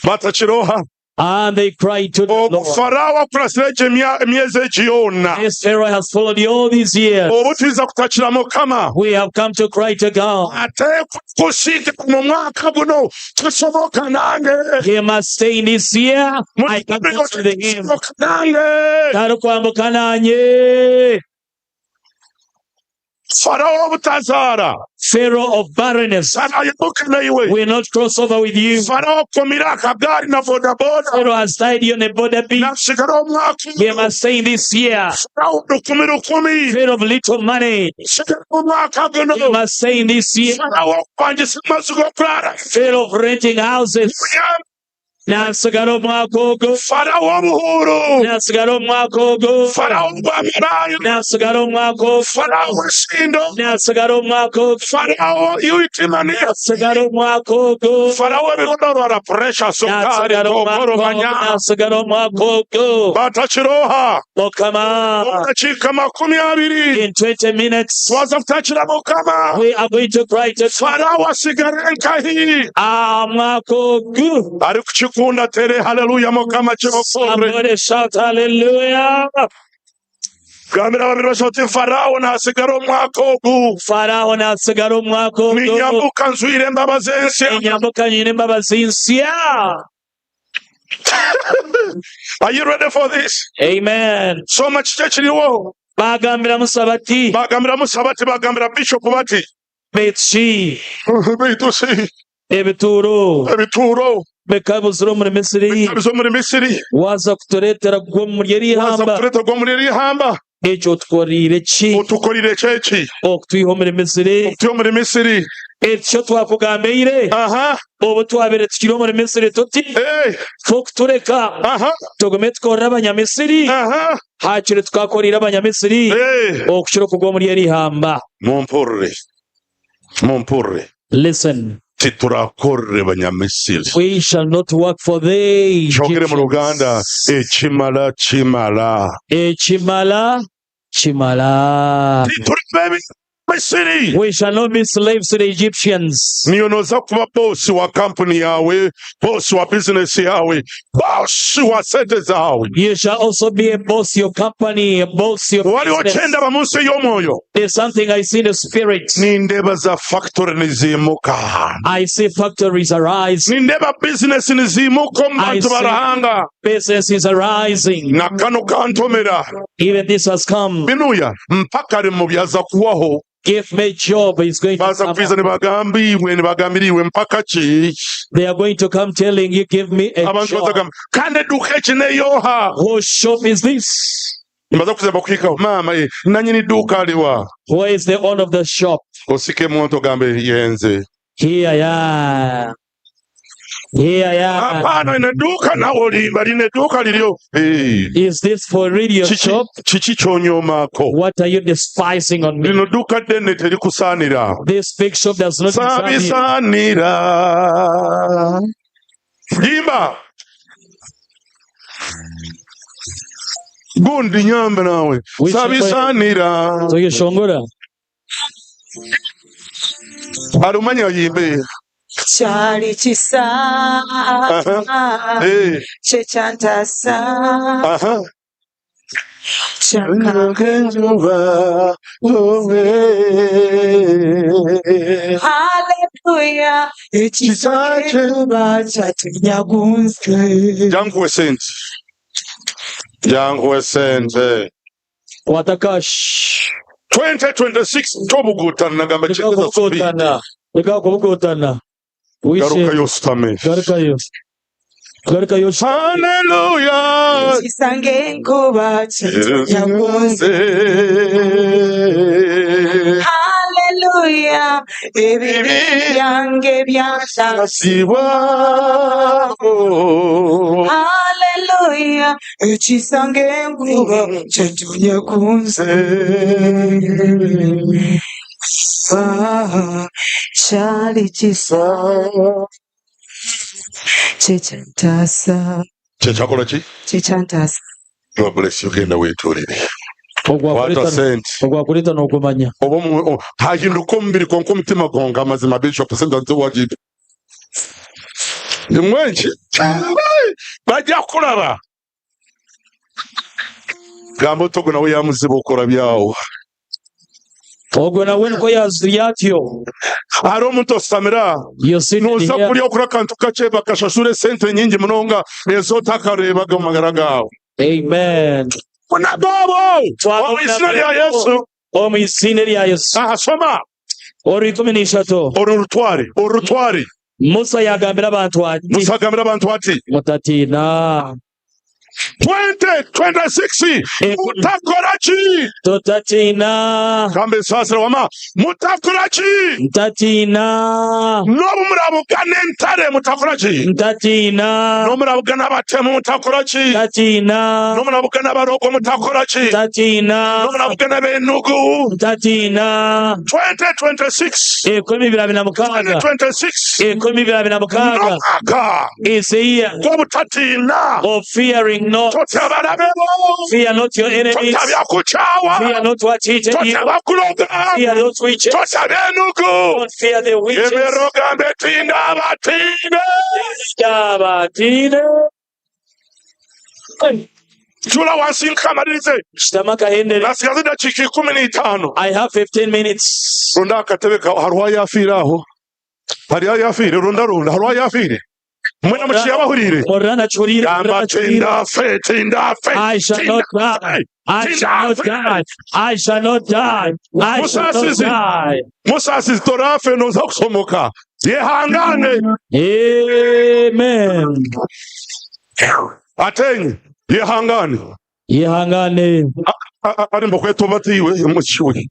S8: Batakira oha?
S9: And they cried to the
S8: Ogu
S9: Lord.
S8: Farao akurasire egyo emyezi egi yoona.
S9: This Pharaoh has followed you all these years.
S8: Obu twiza kutakira Mukama.
S9: We have come to cry to God.
S8: Ateekwa kusiga mu mwaka guno tusoboka nange.
S9: He must stay in this year. I can't go with him.
S8: Tusoboka nange.
S9: Tarikwambuka nanye.
S8: Farao obutazaara.
S9: Pharaoh of barrenness.
S8: Tarayoboka naiwe.
S9: Will not cross over with you.
S8: Farao akomire akagaari na bodaboda.
S9: Pharaoh has tied you on a border beach.
S8: Nasigara omwaka
S9: He must stay in this year.
S8: Farao rukumi rukumi.
S9: Pharaoh of little money.
S8: Sigara omwaka guno.
S9: He must stay in this year.
S8: Farao okupangisa amaju g'okuraara.
S9: Pharaoh of renting houses. Nasigara omwaka ogwo.
S8: Farao obuhuuru.
S9: Nasigara omwaka ogwo.
S8: Farao ogw'amaraayo.
S9: Nasigara omwaka ogwo.
S8: Farao w'esindo.
S9: Nasigara omwaka ogwo.
S8: Farao iwitimani.
S9: Nasigara omwaka ogwo.
S8: Farao ebirondorora puresha sukaari
S9: Nasigara omwaka
S8: kokoro
S9: ogwo.
S8: manya.
S9: Nasigara omwaka ogwo.
S8: Batakiroha.
S9: Mukama.
S8: Omu dakiika 20.
S9: In 20 minutes.
S8: Twaza kutakira Mukama.
S9: We are going to cry to
S8: Farao asigare nkahi.
S9: Ah, mwaka ogwo.
S8: Arikukikunda tere haleluya Mukama kimukundre.
S9: Somebody shout hallelujah.
S8: Gambira babiri bashatu oti Farao nasigara omwaka ogu.
S9: Farao nasigara omwaka ogwo.
S8: Ninyambuka nzwire embabazi ensya.
S9: Ninyambuka nyine embabazi nsya.
S8: Are you ready for this?
S9: Amen.
S8: Soma kiki ekiriwo.
S9: Bagambira Musa bati.
S8: Bagambira Musa bati, bagambira Bishop bati.
S9: Baitu shi.
S8: Baitu shi.
S9: Ebituuro.
S8: Ebituuro.
S9: Bikabuzire omuri Misiri.
S8: Bikabuza omuri Misiri.
S9: Waaza kutureetera kugwa omuri eri
S8: Waaza
S9: ihamba.
S8: kutureetera kugwa omuri eri ihamba.
S9: Ekyo otukoreire ki?
S8: Otukoreire ki eki?
S9: Okutwiha omuri Misiri.
S8: Okutwiha omuri Misiri.
S9: Ekyo twakugambeire.
S8: Aha.
S9: Obu twabaire tukiri omuri Misiri tuti,
S8: Hey.
S9: T'okutureka
S8: Aha.
S9: tugume tukorere Abanyamisiri.
S8: Aha.
S9: Haakiri tukakoreire Abanyamisiri
S8: Hey.
S9: okukira okugwa omuri eri ihamba.
S8: Mumpurire. Mumpurire.
S9: Listen.
S8: Titurakorere Banyamisiri.
S9: We shall not work for the
S8: Kyogere mu Luganda,
S9: Egyptians.
S8: ekimala kimala.
S9: Ekimala kimala.
S8: Tituri Misiri.
S9: We shall not be slaves to the Egyptians.
S8: Niyo noza kuba bosi wa kampuni yawe, bosi wa bizinesi yawe, bosi wa sente zawe.
S9: You shall also be a boss your company, a boss your
S8: Waliwo
S9: business.
S8: kyendaba mu nsi y'omwoyo.
S9: There's something I see in the spirit.
S8: Nindeeba za factory niziimuka.
S9: I see factories arise.
S8: Nindeeba bizinesi niziimuka omu
S9: I
S8: bantu
S9: see
S8: barahanga.
S9: businesses arising.
S8: Na kano kantomera.
S9: Even this has come.
S8: Binuya mpaka ari mu byaza kuwaho.
S9: Give me job is going to
S8: Baza
S9: come
S8: kwiza
S9: up.
S8: nibagamba iwe nibagambira iwe mpaka ki?
S9: They are going to come telling you, give me a
S8: Abantu
S9: job.
S8: bazagamba kandi eduka eki neyoha.
S9: Whose shop is this?
S8: Nibaza kuza bakuhikaho maama ye nanyini duuka aliwa.
S9: Where is the owner of the shop?
S8: Osike muntu ogambe yenze.
S9: Here I am. Here I am.
S8: Hapana ine duuka nawe olimba lino edduuka liryo. Hey.
S9: Is this for really your
S8: Kiki
S9: shop?
S8: kiki ky'onyomaako?
S9: What are you despising on me?
S8: Lino dduuka ddene terikusaanira.
S9: This big shop does not deserve you.
S8: Sabisaanira. Yimba. Gundi nyambe nawe. Sabisaanira.
S9: Tuyishongora.
S8: Arumanya yimbe.
S2: Kyali kisa
S8: Aha. Eh.
S2: kye kyantasa
S8: Aha.
S2: kyaka haleluya ekisa kyenjuba kyatunyagunze
S8: Jankuwe sente. Jankuwe sente.
S9: Kwata cash.
S8: 2026 tobugutana nagamba
S9: Reka
S8: kyegeza speed.
S9: kubugutana. Reka kubugutana. Wishe.
S8: Garukayo osutame.
S9: Garukayo. Garukayo.
S8: Hallelujah.
S2: ekisa ng'enkuba kyatunyagunze haleluya ebibi byange byantasibwa haleluya ekisa ng'enkuba kyatunyagunze Ah, kyali kisa kyekyantasa
S8: Kyekyakola ki?
S2: kyekyantasa
S8: God bless you. Genda weetuulire. Kwata sente.
S9: Ogwakuleta n'okumanya.
S8: Oba hahinduka omubiri kwonka omutima gwonka amazima Bishop sente nziwagibe. Nimwenki? Bajja kulaba. Gamba otogo nawe yamuziba okora byawo.
S9: Ogwo nawe niko yaziri atyo.
S8: Hariho omuntu osamira. Noza
S9: here.
S8: kurya okora akantu kakye bakashashura esente nyingi munonga ez'otakareebaga omu magara gaawe.
S9: Amen.
S8: Bobo! Omu izina rya Yesu.
S9: Omu izina rya Yesu.
S8: Aha, soma.
S9: Oru 13.
S8: Oru rutware, oru rutware.
S9: Musa yagambira abantu ati.
S8: Musa agambira abantu ati.
S9: Mutatiina.
S8: 2026 mutakora ki?
S9: Tutatiina.
S8: Kambe saasira wama mutakora ki?
S9: Ntatiina.
S8: N'obu murabugana entare mutakora ki?
S9: Ntatiina.
S8: N'obu murabugana abatemu mutakora ki?
S9: Ntatiina.
S8: N'obu murabugana abarogo mutakora ki?
S9: Ntatiina.
S8: N'obu murabugana abenugu.
S9: Ntatiina.
S8: 2026
S9: 2026
S8: 2026
S9: 2026
S8: n'omwaka
S9: is a year
S8: gw'obutatiina.
S9: of fearing not.
S8: Totya abalabe bo.
S9: Fear not your enemies.
S8: Totya byakukyawa.
S9: Fear not what cheated you.
S8: Totya bakuloga.
S9: Fear those witches.
S8: Totya abenugu.
S9: Don't fear the witches.
S8: Emera ogambe tinda abatiine.
S9: Abatiine.
S8: Tula wansi nkamalirize.
S9: Shitama kahendere.
S8: Nasigaza eddakiika 15.
S9: I have 15 minutes.
S8: Ronda akatebe kawe hariho ayafiire aho. Hariho ayafiire ronda ronda hariho ayafiire. Mwena mukiyabahuriire.
S9: Morana churire.
S8: Gamba tindafe tindafe.
S9: I shall not die. I shall not die. I shall not die. I shall not
S8: Musasizi.
S9: die.
S8: Musasizi torafe noza kusomoka. Yehangane.
S9: Amen.
S8: Atenye. Yehangane.
S9: Yehangane.
S8: Ari mbakweta obatiiwe mukiwe.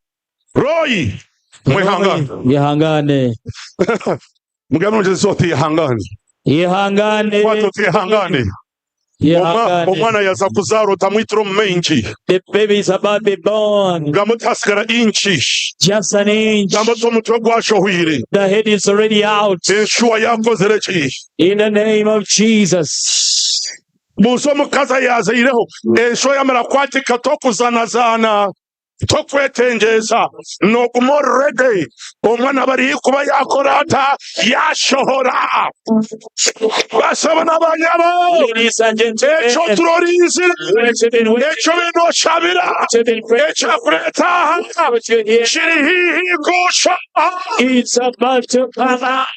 S8: Roy. Mwehangane.
S9: Yehangane.
S8: Mugambe mugyezi oti yehangane.
S9: Yehangane.
S8: Kwata oti yehangane.
S9: Yehangane.
S8: Omwana yaza kuzaara otamwitira omu maingi.
S9: The baby is about to be born.
S8: Gamba oti hasigara inchi.
S9: Just an inch.
S8: Gamba oti omutwe gwashohwire.
S9: The head is already out.
S8: Enshuwa yakozire ki?
S9: In the name of Jesus.
S8: Buuza omukazi ayazaireho enshuwa yamara kwatika tokuzanazaana. Tokwetengyeza noguma ori ready omwana aba ari kuba yakora ata yashohora. Basebo na banyabo
S9: Ladies and gentlemen,
S8: ekyo turorinzire
S9: what you've been waiting,
S8: ekyo binoshabira
S9: what you've been praying,
S8: ekyakureta aha
S9: what you hear,
S8: kiri hihi kusha.
S9: it's about to come out.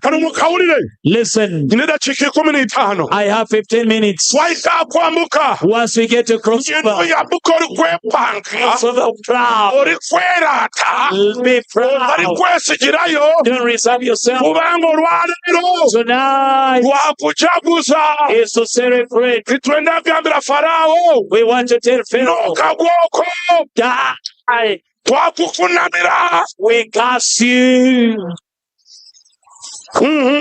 S8: Kano mukawulire.
S9: Listen,
S8: Nyine edakika 15.
S9: I have 15 minutes.
S8: Twahika kwambuka.
S9: Once we get to cross
S8: Ngendo
S9: over,
S8: yambuka ori kwepanka
S9: cross over proud,
S8: ori kwerata
S9: be proud.
S8: otari kwesigirayo
S9: Don't reserve yourself.
S8: kubanga olwaleero
S9: Tonight
S8: twakujaguza.
S9: is to celebrate.
S8: Nitwenda kugambira Farao
S9: We want to tell Pharaoh,
S8: nokagwoko
S9: die.
S8: twakukunamira.
S9: We curse you.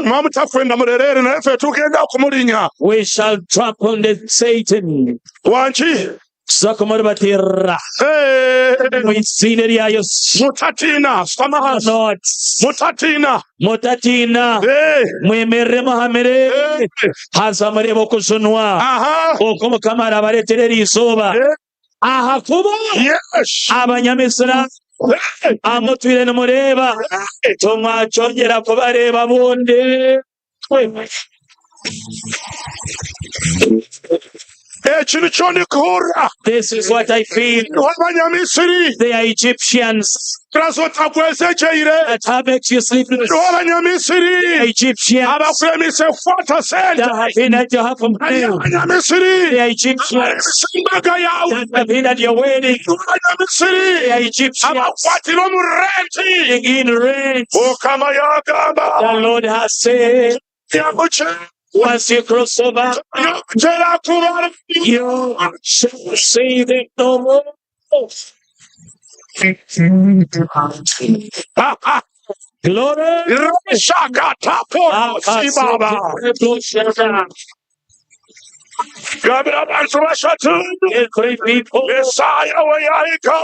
S8: Mwamutakwenda murerere naye ffe tugenda kumulinya.
S9: We shall trample on the Satan.
S8: Wanki?
S9: Sakomoribatira.
S8: Eh,
S9: Mwizina rya Yesu.
S8: Mutatina sitama hansi.
S9: Not.
S8: Mutatina.
S9: Mutatina.
S8: Eh,
S9: Mwemerere muhamire.
S8: eh,
S9: Haza murebe okujunwa.
S8: aha.
S9: Okwo Mukama arabareetera eri izooba.
S8: Eh,
S9: Ahakuba
S8: yes.
S9: Abanyamisira
S8: Eh,
S9: amutwire nimureeba
S8: eh.
S9: tumwakyongera kubareeba bundi.
S8: Eki nikyo ndikuhurira.
S9: This is what I feel.
S8: Niho Abanyamisiri
S9: They are Egyptians
S8: turazotakwezekyeire.
S9: that have makes you sleepless.
S8: Niho Abanyamisiri
S9: Egyptians
S8: abakuremise kukwata sente.
S9: that have hindered your half a
S8: Hariyo
S9: meal.
S8: Abanyamisiri
S9: They are Egyptians
S8: abaremise embaga yawe.
S9: that have hindered your wedding.
S8: Niho Abanyamisiri
S9: They are Egyptians
S8: abakwatira omu renti.
S9: in rent.
S8: Mukama yagamba
S9: The Lord has said,
S8: yambuke
S9: once you cross over,
S8: yongera kubara.
S9: you shall see them no more. Glory.
S8: Shakataporosibaba. Gambira abantu bashatu.
S9: Every people
S8: Mesaya we yahika.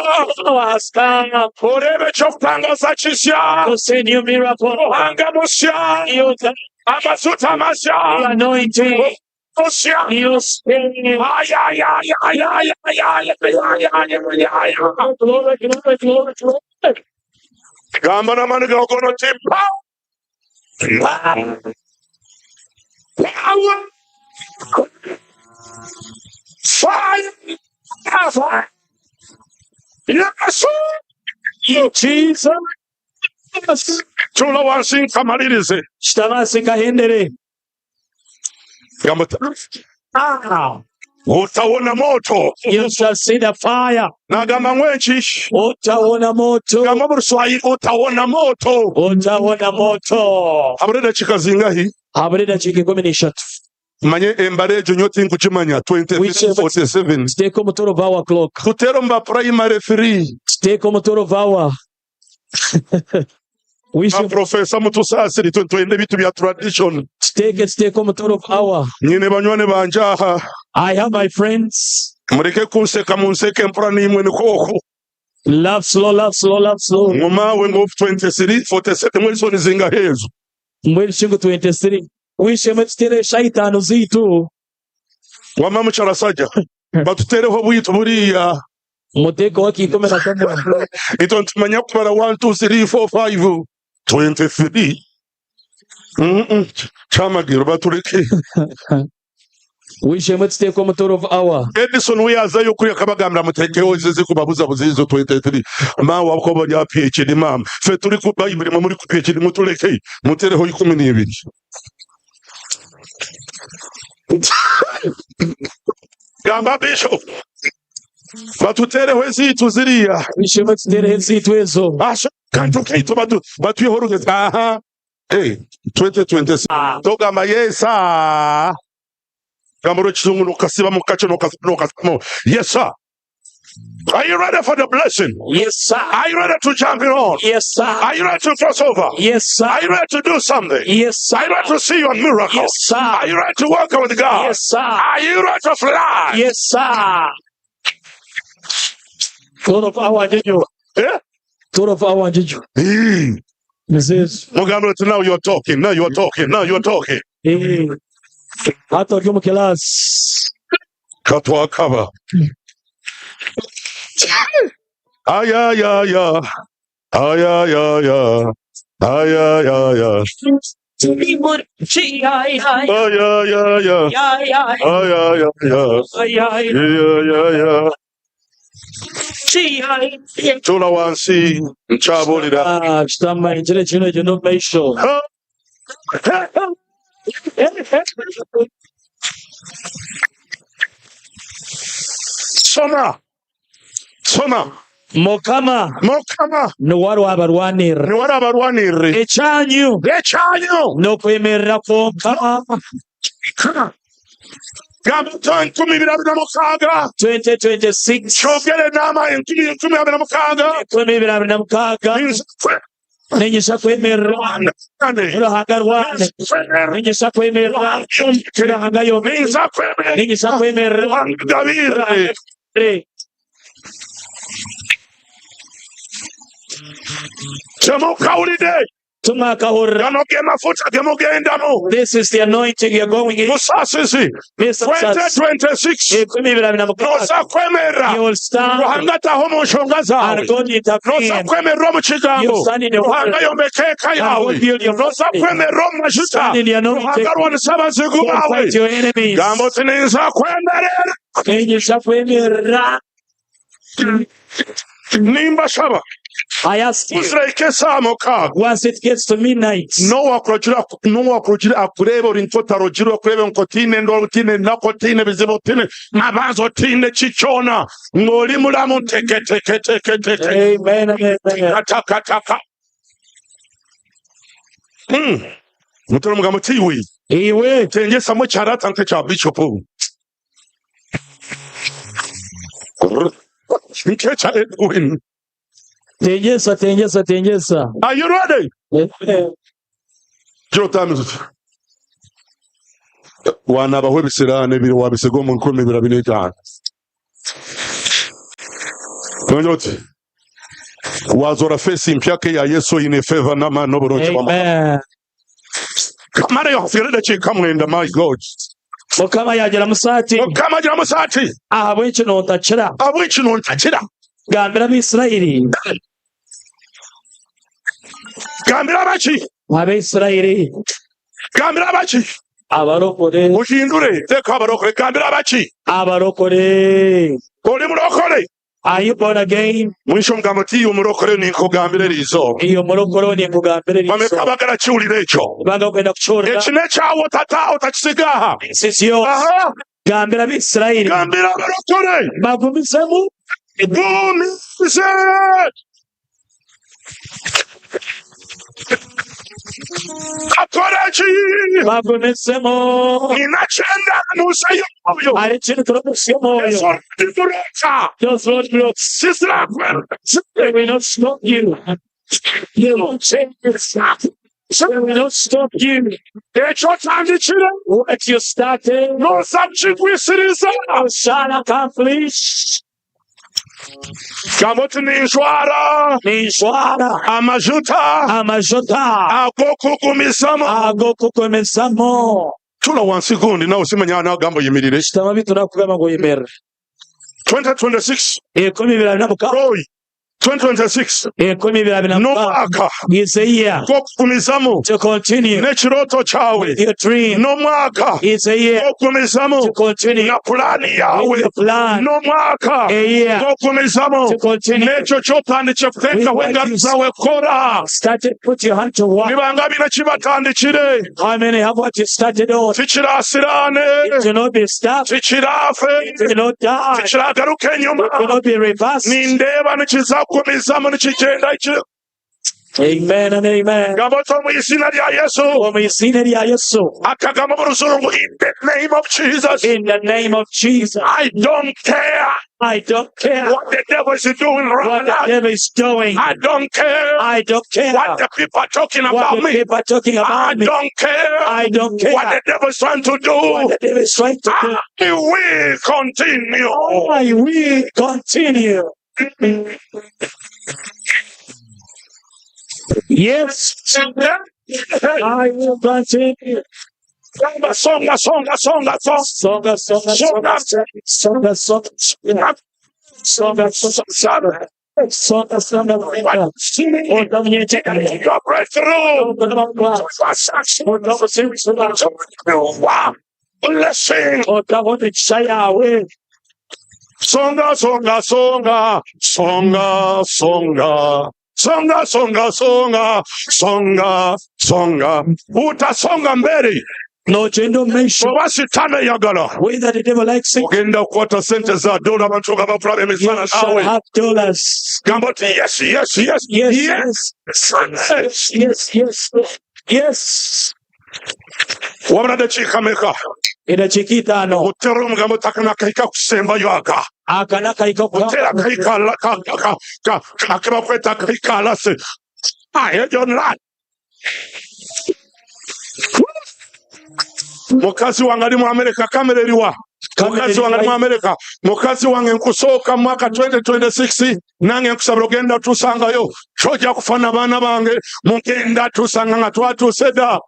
S9: has come
S8: Orebe ekyokutangaza kisya.
S9: to see new miracle.
S8: Ruhanga musya.
S9: New
S8: Amafuta masya.
S9: anointing.
S8: Musya.
S9: New spirit.
S8: Ay, ay, ay, ay, ay, ay, ay, ay, ay, ay, ay.
S9: Glory, glory, glory, glory.
S8: Gamba n'amaani gawe goona oti power. Power. Fire. Yesu.
S9: Jesus.
S8: Tuula wansi nkamalirize.
S9: Shitama kahendere.
S8: Gamba oti, utaona moto.
S9: You shall see the fire.
S8: Nagamba ngwenki?
S9: Utaona moto.
S8: Gamba mu Ruswahili utaona moto.
S9: Utaona moto.
S8: Habura edakika zingahi?
S9: Habura edakika 13.
S8: Manye embara egyo nyowe tinkukimanya 2347.
S9: Tuteeke omutoro of our clock.
S8: Tuteere omu ba primary 3.
S9: Tuteeke omutoro of our. We should
S8: Baprofesa mutusaasire itwe nitwenda ebintu bya tradition.
S9: tuteeke omutoro of our.
S8: Nyine banywani banje aha.
S9: I have my friends.
S8: Mureke kunseka munseke mpora nimwe nikoko.
S9: Love slow, love slow, love slow.
S8: Ngumawe ngu 23 47 mwelisoni zingahezo.
S9: Mbwenu shingu 23. Wisheme tutere shaitano zitu.
S8: Wama mukyarasajja batutereho bwitu buriya.
S9: Muteko wa 15.
S8: Itwe nitumanya kubara 1 2 3 4 5 23. Kyamagero batureke.
S9: Wisheme tuteeke omutoro of our.
S8: Edison we yazayo kuri akabagambira mutekeho izizi kubabuzabuza izo 23. Ma wako bya PhD mama. Fe turi ku Bible mwe muri ku PhD mutureke mutereho 12. Gamba Bishop. Batuteereho ezaitu ziriya.
S9: Bishop batuteereho ezaitu ezo.
S8: Asha kantu kaitu batu batwiheho orugezi. Aha. Hey, 2026. Togamba yes sir. Gamba orwekizungu nokasibamu kakye nokasibamu nokasibamu. Yes sir. Are you ready for the blessing?
S9: Yes sir.
S8: Are you ready to jump it on?
S9: Yes sir.
S8: Are you ready to cross over?
S9: Yes sir.
S8: Are you ready to do something?
S9: Yes sir.
S8: Are you ready to see your miracle?
S9: Yes sir.
S8: Are you ready to work with God?
S9: Yes sir.
S8: Are you ready to fly?
S9: Yes sir. 12 hour njuju.
S8: Eh?
S9: 12 hour njuju.
S8: Eh.
S9: Nizezo.
S8: Mugambe uti now you're talking, now you're talking, now you're talking.
S9: Eh. Hata ori omu class.
S8: Katwakaba. Ayayaya. Ayayaya. Ayayaya. Ayayaya. Ayayaya. Ayayaya. Tula wansi nkyabulira.
S9: Ah, kitama ekiro kino ekyo no maisho.
S8: Soma. Soma.
S9: Mukama
S8: Mukama
S9: niwe arabarwanirira.
S8: niwe arabarwanirira.
S9: Ekyanyu
S8: Ekyanyu
S9: n'okwemerera kwonka.
S8: Gamba 2026.
S9: 2026.
S8: Kyogere n'amaanyi 2026.
S9: 2026. Ninyija kwemerera. Ruhanga rwange. Ninyija kwemerera. Ruhanga yombi. Ninyija kwemerera.
S8: Ruhanga Temukawulidde.
S9: Tumwakahurira.
S8: Gano ge mafuta ge mugendamu.
S9: This is the anointing you're going in.
S8: Musaasizi.
S9: Mr.
S8: 2026.
S9: 2026.
S8: Noza kwemerera.
S9: You will stand.
S8: Ruhanga taho mu nshonga zawe.
S9: And God intervene.
S8: Noza kwemerera omu kigambo.
S9: You stand in the word.
S8: Ruhanga yombeka eka
S9: And
S8: yawe.
S9: God build your
S8: Noza
S9: family.
S8: kwemerera omu majuta.
S9: Stand in the anointing.
S8: Ruhanga arwanisa abazigu
S9: God
S8: bawe.
S9: fight your enemies.
S8: Gamba oti ninza kwemerera.
S9: Ninyija kwemerera.
S8: Nimbashaba.
S9: I ask you.
S8: Kuziraika esaaha 6.
S9: Once it gets to midnight.
S8: N'owakurogire akureebe ori nk'otarogire akureebe nk'otiine endwara otiine enaku otiine ebizibu otiine mabanza otiine ki kyona ng'ori muramu teke teke teke teke.
S9: Amen. Amen.
S8: Taka taka. Mutore omugambo ti iwe.
S9: Iwe.
S8: Tengyesamu ekyarata nk'ekya bishop. Nk'ekya Edwin.
S9: Tengyesa, tengyesa, tengyesa.
S8: Are you ready?
S9: Amen.
S8: Gira otamize oti. Wanabaho ebisiraane ebiri wabisiga omu 2025. Ongera oti wazora fesi mpya ke ya Yesu oyine favor n'amaani n'oburungi bwa Mukama.
S9: Amen.
S8: Kamara hasigara edakiika 9 my God.
S9: Mukama yagira Musa ati.
S8: Mukama agira Musa ati.
S9: Ahabw'enki nontakira?
S8: Ahabw'enki nontakira?
S9: Gambira Abaisraeli.
S8: Gambira abaki?
S9: Abaisraeli.
S8: Gambira abaki?
S9: Abarokore.
S8: Ohindure teeka abarokore. Gambira abaki?
S9: Abarokore.
S8: Ori murokore?
S9: Are you born again?
S8: Mwisho mugamba oti iwe omurokore ninkugambira eriizooba.
S9: Iwe omurokore ninkugambira
S8: Bameka
S9: eriizooba.
S8: abagarakiwulira ekyo?
S9: Banga okwenda kukiwulira.
S8: Eki n'ekyawe otata otakisiga aha.
S9: This is yours.
S8: Aha.
S9: Gambira Abaisraeli.
S8: Gambira abarokore.
S9: Bagumizemu.
S8: Gumize. Akora ki?
S9: Bagumizemu.
S8: Nina kyenda nuusayo omwoyo.
S9: Hari ekintu turikuhitsya omwoyo.
S8: Ezo roadblocks.
S9: Those roadblocks.
S8: Zizirakwera.
S9: They will not stop you. They will change yourself. They will not stop you.
S8: Ekyo otandikire.
S9: What you started.
S8: Nooza kukigwisiriza.
S9: You shall accomplish.
S8: Gamba oti ninjwara.
S9: Ninjwara.
S8: Amajuta.
S9: Amajuta.
S8: Ag'okugumizamu.
S9: Ag'okugumizamu.
S8: Tula wansi gundi nawe simanya nagamba oyimirire.
S9: Shutama bitu nakugamba ngu oyimirire.
S8: 2026.
S9: 2026.
S8: Roy. 2026
S9: 2026
S8: n'omwaka
S9: is a year
S8: gw'okugumizamu
S9: to continue
S8: n'ekirooto kyawe
S9: with your dream.
S8: n'omwaka
S9: It's a year
S8: gw'okugumizamu
S9: to continue
S8: na pulaani
S9: with
S8: yawe
S9: your plan.
S8: n'omwaka
S9: A year
S8: gw'okugumizamu
S9: to continue
S8: n'ekyo ky'otandikire
S9: with
S8: kuteekaho
S9: what
S8: engaro
S9: you
S8: zaawe kukora
S9: started. Put your hand to work.
S8: nibanga biine kibatandikire
S9: How many have what you started on?
S8: tikirasiraane
S9: It will not be stopped.
S8: tikiraafe
S9: It will not die.
S8: tikiragaruka enyuma
S9: It will not be reversed.
S8: nindeeba nikiza kugumizamu nikigenda ki-
S9: Amen and amen.
S8: gamba oti omu izina rya yesu
S9: Omu izina rya Yesu.
S8: akagamba mu ruzungu in the name of jesus
S9: In the name of Jesus.
S8: i don't care
S9: I don't care
S8: what the devil is doing right
S9: what the
S8: now
S9: devil is doing.
S8: i don't care
S9: I don't care
S8: what the people are talking
S9: what
S8: about
S9: the
S8: me
S9: people are talking
S8: i
S9: about me.
S8: don't care
S9: I don't
S8: what
S9: care
S8: the devil is trying to
S9: what
S8: do
S9: the devil is trying to do.
S8: i will continue
S9: I will continue. Yes, I will continue.
S8: Songa, songa, songa, songa, songa.
S9: Songa, songa, songa, songa, songa, songa, songa,
S8: songa.
S9: songa, songa, songa. Otamnyete-
S8: Your breakthrough.
S9: Otamnyete-
S8: Blessing.
S9: Otamnyete yawe.
S8: Songa, songa, songa, songa, songa. Songa, songa, songa, songa, songa. Utasonga mbele.
S9: Nogenda omu maisho.
S8: Oba sitaani eyagala.
S9: Whether the devil likes it,
S8: Ogenda kukwata sente za dola abantu nga bakulaba emisana
S9: you shall
S8: naawe.
S9: have dollars.
S8: Gamba oti yes, yes, yes,
S9: Yes,
S8: yes.
S9: yes, yes, yes, yes.
S8: Wabula dakiika meka?
S9: Edakiika itaano.
S8: Otera omugambo takana kahika kusembayo aka.
S9: Aka n'akahika
S8: Otera kahika la- ka- ka- ka- ka- akebakweta kahika alase. Ah, ekyo na- Mukazi wange ali mu Amerika, kamera eriwa? Mukazi wange ali mu Amerika. Mukazi wange nkusooka mu mwaka 2026 nange nkusabira ogenda tusangayo. Tojja kufa na baana bange mugenda tusanga nga twatuuse dda.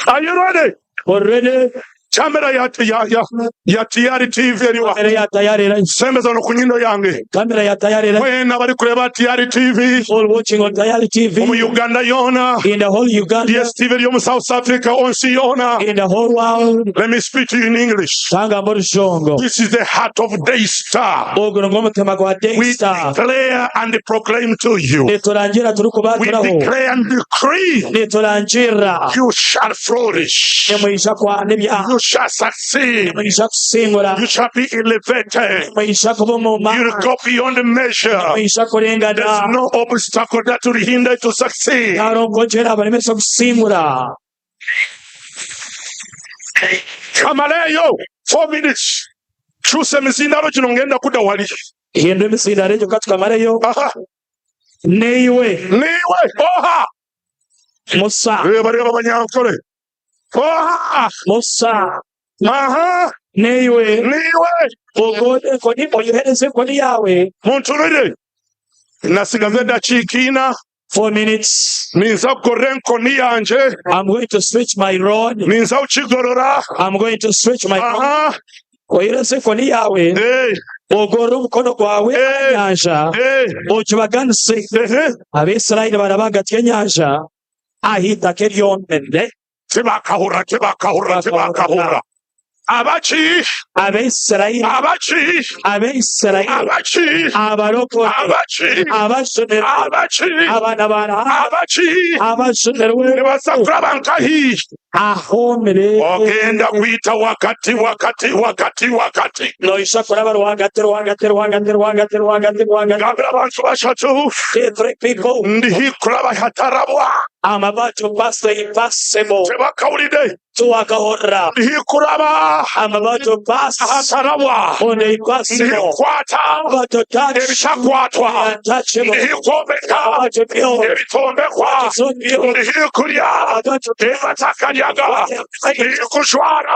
S8: Are you ready?
S9: Already
S8: Kamera ya, ya, ya, ya Tiyari TV eriwa?
S9: kamera ya tayari era
S8: Sembeza no ku nyindo yange.
S9: kamera ya tayari era
S8: Mwena bali kureba Tiyari TV
S9: all watching on Tayari TV
S8: omu Uganda yona.
S9: in the whole Uganda,
S8: DSTV eri omu South Africa onsi yona.
S9: in the whole world.
S8: Let me speak to you in English.
S9: Tanga mu Rushongo.
S8: This is the heart of Daystar.
S9: Ogwo ng'omutima gwa
S8: We
S9: Daystar.
S8: declare and proclaim to you.
S9: Niturangira
S8: We
S9: turikubaturaho.
S8: declare and decree
S9: Niturangira
S8: you shall flourish.
S9: nimwija kwana ebyaha.
S8: You shall succeed.
S9: Nimwija kusingura.
S8: You shall be elevated.
S9: Nimwija kuba omu
S8: You'll
S9: maani.
S8: go beyond measure.
S9: Nimwija kurengana.
S8: There's no obstacle that will hinder you to succeed.
S9: Tarongogyera abalemesa kusingura.
S8: Kamaleyo, 4 minutes. Kyusa emizindalo gino ngenda kudda wali.
S9: Hindura emisindano egyo katukamaleyo.
S8: Aha.
S9: Neiwe
S8: Niwe oha.
S9: Musa
S8: Reba reba banyankole. Oha.
S9: Musa
S8: Aha.
S9: neiwe
S8: Niwe.
S9: ogode enkoni oyohereze enkoni yawe.
S8: Muntunulire. Nasigaza eddakiika ina.
S9: 4 minutes.
S8: Ninza kugorora enkoni yangye.
S9: I'm going to switch my rod.
S8: Ninza kukigorora.
S9: I'm going to switch my rod.
S8: Aha.
S9: Ohereze enkoni yawe.
S8: Hey.
S9: Ogorora omukono gwawe aha
S8: Hey.
S9: nyanja.
S8: Hey.
S9: Okibaganise.
S8: Ehe.
S9: Abaisiraeli baraba hagati y'enyanja aha itaka eryomire.
S8: Tibakahurra, tibakahurra, tibakahurra. Abaki?
S9: Abaisiraeli
S8: Abaki?
S9: Abaisiraeli
S8: Abaki?
S9: abarokore
S8: Abaki?
S9: abashomerwe
S8: Abaki?
S9: abaana ba Ruhanga
S8: Abaki?
S9: abashomerwe
S8: Nibaza kuraba nkahi?
S9: ahomire
S8: Ogenda kuyita wakati wakati wakati wakati.
S9: noisha kuraba rwagati rwagati rwagati rwagati rwagati rwagati
S8: Gambira abantu bashatu
S9: The three people
S8: ndihi kuraba hatarabwa.
S9: I'm about to pass the impossible
S8: Tebakawulidde.
S9: tuwakahorra
S8: Ndihi kuraba
S9: I'm about to pass
S8: ahatarabwa.
S9: on the
S8: Ndihi
S9: impossible
S8: kukwata
S9: I'm about to touch
S8: ebitakwatwa.
S9: the untouchable
S8: Ndihi kwombeka
S9: I'm about to build
S8: ebitombekwa.
S9: it's not built
S8: Ndihi kulya
S9: I'm about to
S8: ebatakalyaga. Ndihi kujwara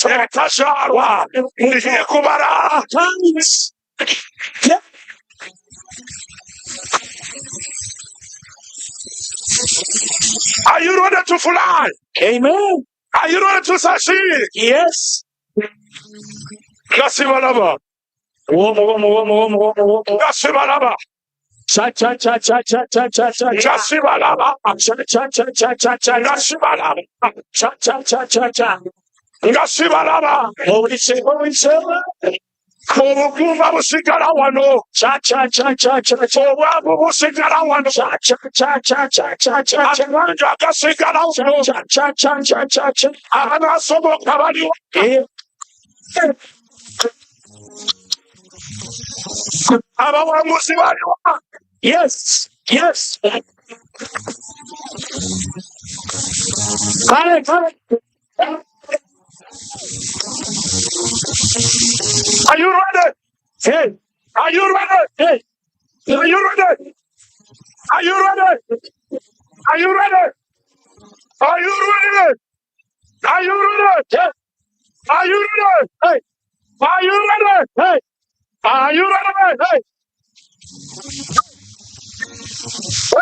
S8: ebitajwarwa. Ndihi kubara
S9: Tongues. Yeah.
S8: Are you ready to fly?
S9: Amen.
S8: Are you ready to succeed?
S9: Yes.
S8: Nga sibalaba. Nga sibalaba.
S9: Cha cha cha cha cha cha cha cha.
S8: Nga sibalaba.
S9: Cha cha cha cha cha cha.
S8: Nga sibalaba.
S9: Cha cha cha cha cha.
S8: Nga sibalaba.
S9: Owulise owulise.
S8: Obugumba busigala wano.
S9: Cha cha cha cha cha cha.
S8: Obwavu busigala wano.
S9: Cha cha cha cha cha cha cha cha.
S8: Amabanja gasigala wano.
S9: Cha cha cha cha cha cha.
S8: Abanaasoboka baliwo.
S9: Eh.
S8: Abawanguzi baliwo.
S9: Yes. Yes. Kale kale.
S8: Are you ready?
S9: Hey.
S8: Are you ready?
S9: Hey.
S8: Are you ready? Are you ready? Are you ready? Are you ready? Are you ready?
S9: Hey.
S8: Are you ready?
S9: Hey.
S8: Are you ready?
S9: Hey.
S8: Are you ready?
S9: Hey. Hey.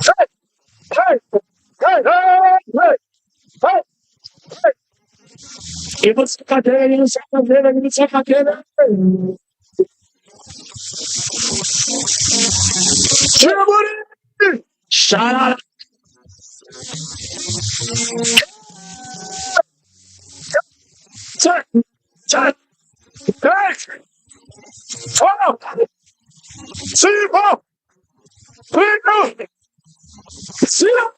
S9: Hey. Hey.
S8: Hey!
S9: Hey. Hey. Hey. Ibusakatere, ibusakatere, ibusakatere.
S8: Kiburi!
S9: Shut up. Shut.
S8: 8, 12, 0, 3, 0.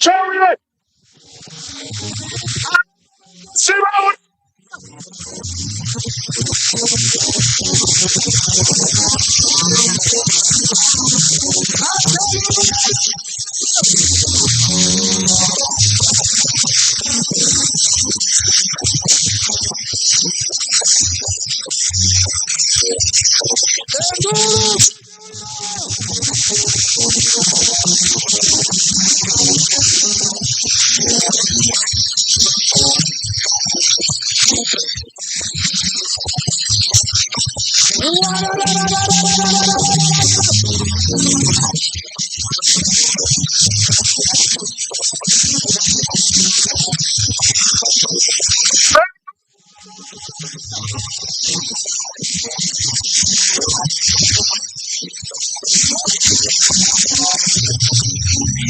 S8: Chariot! 0.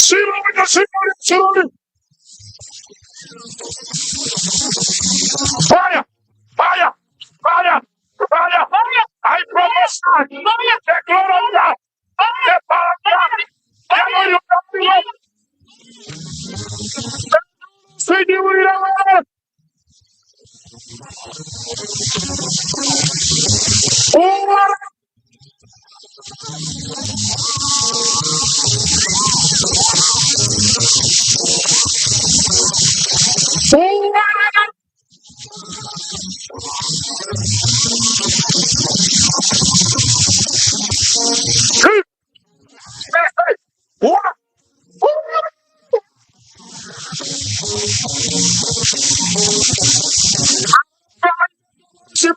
S8: 0, 0, 0. Fire! Fire! Fire! Fire! I prophesy the glory of God, the power of God, the glory of God. Sidi Over! Over! 2,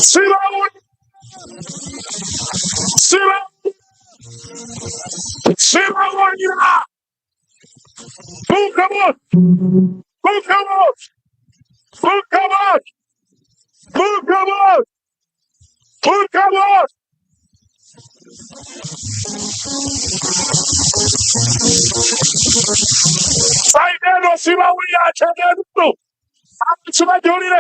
S8: 3, 1. Sibawulira. Buuka bwoti. Buuka bwoti. Buuka bwoti. Buuka bwoti. Buuka bwoti. Sayidi eno sibawulira akyega enduulu. Abantu bagiwulire.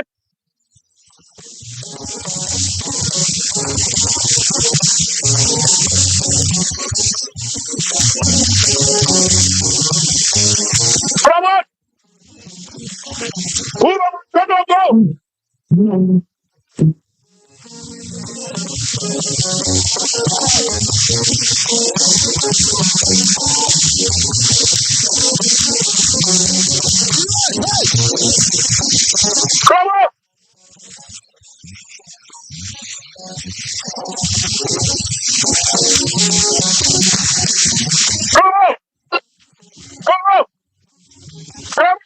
S8: Bravo! Kuba mukono gwo! Bravo! Bravo! Bravo! Bravo!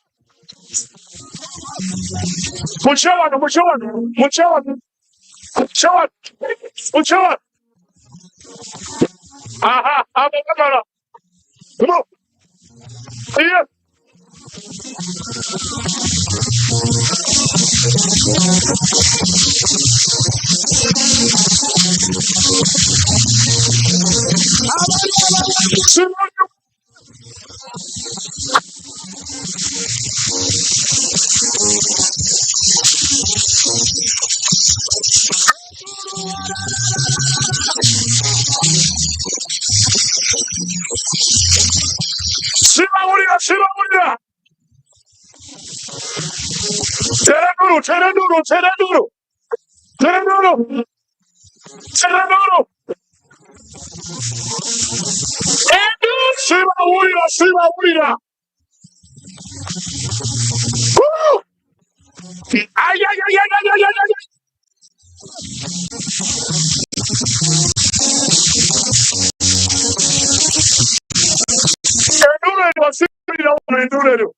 S8: Mukye wano, mukye wano, mukye wano, mukye wano, mukye wano. Aha, abo bamala. Come on. Iya. Simunyu. Sibawulira, sibawulira. Tera enduru, tera enduru, tera enduru. Tera enduru. Tera enduru. Sibawulira, sibawulira. Woo! Ay, ay, ay, ay, ay, ay, ay, ay. Enduru eryo sibawulira wano enduru eryo.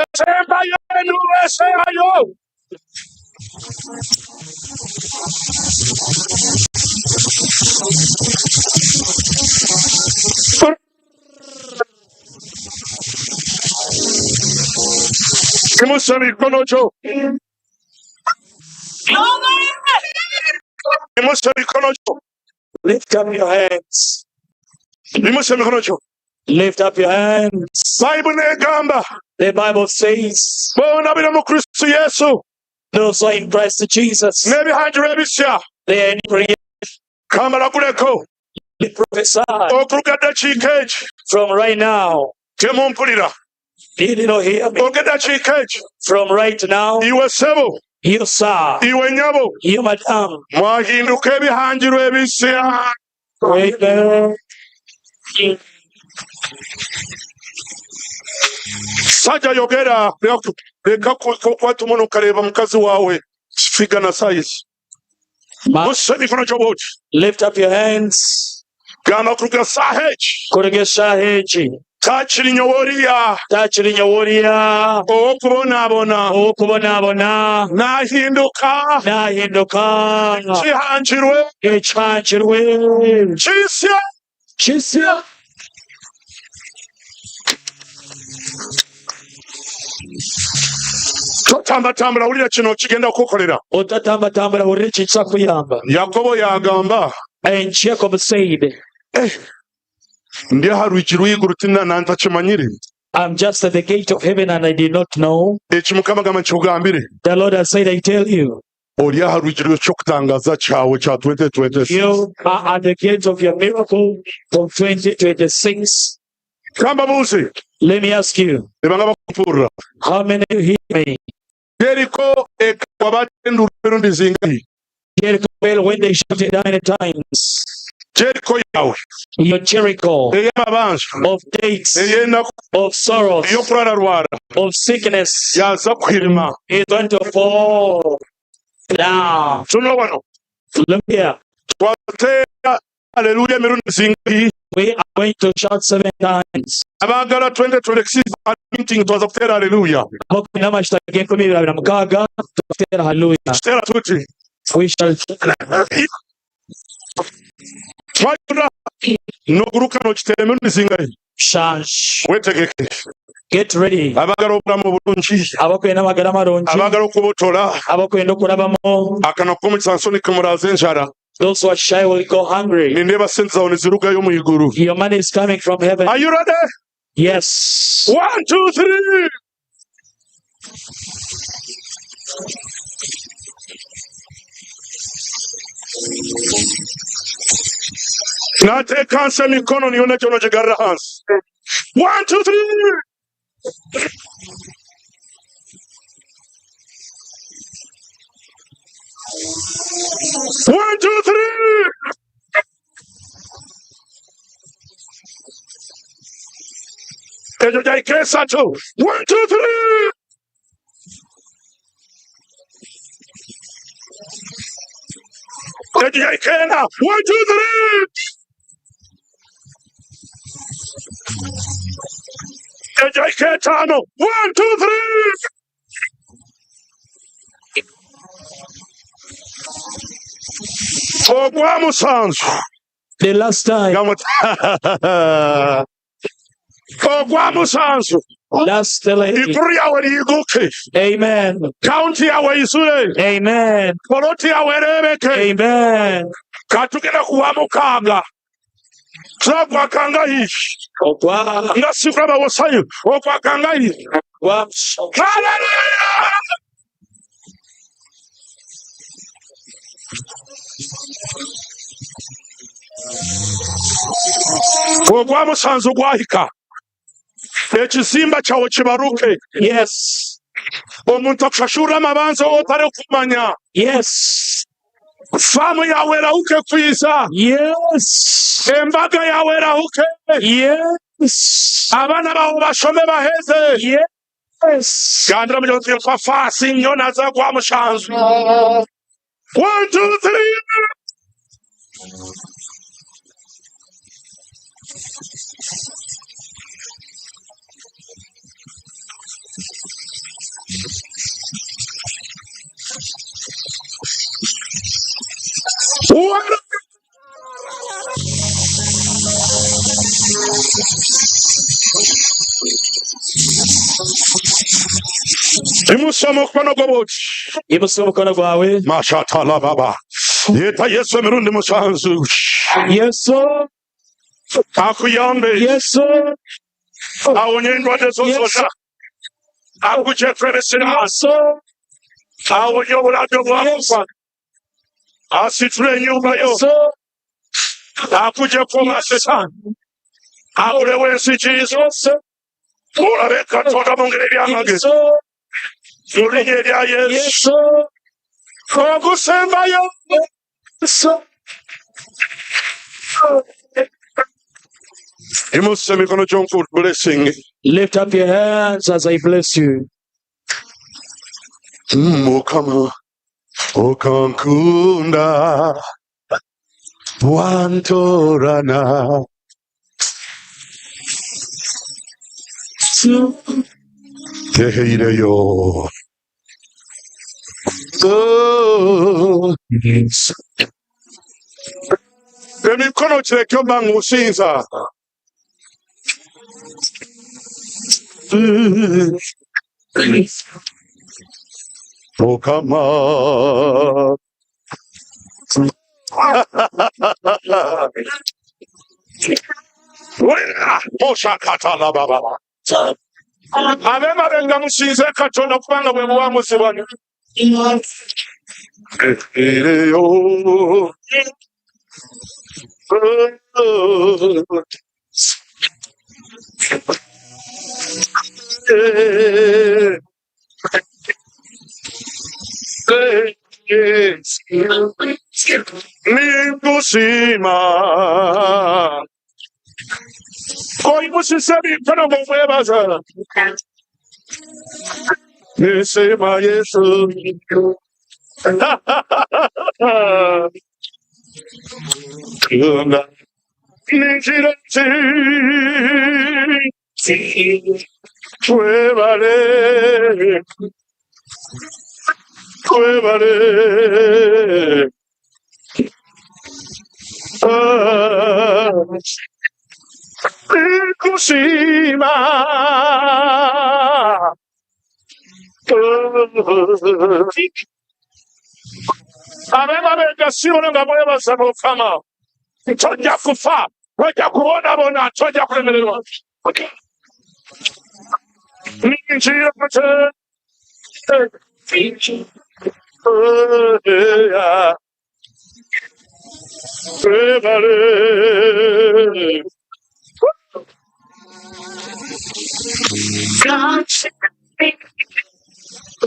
S8: Esembayo enduru esembayo. Imusa emikono gyo. Imusa emikono gyo.
S4: Lift up your hands.
S8: Imusa emikono gyo.
S4: Lift up your hands.
S8: Bayibuli n'egamba
S4: The Bible says,
S8: boona biri mu Kristo Yesu
S4: those who are in Christ Jesus,
S8: n'ebihangirwe ebisya
S4: they are in creation.
S8: kambalaguleko
S4: Prophesy
S8: okuruga eddakiika egi
S4: from right now.
S8: temumpulira
S4: You did not hear me.
S8: Okuruga eddakiika egi
S4: From right now,
S8: iwe ssebo
S4: you sir,
S8: iwe nnyabo
S4: you madam.
S8: mwahinduka ebihangirwe ebisya
S4: Amen.
S8: Sajja yogera leka kukwata omukono okareeba mukazi waawe figa na sayizi Musa emikono gyo bwoti
S4: Lift up your hands.
S8: Gamba kuruga saaha egi
S4: Kuruga eshaaha egi.
S8: Takiri nyowe oriya.
S4: Takiri nyowe oriya.
S8: Ow'okubonabona.
S4: Ow'okubonabona.
S8: Naahinduka.
S4: Naahinduka.
S8: Ekihangirwe.
S4: Ekihangirwe.
S8: Kisya.
S4: Kisya.
S8: Totambatambura wulira kino kigenda kukukorera.
S4: Otatambatambura wulira eki kizakuyamba.
S8: Yakobo yaagamba.
S4: And Jacob said.
S8: Eh, ndi aha rwigi rw'eiguru tina nantakimanyire.
S4: I'm just at the gate of heaven and I did not know.
S8: Eki Mukama agamba nkikugambire.
S4: The Lord has said, I tell you.
S8: Ori aha rwigi rw'eky'okutangaza kyawe kya 2026.
S4: You are at the gate of your miracle of 2026.
S8: Kambabuuze.
S4: Let me ask you.
S8: Nibanga abakumpurira?
S4: How many you hear me?
S8: Yeriko ekagwa batendura emirundi zingahi?
S4: Jericho fell when they shouted nine times.
S8: Jericho yawe.
S4: Your Jericho.
S8: Ey'amabanja.
S4: Of dates.
S8: Ey'enaku.
S4: Of sorrows.
S8: Ey'okurararwara.
S4: Of sickness.
S8: Yaza kuhirima.
S4: Is going to fall down.
S8: Tunula wano.
S4: Look here.
S8: Twateera haleluya emirundi zingahi?
S4: We are going to shout seven times.
S8: Abaagala 2026 anointing twaza kuteera haleluya.
S4: Abakwenda amashita g'enkumi ibiri abiri na mukaaga tukuteera haleluya.
S8: Tuteera tuti.
S4: We shall
S8: Twayura noguruka nokiteera emirundi zingahi?
S4: Mushanju.
S8: Wetegeke.
S4: Get ready.
S8: Abaagala obulamu oburungi.
S4: Abakwenda amagara marungi.
S8: Abaagala okubotola.
S4: Abakwenda okurabamu.
S8: Akanwa k'omukisa nsoni kimuraaza enjara.
S4: Those who are shy will go hungry.
S8: Nindeeba sente zaawe nizirugayo omu iguru.
S4: Your money is coming from heaven.
S8: Are you ready?
S4: Yes.
S8: One, two, three. Nateeka hansi emikono niyo nakyo nogigarra hansi. One, two, three. One, two, three. Ekyo kyahika esatu. One, two, three. Ekyo kyahika ena. One, two, three. Ekyo kyahika etaano. One, two, three. Ogwa musanju.
S4: The last time.
S8: Ogwa musanju.
S4: Last lady.
S8: Iguru ryawe riiguke.
S4: Amen.
S8: Kaunti yawe izure.
S4: Amen.
S8: Poloti yawe erebeke.
S4: Amen.
S8: Katugenda kuwa mukaaga. Ogwa kangahi.
S4: Ogwa.
S8: Nga sikuraba wosayo. Ogwa kangahi.
S4: Ogwa.
S8: Hallelujah! Ogwa musanju gwahika. Ekizimba kyawe kibaruke.
S4: Yes.
S8: Omuntu akushashurira amabanza otarikumanya.
S4: Yes.
S8: Faamu yawe erahuke kwiza.
S4: Yes.
S8: Embaga yawe erahuke.
S4: Yes.
S8: Abaana bawe bashome baheze.
S4: Yes.
S8: Gambira mugyenzi wawe nfa faasi nyo naza gwa mushanju. One, two, three. One. Imusa omukono gwo bwoti.
S4: Imusa omukono gwawe.
S8: Mashatala baba. Yeta Yesu emirundi mushanju.
S4: Yesu.
S8: Akuyambe.
S4: Yesu.
S8: Awonye endwadde zo zonna. Akugyeko ebisiraani.
S4: Yesu.
S8: Awonye obulwadde obwakufa. Asitule ennyumba yo.
S4: Yesu.
S8: Akugyeko obwasetaani. Agulewo enzigi zo.
S4: Yesu.
S8: Olabe Katonda mu ngeri ebyamagezi.
S4: Yesu.
S8: Mu linnya erya Yesu.
S4: Yesu.
S8: Ogusembayo.
S4: Yesu.
S8: Imusa emikono gy'onku blessing.
S4: Lift up your hands as I bless you.
S8: Mukama okankunda wantorana teheireyo. Oh. Emikono kireke oba ngusinza. Mukama. Moshakatalababa. Ab'emabega musinze Katonda kubanga bwe buwanguzi bwanyu. Ereyo. Ninkusiima. Oyimusise emikono ng'omwebaza. Nisiima Yesu. Katonda. Ningira nti webale, webale. Ah, Nkusiima. Ab'emabega sibona nga mwebaza Mukama. Tojja kufa, tojja kubonabona, tojja kulemererwa. Ningira nti webale.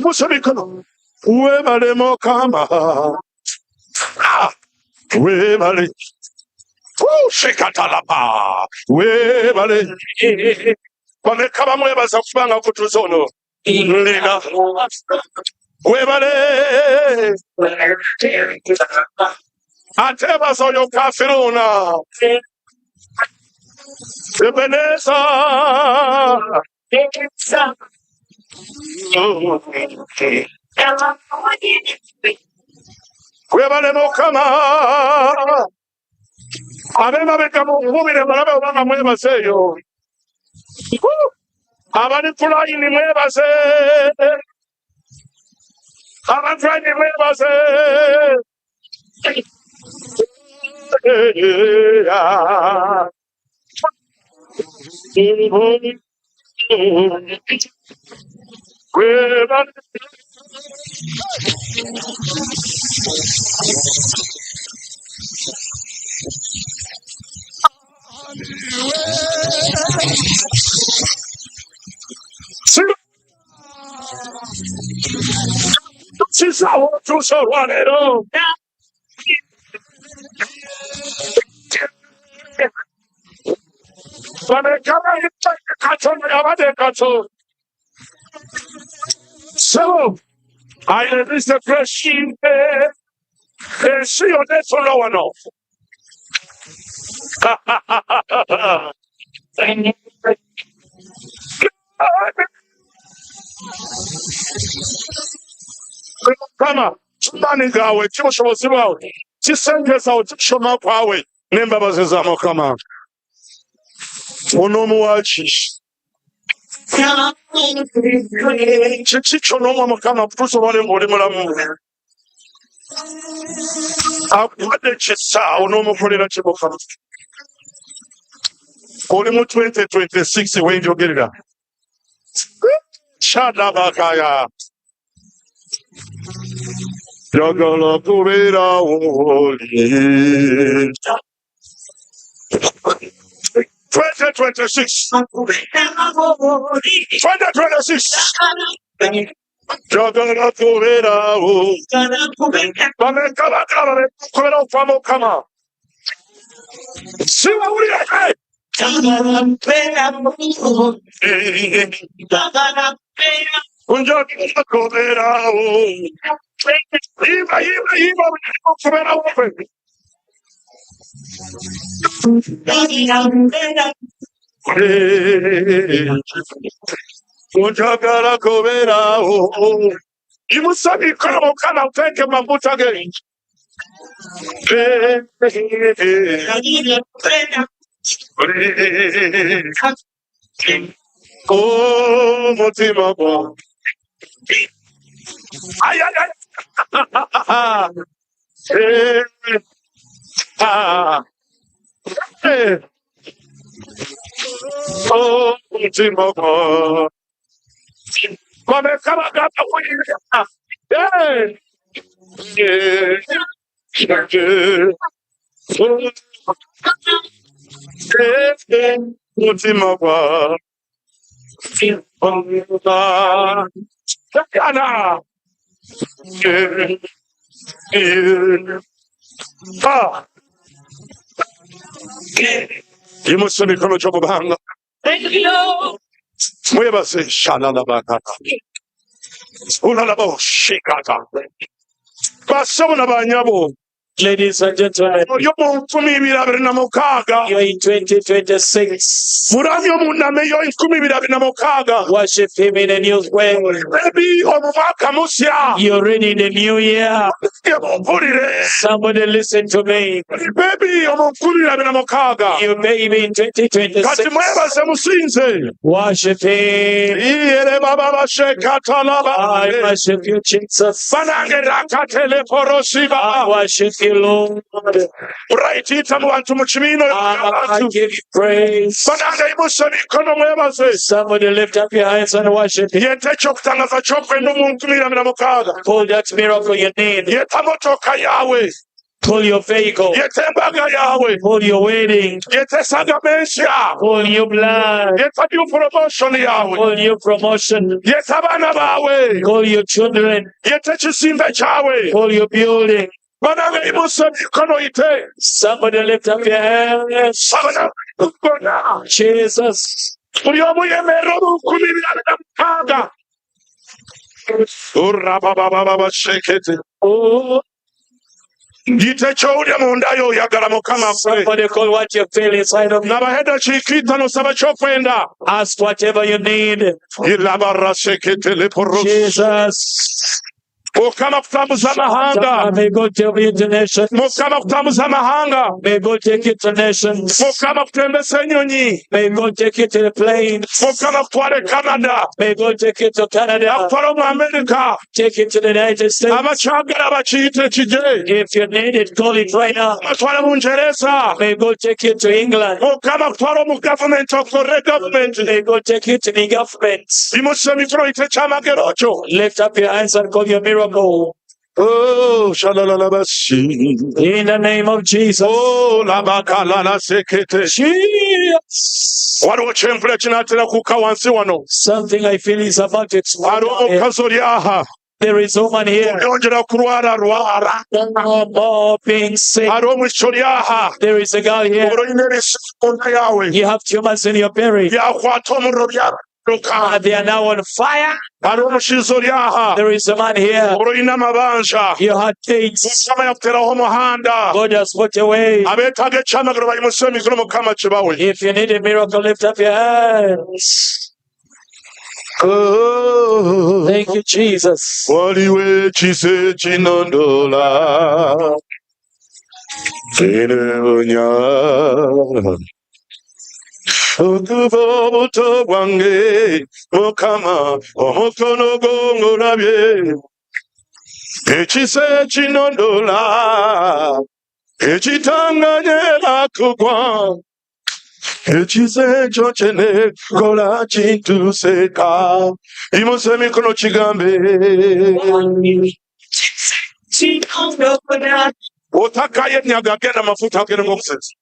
S8: Musabikano. Webale Mukama. Ah, webale. Shekatalapa. Webale. Bameka bamwebaza kubanga kutuza ono. Nina. Webale. Atebaza oyo kafiruna. Ebeneza. Webale Mukama. Ab'emabega mukubire balabe obanga mwebaze eyo. Abali ku layini mwebaze. Abali ku layini mwebaze. Webale. Kisaawo otuuse olwaleero. Bameka bayita Katonda yabadde Katonda. So, I release the fresh ensi yonna etula wano. Mukama kimaani gaawe kibushobozi bwawe kisente zaawe kikushoma kwawe n'embabazi za Mukama. Onoomuwa ki? Kiki ky'onoomwa Mukama kutuusa olwaleero ng'oli mulamu? Akuwadde ekisa onoomukolera ki Mukama? Oli mu 2026 wenjogerera. Shadabakaya. Njagala kubeera w'oli. 2026. 2026. Njagala kubeerawo. Bameka bagala kubeerawo kwa Mukama. Siwawulira eh. Njagala kubeerawo. Yiba, yiba, yiba, kubeerawo kwe. Njagala kubeerawo. Imusabika Mukama uteeke mafuta ge. Omutima gwange. Ay, ay, ay. Eh, ah, eh. Omutima gwange. Bameka bagamba kuyingira. Eh, eh, eh. Eh, Mutima gwange. Kana. Eh, eh. Ah. Yimusa emikono gyo mu bbanga. Mwebaze shalalabakata. Ulalabo shikata. Basabo na banyabo.
S4: Ladies and gentlemen,
S8: Ori omu 2026.
S4: you're in 2026.
S8: Muramye omuname yo 2026.
S4: Worship him in a new way.
S8: Ready omu mwaka musya.
S4: You're ready in the new year.
S8: Mumpurire.
S4: Somebody listen to me.
S8: Baby omu 2026.
S4: You baby in
S8: Kati
S4: 2026.
S8: mwebaze musinze.
S4: Worship him.
S8: Iyere baba bashekatalaba.
S4: I worship you, Jesus.
S8: Banange rakatele porosi
S4: I
S8: baba.
S4: worship you, Lord.
S8: Uraitiita mu bantu mu kibiina
S4: I
S8: abantu.
S4: give you praise.
S8: Banange imuse emikono mwebaze.
S4: Somebody lift up your hands and worship him.
S8: Yeta ekyokutangaza ky'okwenda omu 2026.
S4: Pull that miracle you need.
S8: Yeta motoka yawe.
S4: Pull your vehicle.
S8: Yeta embaga yawe.
S4: Pull your wedding.
S8: Yeta esagama ensya.
S4: Pull your blood.
S8: Yeta new promotion yawe.
S4: Pull your promotion.
S8: Yeta abaana baawe.
S4: Call your children.
S8: Yeta ekizimbe kyawe.
S4: Call your building.
S8: Banange imuse emikono yite.
S4: Somebody lift up your hands.
S8: Abana gona.
S4: Jesus.
S8: Buli omu yemerera omu 2026. Urababababa shekete.
S4: Oh,
S8: Yita ekyowulya munda yo oyagala Mukama akole.
S4: somebody call what you feel inside of you.
S8: Nabaha eddakiika itaano saba kyokwenda.
S4: Ask whatever you need.
S8: Ilabara shekete leporo.
S4: Jesus.
S8: Mukama kutambuza amahanga.
S4: May God take you to nations.
S8: Mukama kutambuza amahanga.
S4: May God take you to nations.
S8: Mukama kutembesa ennyonyi.
S4: May God take you to the planes.
S8: Mukama kutwala e Canada.
S4: May God take you to Canada.
S8: Akutwala mu America.
S4: Take you to the United States.
S8: Abakyagala bakiyite kije.
S4: If you need it, call it right now.
S8: Abatwala mu Bungereza.
S4: May God take you to England.
S8: Mukama kutwala mu gavumenti okole gavumenti.
S4: May God take you to the government.
S8: Imuse emikono yite ekyamagero kyo.
S4: Lift up your hands and call your miracle.
S8: Oh, shalalalabasi.
S4: In the name of Jesus.
S8: Oh, labakalala sekete.
S4: Jesus.
S8: Waliwo kyenfula kinaatera kukka wansi wano.
S4: Something I feel is about to explode.
S8: Waliwo omukazi oli aha.
S4: There is woman here.
S8: Yongera kulwala lwala.
S4: No more being sick.
S8: Hariho omwishiki oli aha.
S4: There is a girl here.
S8: Olina ebisibo munda yawe.
S4: You have tumors in your belly.
S8: Byakwata omuriro byaruka.
S4: They are now on fire.
S8: Hariho omushaija oli aha.
S4: There is a man here.
S8: Olina amabanja.
S4: You had dates.
S8: Mukama yakuteraho omuhanda.
S4: God has put away.
S8: Abeetaaga ekyamagero bayimuse emikono Mukama kibawe.
S4: If you need a miracle, lift up your hands.
S8: Oh.
S4: Thank you, Jesus.
S8: Waliwo ekisa ekinondola kinoonya okuva obuto bwange Mukama omukono gwo ngulabye ekisa ekinondola ekitanganyera kugwa ekisa ekyo kyenekola kintuseka imuse emikono kigambe otakaye nyaga agenda amafuta agenda ng'okusesa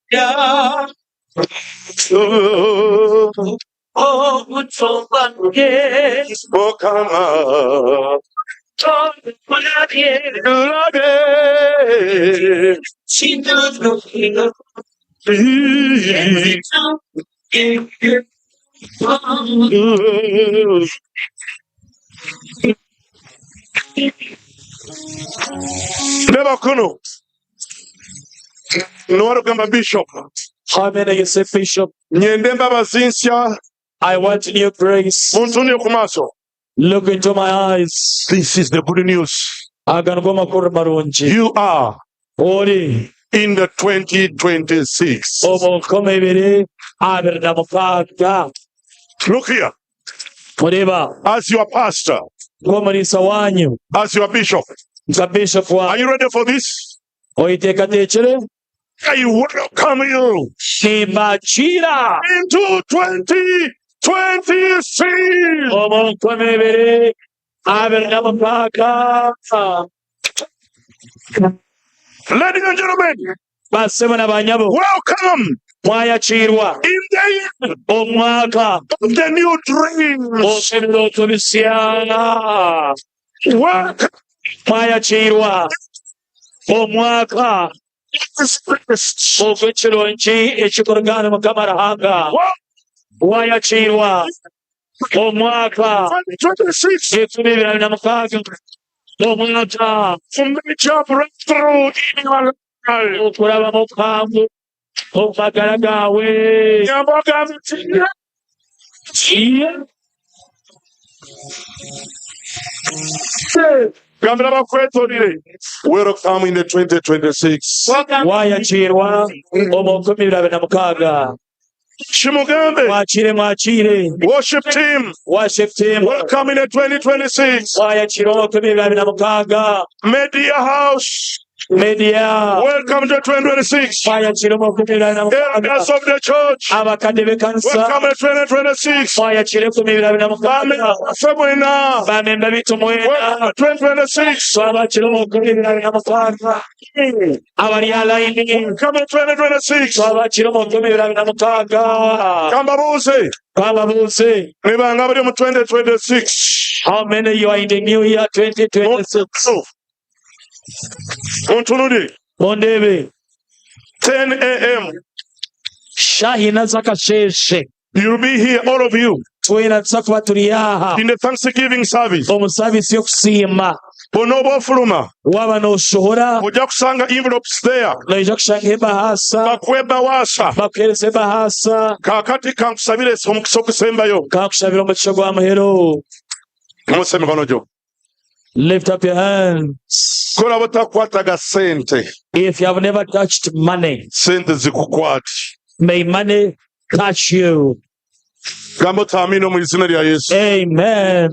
S8: Mukama gulabye Leba kuno niwarugamba bishop
S4: How many you say, Bishop?
S8: nyende embabazi nsya
S4: I want new grace.
S8: muntunire ku maaso
S4: Look into my eyes.
S8: this is the good news
S4: Aga nigo makuru marungi.
S8: you are
S4: Ori
S8: in the 2026
S4: omu 2026.
S8: look here
S4: Mureba
S8: as your pastor
S4: ng'omuriisa wanyu
S8: as your bishop
S4: nka bishop
S8: are
S4: wanyu
S8: you ready for this
S4: oyiteekateekere
S8: I welcome you
S4: nimbakiira
S8: into 2026
S4: omu 2026.
S8: Ladies and gentlemen,
S4: Basebo na banyabo
S8: welcome
S4: mwayakiirwa
S8: in the year
S4: omwaka
S8: of the new dreams.
S4: ogw'ebirooto bisya.
S8: Welcome
S4: Mwayakiirwa omwaka ogw'ekirungi ekikurugana Mukama Ruhanga. Wayakiirwa omwaka
S8: 2026
S4: 2026 omwaka
S8: for major breakthrough in your life. life.
S4: Okurabamu okuhango omu magara gaawe.
S8: Nyamba ogambe oti, Gambira abakwetorire. Welcome in the 2026.
S4: Wayakiirwa omu 2026.
S8: Kimugambe.
S4: Mwakire mwakire.
S8: Worship team.
S4: Worship team.
S8: Welcome in the 2026.
S4: Wayakiirwa omu 2026.
S8: Media House.
S4: Media.
S8: Welcome to 2026.
S4: Mwayakira omu 2026.
S8: Elders of the church.
S4: Abakadde b'ekanisa.
S8: Welcome to 2026.
S4: Mwayakira 2026.
S8: Bamemba mwena.
S4: Bamemba baitu mwena.
S8: Welcome to 2026.
S4: Twabakira omu 2026. Abari aha layini.
S8: Welcome to 2026.
S4: Twabakira omu 2026.
S8: Kambabuuze.
S4: Kambabuuze.
S8: Nibanga bari omu 2026.
S4: How many you are in the new year 2026?
S8: Muntunure.
S4: Mundeebe.
S8: 10 a.m.
S4: Shaaha ina z'akasheeshe.
S8: You'll be here, all of you.
S4: Twena nituza kuba turi aha.
S8: In the Thanksgiving service.
S4: Omu saavisi y'okusiima.
S8: Bw'onooba ofuluma.
S4: Waaba nooshohora.
S8: Ojja kusanga envelopes there.
S4: Noija kushanga ebahaasa.
S8: Bakuhe ebawaasa.
S4: Bakuheereze ebahaasa.
S8: Kaakati kankusabire omukisa ogusembayo.
S4: Kankushabire omukisa ogwa muheru.
S8: Muse emikono gyo.
S4: Lift up your hands.
S8: Ku oraabe otakwataga sente.
S4: If you have never touched money.
S8: Sente zikukwate.
S4: May money touch you.
S8: Gamba oti amiina omu izina rya Yesu.
S4: Amen.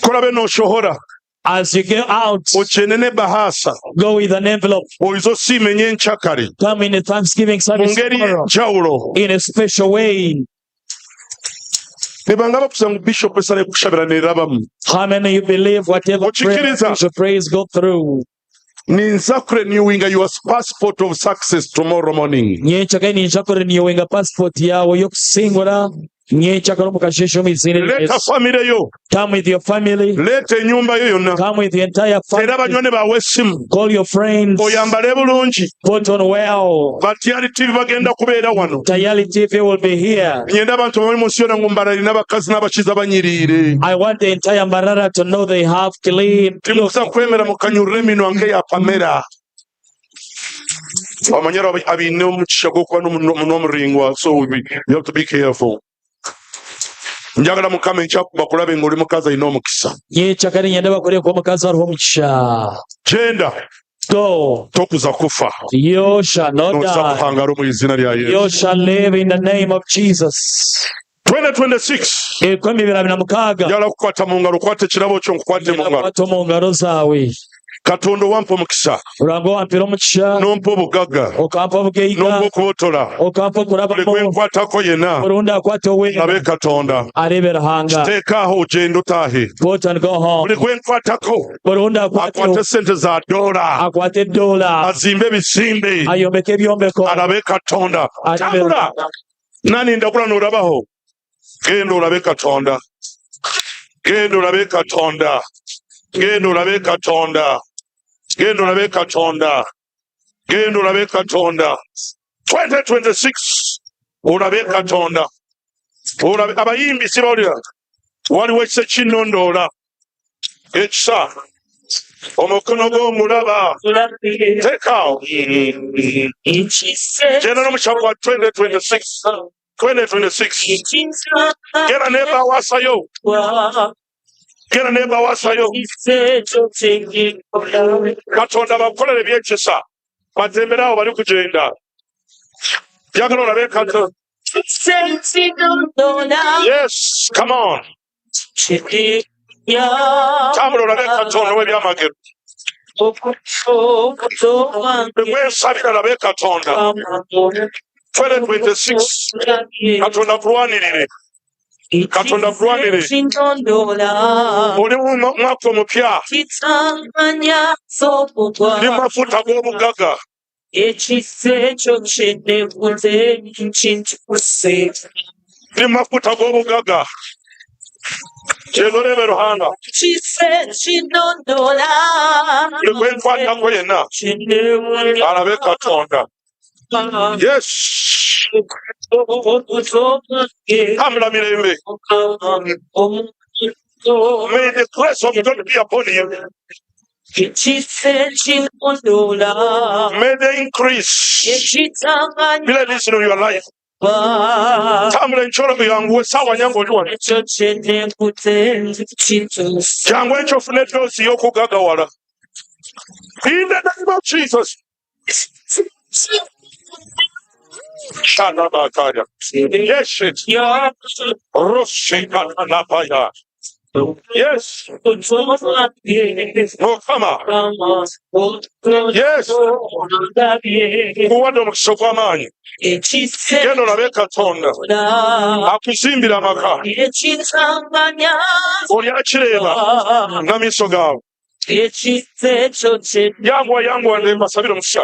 S8: Ku oraabe nooshohora.
S4: As you go out.
S8: Ogyende n'ebahaasa.
S4: Go with an envelope.
S8: Oize osiime nyenkyakare.
S4: Come in a Thanksgiving
S8: Mu
S4: service
S8: ngeri
S4: tomorrow.
S8: y'enjawulo.
S4: In a special way.
S8: Nibanga bakuza ngu bishop esara ekushabira nerabamu.
S4: How many you believe whatever prayer
S8: Okikiriza?
S4: Bishop prays go through?
S8: Ninza kurenewinga your passport of success tomorrow morning.
S4: Nyenkyakare ninja kurenewinga passport yawe y'okusingura nyenkyakare omu kasheeshe omu iziina rya
S8: Leeta
S4: Yesu.
S8: famire yo.
S4: Come with your family.
S8: Leeta enyumba yo yonna.
S4: Come with the entire family.
S8: Teera banywani baawe esimu.
S4: Call your friends.
S8: Oyambale bulungi.
S4: Put on well.
S8: Ba Tayari TV bagenda kubeera wano.
S4: Tayari TV will be here.
S8: Nyenda abantu bamanye mu nsi yona ngu Mbarara erina abakazi n'abashaija abanyiriire.
S4: I want the entire Mbarara to know they have clean.
S8: Timukuza kwemera mukanyurura eminwa nk'eya Pamela. Wamanya abaine omugisha gw'okuba n'omunwa muraingwa so you have to be careful. Njagala Mukama enkya bakulabe ng'oli mukazi alina omukisa.
S4: Nyenkya kare niinyenda bakureebe kuba omukazi ariho omugisha.
S8: Gyenda.
S4: Go.
S8: Tokuza kufa.
S4: You shall not
S8: Noza
S4: die.
S8: kuhangara omu izina rya Yesu.
S4: You shall live in the name of Jesus.
S8: 2026.
S4: 2026.
S8: Njagala kukwata mu ngaro, kwata ekirabo kyo nkukwate mu ngaro.
S4: Kwata omu ngaro zaawe.
S8: Katonda owampa omukisa.
S4: Ruhanga owampire omukisha.
S8: Nompa obugagga.
S4: Okampa obugaiga.
S8: Nompa okubotola.
S4: Okampa okurabamu.
S8: Buri gwenkwatako yena.
S4: Buri undakwata weena.
S8: Abe Katonda.
S4: Areebe Ruhanga.
S8: Kiteeke aho ogyende otaahe.
S4: Put and go home.
S8: Buri gwenkwatako.
S4: Buri undakwate.
S8: Akwate sente za dola.
S4: Akwate dola.
S8: Azimbe ebizimbe.
S4: Ayombeke ebyombeko.
S8: Arabe Katonda.
S4: Areebe
S8: Tambura.
S4: Ruhanga.
S8: Nani ndakura norabaho. Genda olabe Katonda. Genda olabe Katonda. Genda olabe Katonda. Genda olabe Katonda. Genda olabe Katonda. 2026 olabe Katonda. Olabe abayimbi sibawulira. Waliwo ekisa ekinnondoola. Ekisa. Omukono gwo ngulaba. Teekaawo. Genda n'omukyalo gwa 2026. 2026 genda nebawasayo genda nebawasayo katonda bakukolera ebyekisa batembere awo bali kugyenda njagala olabe katonda yes come on tambula olabe katonda ow'ebyamagero bwensabira labe katonda 2026 katonda kulwanirire katonda kulwanire oli mu mwaka omupya ndi mafuta g'obugaga ndi mafuta g'obugaga genda orebe ruhanga buri gwenkwatako yenna arabe katonda yes tambula mirembe may the grace of god be upon you. May the increase be released in your life. Tambula enkyo yanguwa essaawa nyangu oli wano. Jangu enkyo ofune doozi y'okugagawala. In the name of Jesus. Shalabakaya. Yes, it. Roshikatalapaya. Yes. Mukama. Yes. Nkuwadde omukisa ogw'amaanyi. Genda olabe Katonda akuzimbira amaka. Olyakireeba n'amaiso gaawe. Yanguwa yanguwa mbasabire omukisa.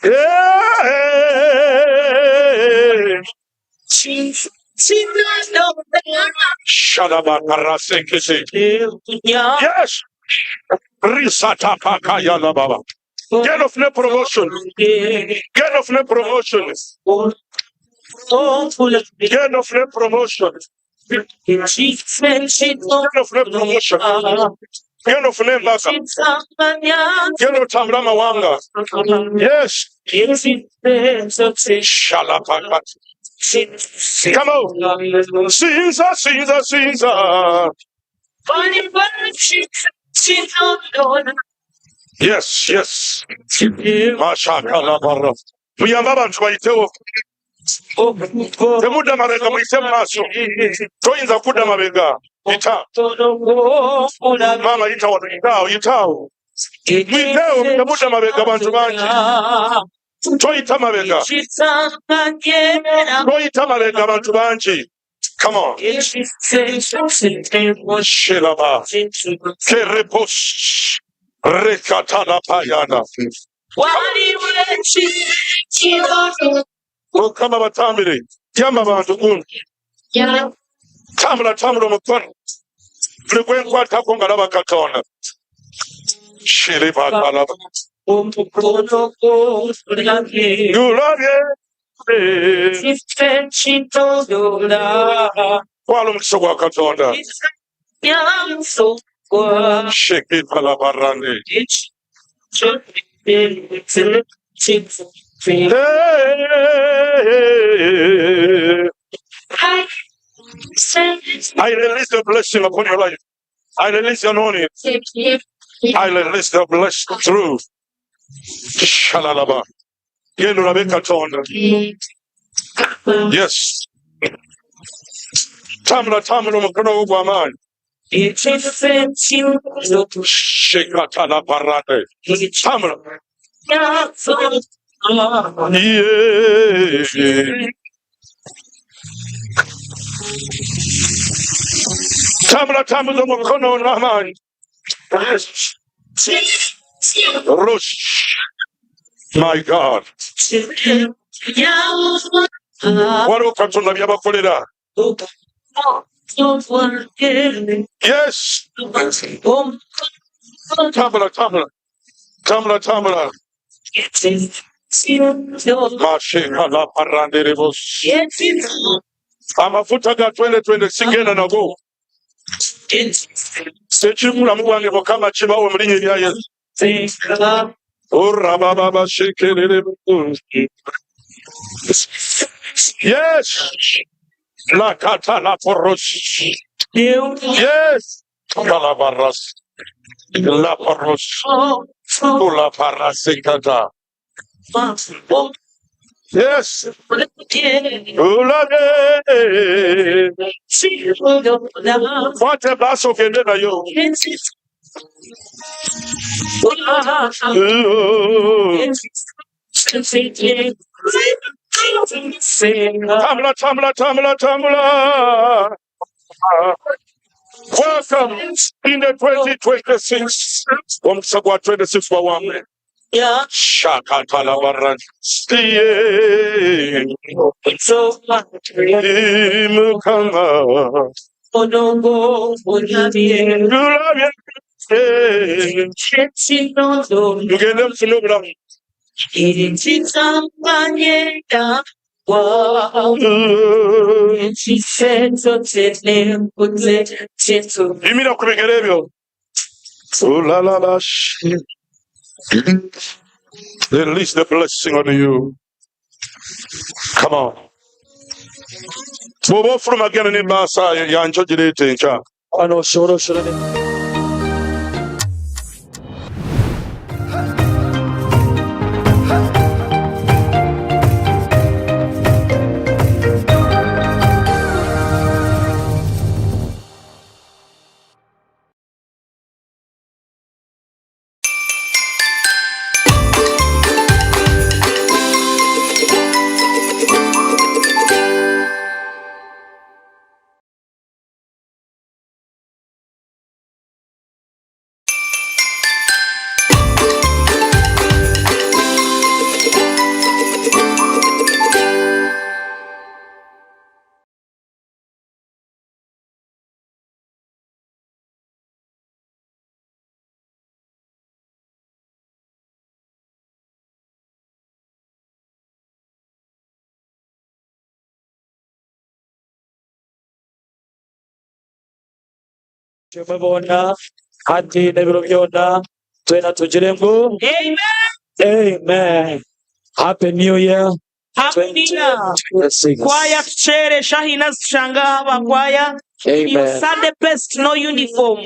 S8: Hey! Shalabakarasekese. Yes. Risatapakayalababa. Get off the promotion. Get off the promotion. Get off the promotion. Get off the promotion. Get off the mbaga. Get off tambula amawanga. Yes. Shalabaka. Come on. Sinza, sinza, sinza. Yes, yes. Mashakalabara. Muyambe abantu bayitewo. Temudda mabega muyite mu maaso. Toyinza kudda mabega. Yita. Maama yita wano yitaawo yitaawo. Muyiteewo temudda mabega bantu bangi. Toyita mabega. Toyita mabega abantu bangi. Come on. Shilaba. Kerepos. Rekatalapayana. Mukama batambire. Yamba abantu gundi. Tambula tambula omukono. Buli gwe nkwatako nga laba Katonda. Shiribakalaba. Gulabye. Twala omukisa gwa Katonda. Shekipalabarande. Hey. I release the blessing upon your life. I release the anointing. I release the blessing through. Shalalaba. Genda olabe Katonda. Yes. Tambula tambula omukono gwo gw'amaanyi. Shekatala parate. Tambula. Yeah. Tambula tambuza omukono n'amaanyi. Rush. My God. Waliwo Katonda by'abakolera. Yes. Tambula tambula. Tambula tambula. Mashekala paranderebos. Amafuta ga 2026 genda nago. Ekiri mu bulamu bwange Mukama kibawe mu linnya erya Yesu. Orababa shekerere. Yes. La kata la poros. Yes. Kalabaras. La poros. La parasikata. Yes. Ulage. Kwata ebaasa ogende nayo. Tambula, tambula, tambula, tambula. Welcome in the 2026. Omukisa gwa 26 gwawambe. Shakatalabaran. Yeah. Mukama. Tulabye. Mugende mufune obulamu. Yimira ku bigere byo. Ulalalash. Release the blessing on you. Come on. Bw'oba ofuluma genda n'ebbaasa yankyo gireeta enkya.
S4: Wano oshobora oshobora Shemwe boona hati n'ebiro byona twena tugire ngu
S3: Amen.
S4: Amen. Happy New Year
S3: Happy New Year.
S4: 2026.
S3: Kwaya tukyere eshaaha ina zitushanga aha aba kwaya. Your
S4: Amen.
S3: Sunday best no uniform.